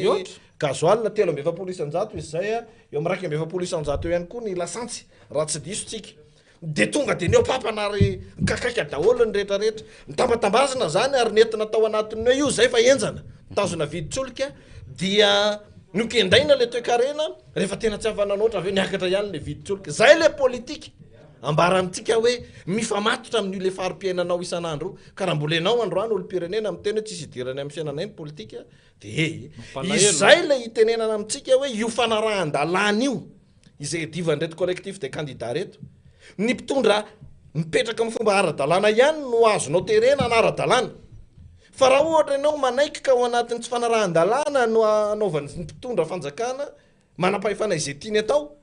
[SPEAKER 6] Mihoatra.
[SPEAKER 5] gasoil, 43 izy izay, eo amin'ny 41 isan-jato eo ihany koa ny lasantsy, raha tsy diso tsika. Dia tonga dia nihoa-papana ary nikakaika daholo ny rehetra rehetra. Nitambatambazina izany ary nentina tao anatin'ny hoe io izay fa henjana, mitazona vidin-tsolika, dia nokendaina ilay toekarena, rehefa tena tsy afa-nanoatra avy eo niakatra ihany ilay vidin-tsolika. Izay ilay politika ambara amintsika hoe mifamatotra amin'io ilay fari-piainanao isan'andro io. Ka raha mbola ianao androany olom-pirenena miteny hoe tsisy idirany amin'ny fiainanay ny politika dia e! Izay ilay itenenana amintsika hoe io fanarahan-dalàna io. izay iadivan'ireto collectif des candidats ireto. Ny mpitondra mipetraka amin'ny fomba ara-dalàna ihany no azonao terena hanara-dalàna. Fa raha ohatra ianao manaiky ka ao anatin'ny tsy fanarahan-dalàna no anaovan'ny mpitondra fanjakana manam-pahefana izay tiany atao,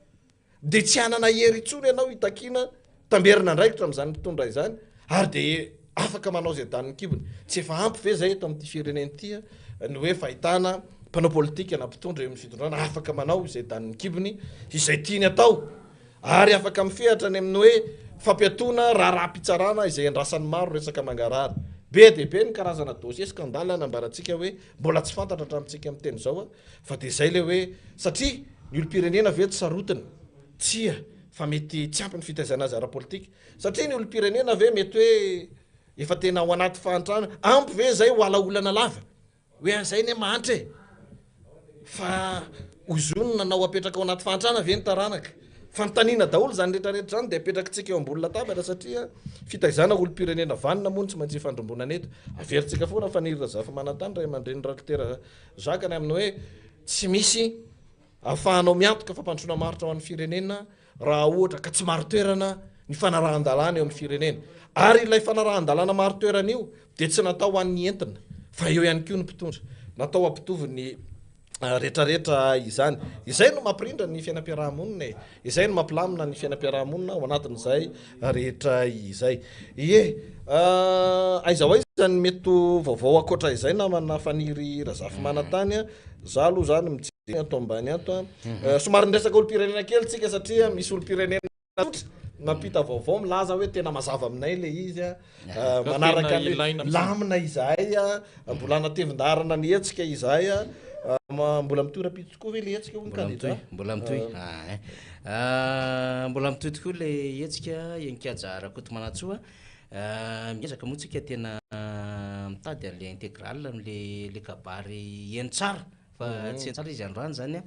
[SPEAKER 5] dia tsy hanana hery intsony ianao hitakiana Tamberin'andraikitra amin'izany mpitondra izany ary dia afaka manao izay danin'ny kibony. Tsy efa ampy ve izay eto amin'ity firenena ity ny hoe fahitana mpanao politika na mpitondra eo amin'ny fitondrana afaka manao izay danin'ny kibony, izay tiany atao ary afaka mifehatra any amin'ny hoe fampiatoana raharaham-pitsarana izay andrasan'ny maro resaka mangarahara. Be dia be ny karazana dossier scandale nambarantsika hoe mbola tsy fantatra hatramintsika miteny izao fa dia izay ilay hoe satria ny olom-pirenena ve tsy sarotiny? Tsia. fa mety tsy ampy ny fitaizana azy ara-politika, satria ny olom-pirenena ve mety hoe efa tena ao anaty fahantrana, ampy ve izay ho alaolana lava? Hoe an'izay anie mahantra e! Fa ozonina na ho apetraka ao anaty fahantrana ve ny taranaka? Fanontaniana daholo izany rehetra rehetra izany dia apetrakitsika eo ambony latabatra satria fitaizana olom-pirenena vanona moa no tsy maintsy ifandrombonana eto. Averintsika foana Faniry Razafimanantany ray aman-dreny Ralitera Jacques ny amin'ny hoe tsy misy ahafahanao miantoka fampandrosoana maharitra ho an'ny firenena raha ohatra ka tsy marin-toerana ny fanarahan-dalàna eo amin'ny firenena. Ary ilay fanarahan-dalàna marin-toerana io dia tsy natao ho an'ny entina fa eo ihany koa ny mpitondra. Natao hampitovy ny retraretra izany. Izay no mampirindra ny fiainam-piaraha-monina e. Izay no mampilamina ny fiainam-piaraha-monina ao anatin'izay rehetra izay. Ie, aiza ho aiza ny mety ho vaovao ankoatra izay namana Faniry Razafimanantany a. Za aloha zany mijery ato ambany ato a. Somary niresaka olom-pirenena kely tsika satria misy olom-pirenena tsotra nampita vaovao milaza hoe tena mazava aminay le izy a, manaraka ny lamina izahay a, mbola anatevin-daharana ny hetsika izahay a, mbola mitohy rahampitso tokoa ve le hetsika hoy ny kandida?
[SPEAKER 2] Mbola mitohy, ah, mbola mitohy tokoa le hetsika Heninkaja Rakotomanantsoa, miezaka moa tsika tena mitady an'le intégrale am'le le kabary heno tsara fa tsy heno tsara izy androany zany a,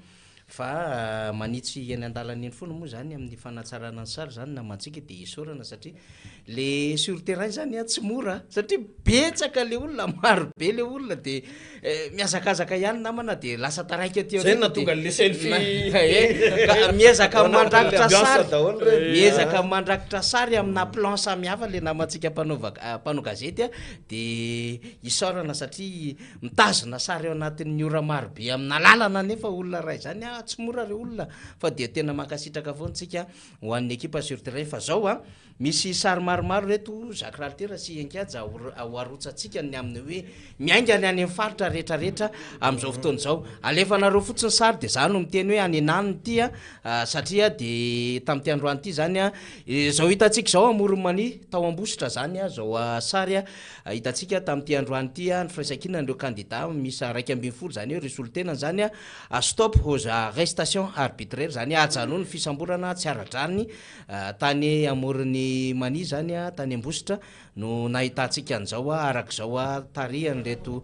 [SPEAKER 2] fa manitsy eny an-dalana eny foana moa zany amin'ny fanatsarana ny sary zany namantsika dia isaorana satria le sur terrain zany a tsy mora satria betsaka le olona, maro be le olona dia mihazakazaka ihany namana dia lasa taraiky aty
[SPEAKER 5] Zay no nahatonga an'le selfie.
[SPEAKER 2] Ka miezaka mandrakitra sary, miezaka mandrakitra sary amina plan samihafa le namantsika mpanao vak- mpanao gazety a, dia isaorana satria mitazona sary ao anatin'ny ora maro be amina lalana nefa olona iray zany a, tsy mora re olona fa dia tena mankasitraka foana tsika ho an'ny ekipa sur terrain fa zao a, Misy sary maromaro ireto Jacques Ralitera sy Enkiaja ho arotsatsika ny amin'ny hoe miainga ny any amin'ny faritra rehetra rehetra amin'izao fotoana izao. Alefanareo fotsiny sary dia za no miteny hoe any ananona ity a, satria dia tamin'ity androany ity izany a, izao hitantsika izao Amoron'i Mania tao Ambositra izany a, izao sary hitantsika tamin'ity androany ity a, ny firaisankinan'ireo kandida miisa 11 izany hoe ireo solontenany izany a, stop aux arrestations arbitraires izany hoe ajanony ny fisamborana tsy ara-drariny Tany amoron'i Mania izany, tany Ambositra, no nahitantsika an'izao araka izao tarihan'ireto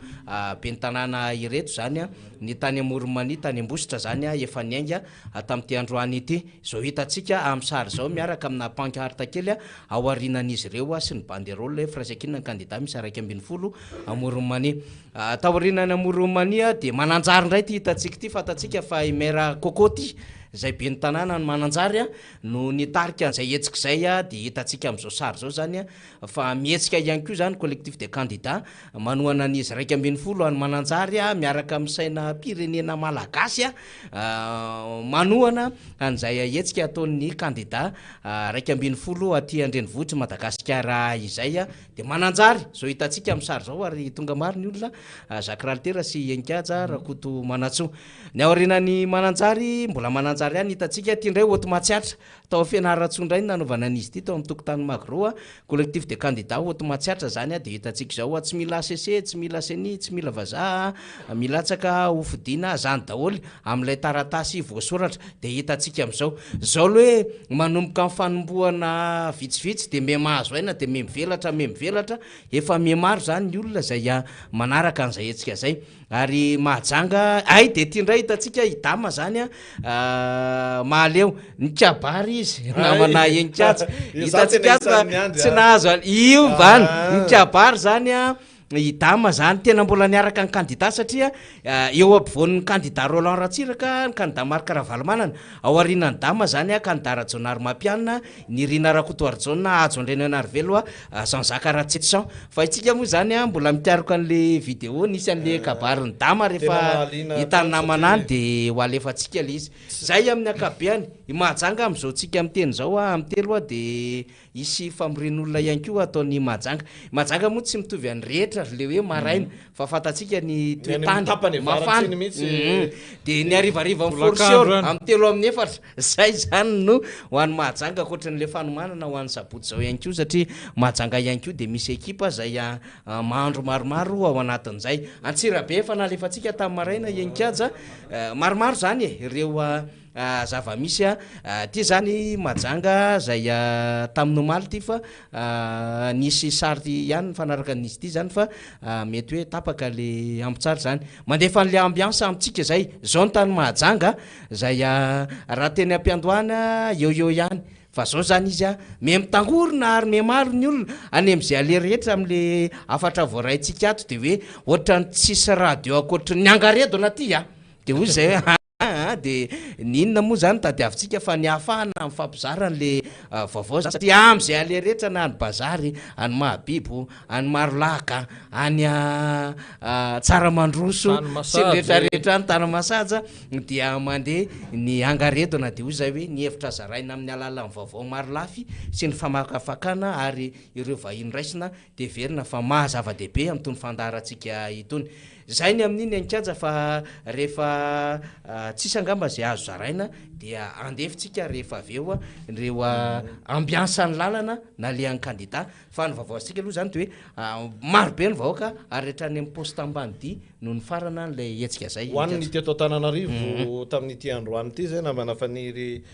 [SPEAKER 2] ben'ny tanàna ireto izany. Ny tany amoron'i Mania, tany Ambositra izany efa niainga tamin'ity androany ity. Izao hitantsika amin'ny sary izao miaraka amina pancarte kely ao aorianan'izy ireo sy ny banderole firaisankinan'ny kandida miisa 11 amoron'i Mania. Taorianan'i amoron'i Mania dia Mananjary indray ity hitantsika ity, fantatsika fa i Maire Coco ity izay ben'ny tanàna any Mananjary no nitarika an'izay hetsika izay dia hitantsika amin'izao sary izao izany fa mihetsika ihany koa izany collectif des candidats manohana an'izy 11 any Mananjary miaraka amin'ny sainam-pirenena malagasy manohana an'izay hetsika ataon'ny kandida 11 aty an-drenivohitr'i Madagasikara izay dia Mananjary izao hitantsika amin'ny sary izao ary tonga maro ny olona Jacques Ralitera sy Heninkaja Rakotomanantsoa. Ny aorianan'i Mananjary, mbola Mananjary ihany hitantsika, ity indray Haute Matsiatra, tao Fianarantsoa indray no nanaovana an'izy ity, tao amin'ny tokotanin'i Magro, collectif de candidats Haute Matsiatra izany dia hitantsika izao, tsy mila HCC, tsy mila ceni, tsy mila vazaha, milatsaka hofidiana, izany daholo amin'ilay taratasy voasoratra dia hitantsika amin'izao. Izao aloha hoe manomboka amin'ny fanombohana vitsivitsy dia miha mahazo aina dia miha mivelatra, miha mivelatra, efa miha maro izany ny olona izay manaraka an'izay hetsika izay. Ary Mahajanga, hay dia ity indray hitantsika i Dama zany a, mahaleo, nikabary izy, namana Heninkaja, hitantsika ato fa tsy nahazo io zany, nikabary zany a, i Dama zany tena mbola niaraka ny kandida satria eo ampovoan'ny kandida Roland Ratsiraka, ny kandida Marc Ravalomanana, ao aorianan'i Dama zany a, kandida Rajaonarimampianina, Nirina Rakotoarijaona, Hajo Andrianainarivelo, Jean Jacques Ratsietison. Fa isika moa izany mbola mikaroka an'le vidéo nisy an'le kabarin'i Dama rehefa hitan'ny namana any dia ho alefantsika le izy. Zay amin'ny ankapobeany. I Mahajanga amin'izao tsika miteny izao amin'ny 3 dia hisy famorian'olona ihany koa ataon'i Mahajanga. I Mahajanga moa tsy mitovy an'ny rehetra le hoe maraina fa fantatsika ny toe-tany mafana. Dia ny harivariva amin'ny force amin'ny 3 amin'ny 4. Zay zany no ho an'i Mahajanga ankoatran'le fanomanana ho an'ny sabotsy zao ihany koa satria Mahajanga ihany koa dia misy ekipa zay mahandro maromaro ao anatin'izay. Antsirabe efa nalefantsika tamin'ny maraina Heninkaja, maromaro zany e ireo. zava-misy. Ity izany Mahajanga izay tamin'ny omaly ity fa nisy sary ihany nifanaraka an'izy ity izany fa mety hoe tapaka le ambin-tsary izany. Mandefa an'le ambiance amintsika izay. Izao ny tany Mahajanga izay raha teny am-piandohana eo eo ihany fa izao izany izy miha mitangorona ary miha maro ny olona any amin'izay aleha rehetra amin'le hafatra voaraintsika ato dia hoe ohatran'ny tsisy radio ankoatry ny angaredona aty a! Dia hoy izay hoe aa dia ny inona moa izany tadiavintsika fa ny ahafahana mifampizara an'le vaovao izany satria amin'izay aleha rehetra na any Bazary, any Mahabibo, any Marolaka, any Tsaramandroso sy ny rehetra rehetra any Tanamasaja dia mandeha ny angaredona dia hoy izay hoe ny hevitra zaraina amin'ny alalan'ny vaovao marolafy sy ny famakafakana ary ireo vahiny raisina dia heverina fa maha zava-dehibe amin'itony fandaharantsika itony. Izay ny amin'iny Ankiaja fa rehefa tsisy angamba izay azo zaraina dia andefintsika rehefa avy eo ireo ambiance ny lalana nalehan'ny kandida fa ny vaovao azontsika aloha izany dia hoe maro be ny vahoaka ary hatrany amin'ny poste Ambanidia no nifarana an'ilay hetsika izay.
[SPEAKER 5] Ho an'ny teto Antananarivo tamin'ity androany ity izay namana Faniry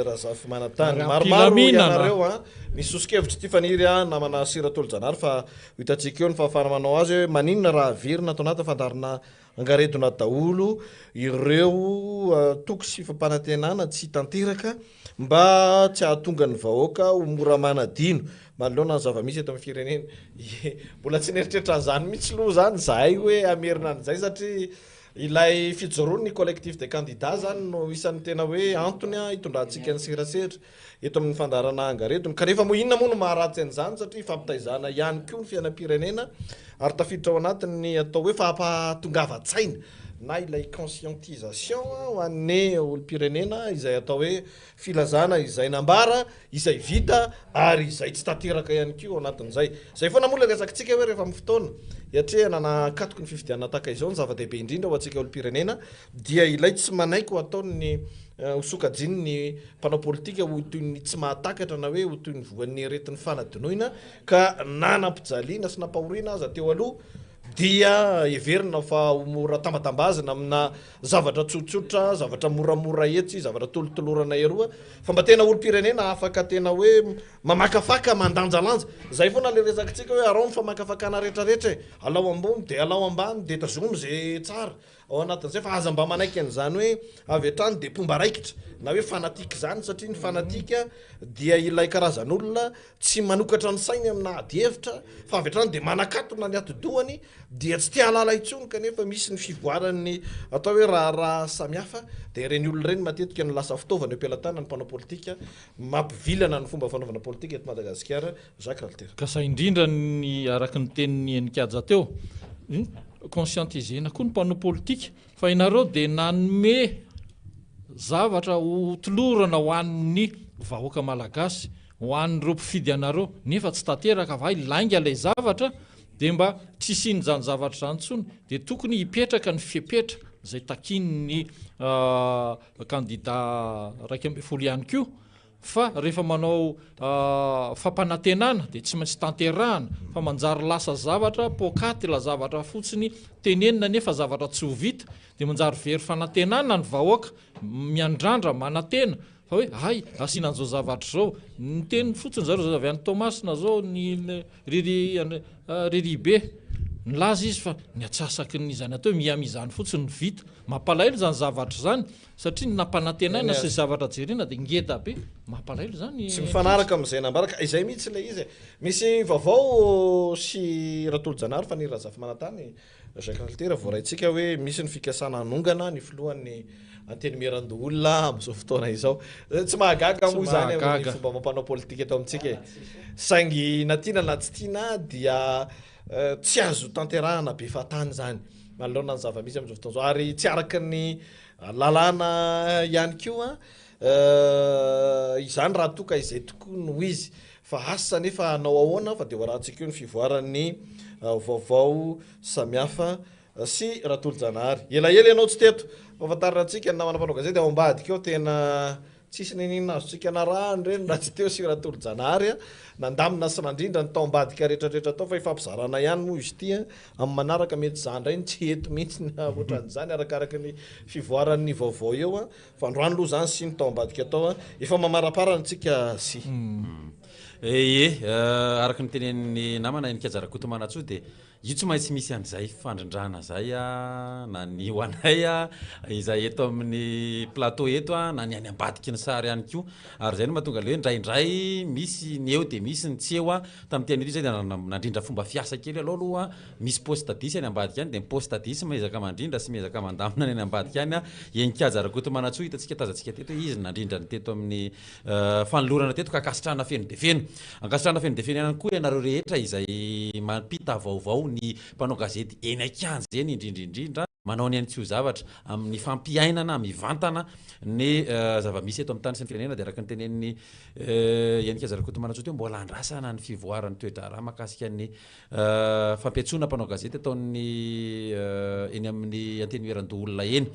[SPEAKER 5] Razafimanantany. Maromaro ianareo an! Misy soso-kevitra ity Faniry an, namana Sira Tolojanahary fa ho hitantsika eo ny fahafahana manao azy hoe maninona raha averina ato anaty fandaharana angaredona daholo ireo toky sy fampanantenana tsy tanteraka mba tsy hahatonga ny vahoaka ho mora manadino manoloana ny zava-misy eto amin'ny firenena. Ie, mbola tsy nieritreritra an'izany mihitsy aloha izany izahay hoe hamerina an'izay satria ilay fijoroan'ny collectif des candidats izany no isan'ny tena hoe antony hitondrantsika ny serasera eto amin'ny fandaharana Angaredona. Kanefa moa inona moa no maharatsy an'izany satria ifampitaizana ihany koa ny fiainam-pirenena ary tafiditra ao anatin'ny atao hoe fampahatongavan-tsaina na ilay conscientisation ho an'ny olom-pirenena izay atao hoe filazana izay nambara, izay vita ary izay tsy tanteraka ihany koa ao anatin'izay. Izay foana moa ilay resakitsika hoe rehefa amin'ny fotoana hiatrehana na ankatoky ny fifidianana tahaka izao ny zava-dehibe indrindra ho antsika olom-pirenena dia ilay tsy manaiky ho ataon'ny ho sokajian'ny mpanao politika ho toy ny tsy mahatakatra na hoe ho toy ny voan'ny aretin'ny fanadinoina ka na nampijaliana sy nampahoriana aza teo aloha dia heverina fa ho mora tambatambazina amina zavatra tsotsotra, zavatra moramora etsy, zavatra tolotolorana eroa, fa mba tena olom-pirenena afaka tena hoe mamakafaka, mandanjalanja. Zay foana le resakitsika hoe arao ny famakafakana retraretra e, alao ambony de alao ambany de tazomy ze tsara ao anatin'izay fa aza mba manaiky an'izany hoe avy hatrany de mpomba raikitra na hoe fanatique zany satria ny fanatique dia ilay karazan'olona tsy manokatra ny sainy amina ady hevitra fa avy hatrany dia manakatona ny atidohany dia tsy te hahalala intsony kanefa misy ny fivoaran'ny atao hoe raharaha samihafa dia ireny olona ireny matetika no lasa fitaovana eo am-pelatanan'ny mpanao politika mampivilana ny fomba fanaovana politika eto Madagasikara Jacques Ralitera.
[SPEAKER 6] Ka sahy indrindra ny araka ny tenin'i Heninkaja teo, conscientiser-na koa ny mpanao politika Fa ianareo dia nanome zavatra ho tolorana ho an'ny vahoaka malagasy, ho an'ireo mpifidy anareo, nefa tsy tanteraka fa hay lainga ilay zavatra, dia mba tsy hisian'izany zavatra izany intsony, dia tokony hipetraka ny fepetra izay takian'ny kandida 11 ihany koa, Fa rehefa manao fampanantenana dia tsy maintsy tanterahana fa manjary lasa zavatra poakaty la zavatra fotsiny tenenina nefa zavatra tsy ho vita dia manjary very fanantenana ny vahoaka miandrandra manantena fa hoe hay asiana an'izao zavatra izao niteny fotsiny zareo zao avy any Toamasina zao ny Riri Riri be nilaza izy fa ny atsasaky ny izany atao hoe Miami izany fotsiny no vita mampalahelo izany zavatra izany Satria ny nampanantenaina sy zavatra jerena dia ngeda be. Mampalahelo izany.
[SPEAKER 5] Tsy mifanaraka amin'izay nambara ka izay mihitsy ilay izy e. Misy vaovao sy Ratolojanahary Faniry Razafimanantany Jacques Ralitera voaraintsika hoe misy ny fikasana hanongana ny filohan'ny Antenimierandoholona amin'izao fotoana izao. Tsy mahagaga moa izany amin'ny fomba amam-panao politika eto amintsika e. Saingy na tiana na tsy tiana dia tsy azo tanterahana be fahatany izany manoloana ny zava-misy amin'izao fotoana izao ary tsy araka ny lalàna ihany koa izany raha toa ka izay tokoa no izy fa asa anefa hanao ahoana fa dia ho arahantsika eo ny fivoaran'ny vaovao samihafa sy Ratolojanahary. Elaela ianao tsy teto, fahafantarana antsika ny namana mpanao gazety ao ambadika ao tena. Tsisy niniana azontsika narahana ireny raha tsy teo sy Ratolojanahary a! Nandamina sy nandrindra ny tao ambadika retraretra tao fa ifampizarana ihany moa izy ity a! Amin'ny manaraka mety za indray no tsy eto mihitsy na ohatran'izany arakaraka ny fivoaran'ny vaovao eo a! Fa androany aloha izany sy ny tao ambadika tao a! Efa mamaraparana tsika sy.
[SPEAKER 17] Ie, araka ny tenenin'ny namana Heninkaja Rakotomanantsoa dia Io tsy maintsy misy an'izay fandrindrana izay na ny ho anay izay eto amin'ny plateau eto na ny any ambadiky ny sary ihany koa. Ary izay no mahatonga ilay hoe indraindray misy ny eo dia misy ny tsy eo. Tamin'ity anio ity izay dia nandrindra fomba fiasa kely aloha aloha misy poste dix any ambadika any dia ny poste dix miezaka mandrindra sy miezaka mandamina ny any ambadika any. Heninkaja Rakotomanantsoa hitantsika tazantsika teto hoe izy no nandrindra ny teto amin'ny fanolorana teto ka ankasitrahana feno dia feno. Ankasitrahana feno dia feno ihany koa ianareo rehetra izay mampita vaovao ny mpanao gazety eny an-kianja eny indrindra indrindra manao ny ainy tsy ho zavatra amin'ny fampiainana mivantana ny zava-misy eto amin'ny tany sy ny firenena dia araka ny tenenin'i Heninkaja Rakotomanantsoa teo mbola andrasana ny fivoaran'ny toe-draharaha mahakasika ny Fampiantsoana mpanao gazety ataon'ny eny amin'ny Antenimierandoholona eny.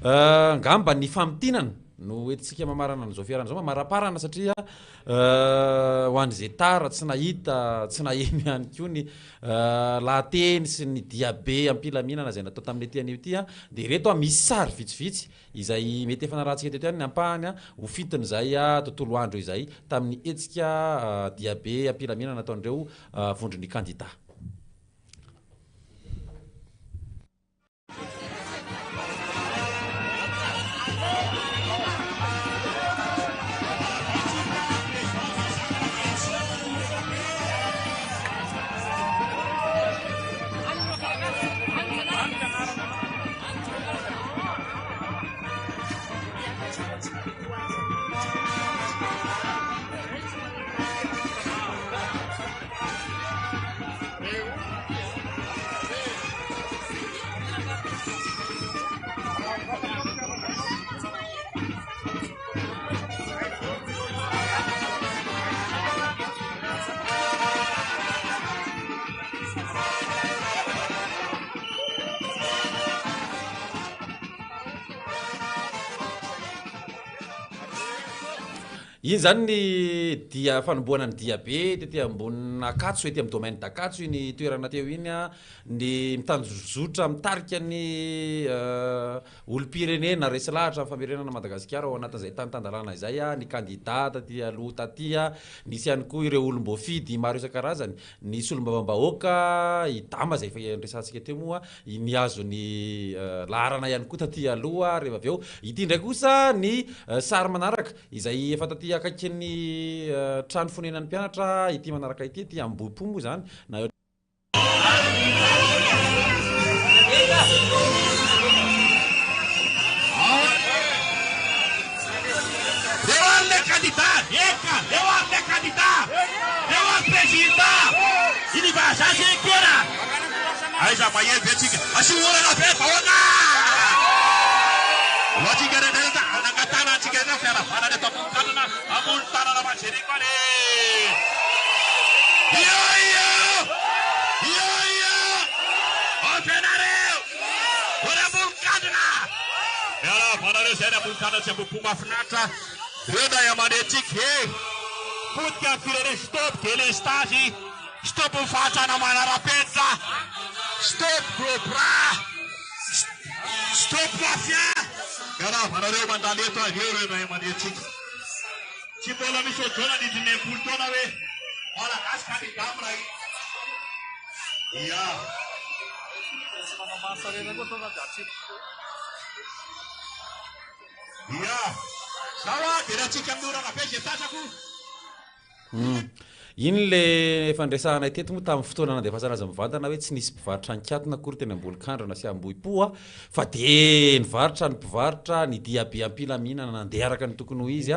[SPEAKER 17] Angamba ny famintinana no entintsika mamarana an'izao fiarahana izao, mamaraparana satria ho an'izay tara tsy nahita, tsy naheno ihany koa ny lahateny sy ny diabe am-pilaminana izay natao tamin'ity anio ity dia ireto misy sary vitsivitsy izay mety efa narahantsika teto ihany ny ampahany, ho fintin'izay tontolo andro izay tamin'ny hetsika diabe am-pilaminana nataon'ireo vondron'ny kandida. Iny izany ny dia fanombohana ny diabe tety ambonin'Ankatso, ety amin'ny domaine d'Ankatso iny toerana teo iny, ny mitanjozotra mitarika ny Olom-pirenena resy lahatra amin'ny famerenana an'i Madagasikara ao anatin'izay tany tan-dalàna izay, ny kandida taty aloha taty, nisy ihany koa ireo olom-boafidy maro isan-karazany, ny solombavambahoaka, i Dama izay efa niresahantsika teo moa, nihazo ny laharana ihany koa taty aloha rehefa avy eo. Ity indray kosa ny sary manaraka izay efa taty akaikin'ny trano fonenan'ny mpianatra ity manaraka ity, aty Ambohipo moa izany na.
[SPEAKER 18] Eo ary le candidat, eka, eo ary le candidat, eo ary président, iny vazaha ze ekena. Aiza mahery ve tsika? Asio orana be vahoaka! Ho antsika rehetra rehetra, hanangan-tanana antsika rehetra fiaravanana eto ambony tanana, ambony tanana Majerico any e! Io io! Io io! Ao ve nareo? Ony ambony kandrina! Miarahaba anareo izay any ambony tanana sy Ambohipo mahafinaritra. Reo ray aman-drenintsika e! Potika ny firenena, stop delestazy! Stop ny fahantrana manara-penitra! Stop gros bras! Stop mafia! Miarahaba anareo mandalo eto ary eo ireo ray aman-drenintsika. Tsy mbola misy ohatr'izao nandritry ny 60 taona hoe Malagasy kandida miray Ia. Ia. Zao ah, deratsika amin'ny orana be izay tazako.
[SPEAKER 17] Iny le efa niresahanay teto moa tamin'ny fotoana nandefasana azy mivantana hoe tsy nisy mpivarotra nikatona akory teny Ambolikandrana sy Ambohipo fa dia nivarotra ny mpivarotra, ny diabe am-pilaminana nandeha araka ny tokony ho izy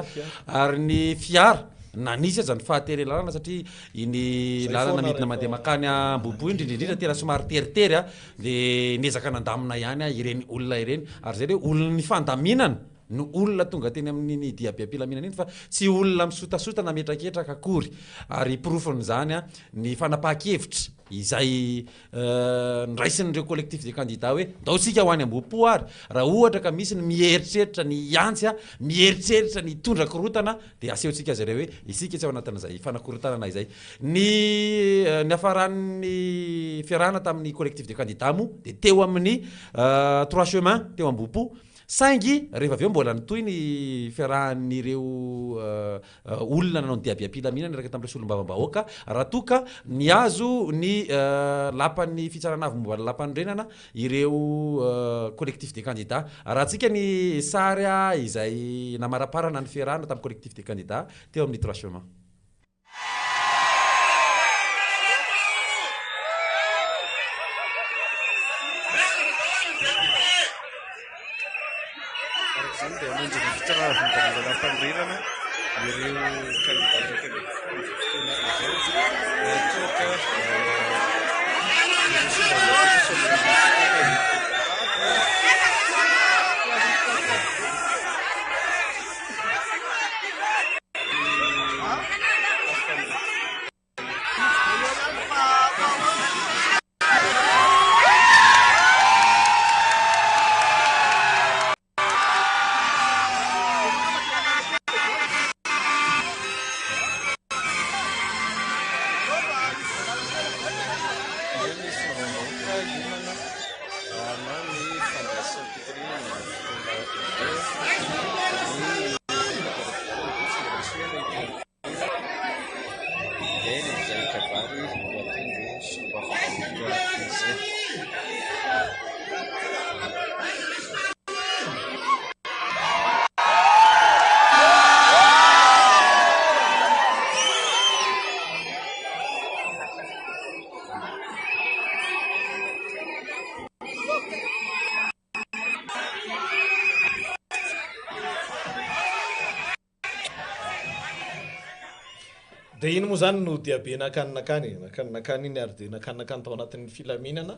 [SPEAKER 17] ary ny fiara na nisy aza ny fahateren'ny lalana satria iny lalana midina mandeha mankany Ambohipo iny indrindra indrindra tena somary teritery dia niezaka nandamina ihany ireny olona ireny ary izay le hoe olon'ny fandaminana no olona tonga teny amin'iny diabe am-pilaminana iny fa tsy olona misotasota na mihetraketraka akory ary porofon'izany ny fanapahan-kevitra. izay Noraisin'ireo collectif des candidats hoe ndao tsika ho any Ambohipo ary raha ohatra ka misy ny mieritreritra ny hiantsy, mieritreritra ny hitondra korontana dia asehontsika azy ireo hoe isika tsy ao anatin'izay fanakorontanana izay. Ny niafaran'ny fiarahana tamin'ny collectif des candidats moa dia teo amin'ny trois chemins teo Ambohipo saingy rehefa avy eo mbola nitohy ny fiarahan'ireo olona nanao ny diabe am-pilaminana niaraka tamin'ireo solombavambahoaka raha toa ka nihazo ny lapan'ny fitsarana avo momba ny lalam-panorenana ireo collectif des candidats. Arahantsika ny sary izay namaraparana ny fiarahana tamin'ny collectif des candidats teo amin'ny trois chemins.
[SPEAKER 19] Araka izany dia hamonjy ny fitsarana momba ny lalàmpanorenana ireo kandida 11 amin'izao fotoana izao raha toa ka ireo solombavambahoaka kosa no misintaka eto. Eo ny solombavambahoaka hiomana hanao ny fandraisam-pitenenana amin'izao fotoana izao. Ny filoham-pirenena dia tsy mbola misy olona ity. Ilaina izay kabary ho ataon'ireo solombavambahoaka izay.
[SPEAKER 5] Dia iny moa izany no diabe nankany nankany e, nankany nankany iny ary dia nankany nankany tao anatin'ny filaminana.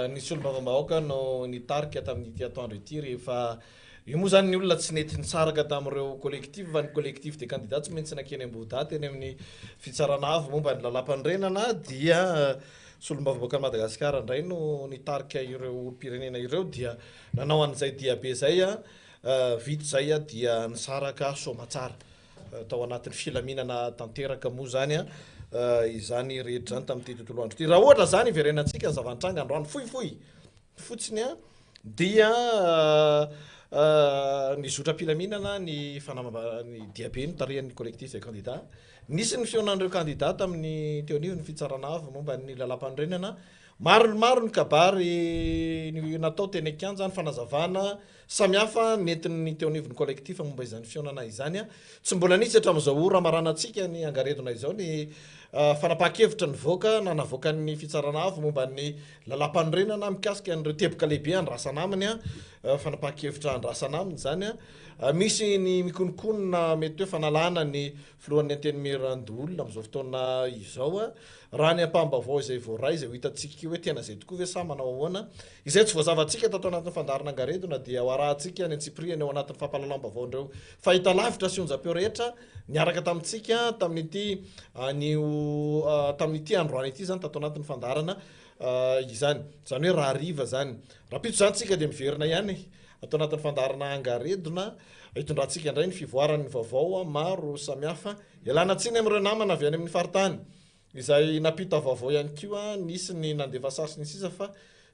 [SPEAKER 5] Ny solombavambahoaka no nitarika tamin'ity atoandro ity rehefa io moa izany ny olona tsy nety nisaraka tamin'ireo collectif fa ny collectif des candidats tsy maintsy nankeny Ambohidahy teny amin'ny fitsarana avo momba ny lalàmpanorenana dia solombavambahoakan'i Madagasikara indray no nitarika ireo olom-pirenena ireo dia nanao an'izay diabe izay Vita izay dia nisaraka soamatsara tao anatin'ny filaminana tanteraka moa izany izany rehetra izany tamin'ity tontolo andro ity. Raha ohatra izany hiverenantsika ny zava-nitranga androany fohifohy fotsiny dia nizotra am-pilaminana ny fanambarana ny diabe notarihan'ny collectif des candidats. Nisy ny fihaonan'ireo kandida tamin'ny teo anivon'ny fitsarana avo momba ny lalàmpanorenana. Maro maro ny kabary natao teny an-kianja, ny fanazavana Samihafa nentin'ny teo anivon'ny Collectif momba izany fihaonana izany. Tsy mbola nisy hatramin'izao ora hamaranantsika ny angaredona izao ny fanapahan-kevitra nivoaka na navoakan'ny Fitsarana Avo momba ny lalàmpanorenana mikasika an'ireo teboka lehibe andrasana aminy. Fanapahan-kevitra andrasana aminy izany. Misy ny mikononkonona mety hoe fanalana ny filohan'ny Antenimierandoholona amin'izao fotoana izao. Raha ny ampaham-baovao izay voaray izay ho hitantsika eo hoe tena izay tokoa ve sa manao ahoana. Izay tsy voazavantsika tato anatin'ny fandaharana Angaredona dia ho arahantsika ny antsipirihany ao anatin'ny fampahalalam-baovaon'ireo fahitalavitra sy onjam-peo rehetra niaraka tamintsika tamin'ity anio tamin'ity androany ity izany tato anatin'ny fandaharana izany. Izany hoe rahariva izany. Rahampitso izany tsika dia miverina ihany ato anatin'ny fandaharana Angaredona hitondrantsika indray ny fivoaran'ny vaovao maro samihafa. Ialana tsiny amin'ireo namana avy any amin'ny faritany. Izay nampita vaovao ihany koa, nisy ny nandefa sary sy ny sisa fa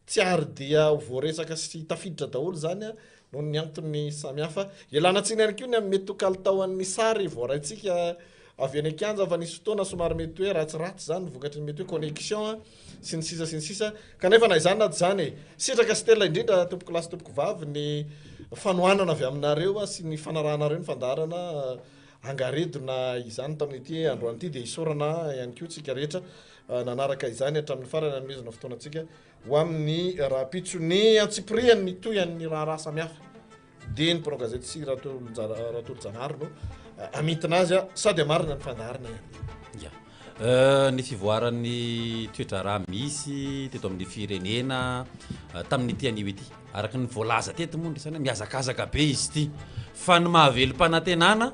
[SPEAKER 5] tsy ary dia ho voaresaka sy tafiditra daholo izany noho ny antony samihafa. Ialana tsiny ihany koa ny amin'ny mety ho kalitaon'ny sary voaraintsika avy eny an-kianja fa nisy fotoana somary mety hoe ratsiratsy izany vokatry ny mety hoe connexion sy ny sisa sy ny sisa kanefa na izany na tsy izany e, sitraka sy telina indrindra tompokolahy sy tompokovavy ny fanohanana avy aminareo sy ny fanarahanareo ny fandaharana Angaredona izany tamin'ity androany ity dia isaorana ihany koa tsika rehetra nanaraka izany hatramin'ny farany hanomezana fotoana antsika ho amin'ny rahampitso ny antsipiriany ny tohian'ny raharaha samihafa dia ny mpanao gazety sy Ratolojanahary no hamintina azy sady hamarina ny fandaharana ihany koa.
[SPEAKER 17] Ya. Ny fivoaran'ny toe-draharaha misy teto amin'ny firenena tamin'ity anio ity. Araka ny voalaza teto moa ny resany hoe mihazakazaka be izy ity. Fa ny mahavelom-panantenana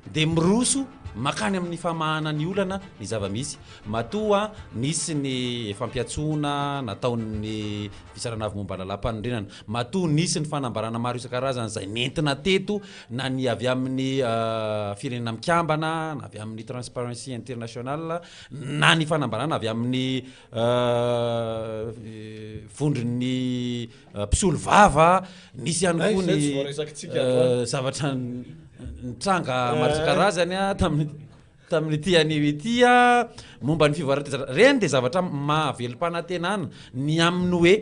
[SPEAKER 17] dia miroso Mankany amin'ny famahana ny olana ny zava-misy. Matoa nisy ny fampiantsoana nataon'ny Fitsarana Avo Momba ny Lalàmpanorenana, matoa nisy ny fanambarana maro isan-karazany izay nentina teto na ny avy amin'ny Firenena Mikambana, na avy amin'ny Transparency International, na ny fanambarana avy amin'ny vondron'ny mpisolovava, nisy ihany koa ny zavatra nitranga maro isan-karazany tamin'ny tamin'ity anio ity momba ny fivoaran'ny toe-javatra. Ireny dia zavatra mahavelom-panantenana ny amin'ny hoe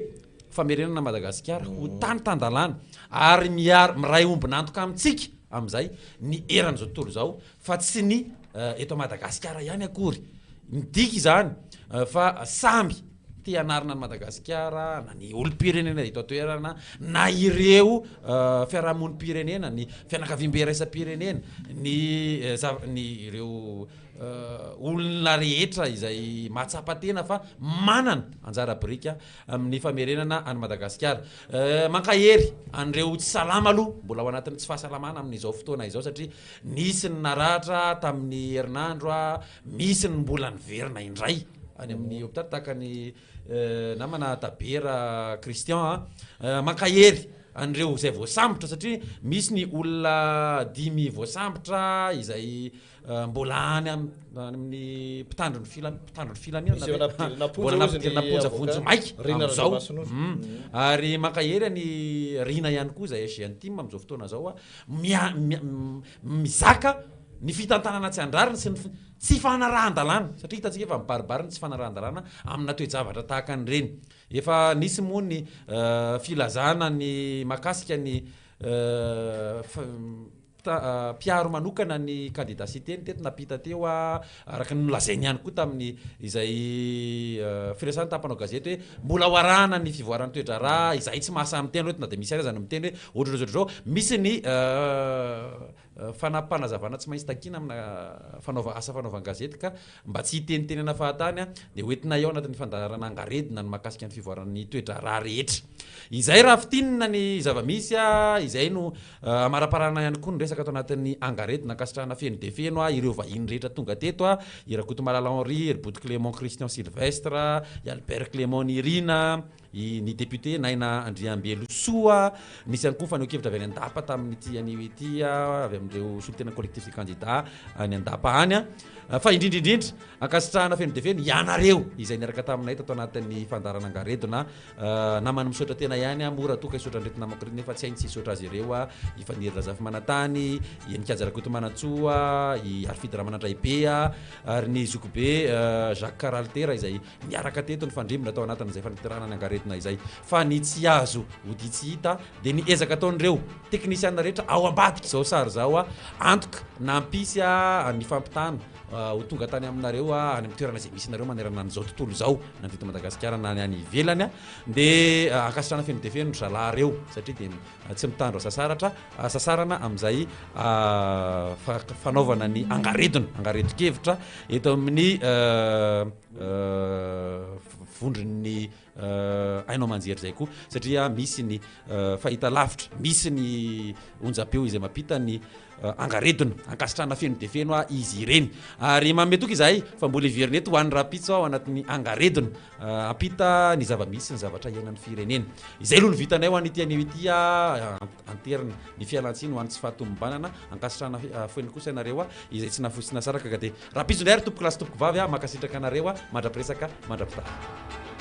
[SPEAKER 17] famerenana an'i Madagasikara ho tany tan-dalàna ary miar- miray ombon'antoka amintsika amin'izay ny eran'izao tontolo izao fa tsy ny eto Madagasikara ihany akory. Midika izany fa samy te hanarina an'i Madagasikara na ny olom-pirenena eto an-toerana na ireo fiarahamonim-pirenena, ny fianakaviambe iraisam-pirenena, ny zava- ny ireo olona rehetra izay mahatsapa tena fa manana anjara biriky amin'ny famerenana an'i Madagasikara. Mankahery an'ireo tsy salama aloha, mbola ao anatin'ny tsy fahasalamana amin'izao fotoana izao satria nisy ny naratra tamin'ny herinandro, misy ny mbola niverina indray any amin'ny hopitaly tahaka ny namana Tabera Christian a. Mankahery an'ireo izay voasambotra satria misy ny olona dimy voasambotra izay mbola any amin'ny mpitandro ny fila- mpitandro ny filaminana
[SPEAKER 5] Misy efa nampidirina am-ponja
[SPEAKER 17] mbola
[SPEAKER 5] hozy
[SPEAKER 17] nampidirina
[SPEAKER 5] ny
[SPEAKER 17] am-ponja
[SPEAKER 5] avocat
[SPEAKER 17] vonjimaika
[SPEAKER 5] Rina
[SPEAKER 17] amin'izao.
[SPEAKER 5] Randriamasinoro.
[SPEAKER 17] Ary mankahery an'i Rina ihany koa izay SG Antim amin'izao fotoana izao a, mia- mia- mizaka ny fitantanana tsy an-drariny sy ny tsy fanarahan-dalàna, satria hitantsika fa mibaribary ny tsy fanarahan-dalàna amina toe-javatra tahaka an'ireny. Efa nisy moa ny filazana ny mahakasika ny mpiaro manokana ny kandida Siteny teto nampita teo, araka ny nolazainy ihany koa tamin'ny izay firesahany tamin'ny mpanao gazety hoe mbola ho arahana ny fivoaran'ny toe-draharaha, izahay tsy mahasahy miteny hoe na dia misy ihany aza ny miteny hoe ohatr'izao ohatr'izao, misy ny Fanampim-panazavana tsy maintsy takiana amina fanaova asa fanaovan-gazety ka mba tsy hitenitenena fahatany dia hoentinay ao anatin'ny fandaharana angaredona ny mahakasika ny fivoaran'ny toe-draharaha rehetra. Izay raha fintinina ny zava-misy, izay no amaraparana ihany koa ny resaka ato anatin'ny angaredona. Ankasitrahana feno dia feno ireo vahiny rehetra tonga teto, i Rakotomalala Henri, ry Boto Clément Christian Sylvestre, i Albert Clément Nirina, I ny député Naina Andriambelosoa. Nisy ihany koa fanehoan-kevitra avy any Andapa tamin'ity anio ity, avy amin'ireo solontenan'ny collectif des candidats any Andapa any. Fa indrindra indrindra, ankasitrahana feno dia feno ianareo izay niaraka taminay tato anatin'ny fandaharana Angaredona. Namany misaotra tena ihany aho moa raha toa ka hisaotra an'ireto namako ireto nefa tsy hay ny tsy hisaotra azy ireo, i Faniry Razafimanantany, i Heninkaja Rakotomanantsoa, i Harifidy Ramanandraibe ary ny zokibe Jacques Ralitera izay Niaraka teto ny fandrimbona tao anatin'izay fanatanterahana ny angaredona izay. Fa ny tsy azo odia tsy hita dia ny ezaka ataon'ireo teknisiana rehetra ao ambadik'izao sary izao antoka nampisy ny fampitana ho tonga tany aminareo any amin'ny toerana izay misy anareo manerana an'izao tontolo izao na ny teto Madagasikara na ny any ivelany dia ankasitrahana feno dia feno ry zalahy ireo satria dia tsy mitandro hasasaratra hasasarana amin'izay fanaovana ny angaredona angaredon-kevitra eto amin'ny vondron'ny haino aman-jery izay koa satria misy ny fahitalavitra misy ny onjam-peo izay mampita ny angaredona ankasitrahana feno dia feno izy ireny ary manome toky izahay fa mbola hiverina eto ho an'ny rahampitso ao anatin'ny angaredona Hampita ny zava-misy sy ny zavatra iainan'ny firenena. Izay aloha no vitanay ho an'ity anio ity anterina ny fialantsiny ho an'ny tsy fahatomombanana. Ankasitrahana feno kosa ianareo izay tsy nahafoy sy nasaraka ka dia rahampitso indray ary tompoko lahy sy tompoko vavy mankasitraka anareo mandra-piresaka mandra-pitaha.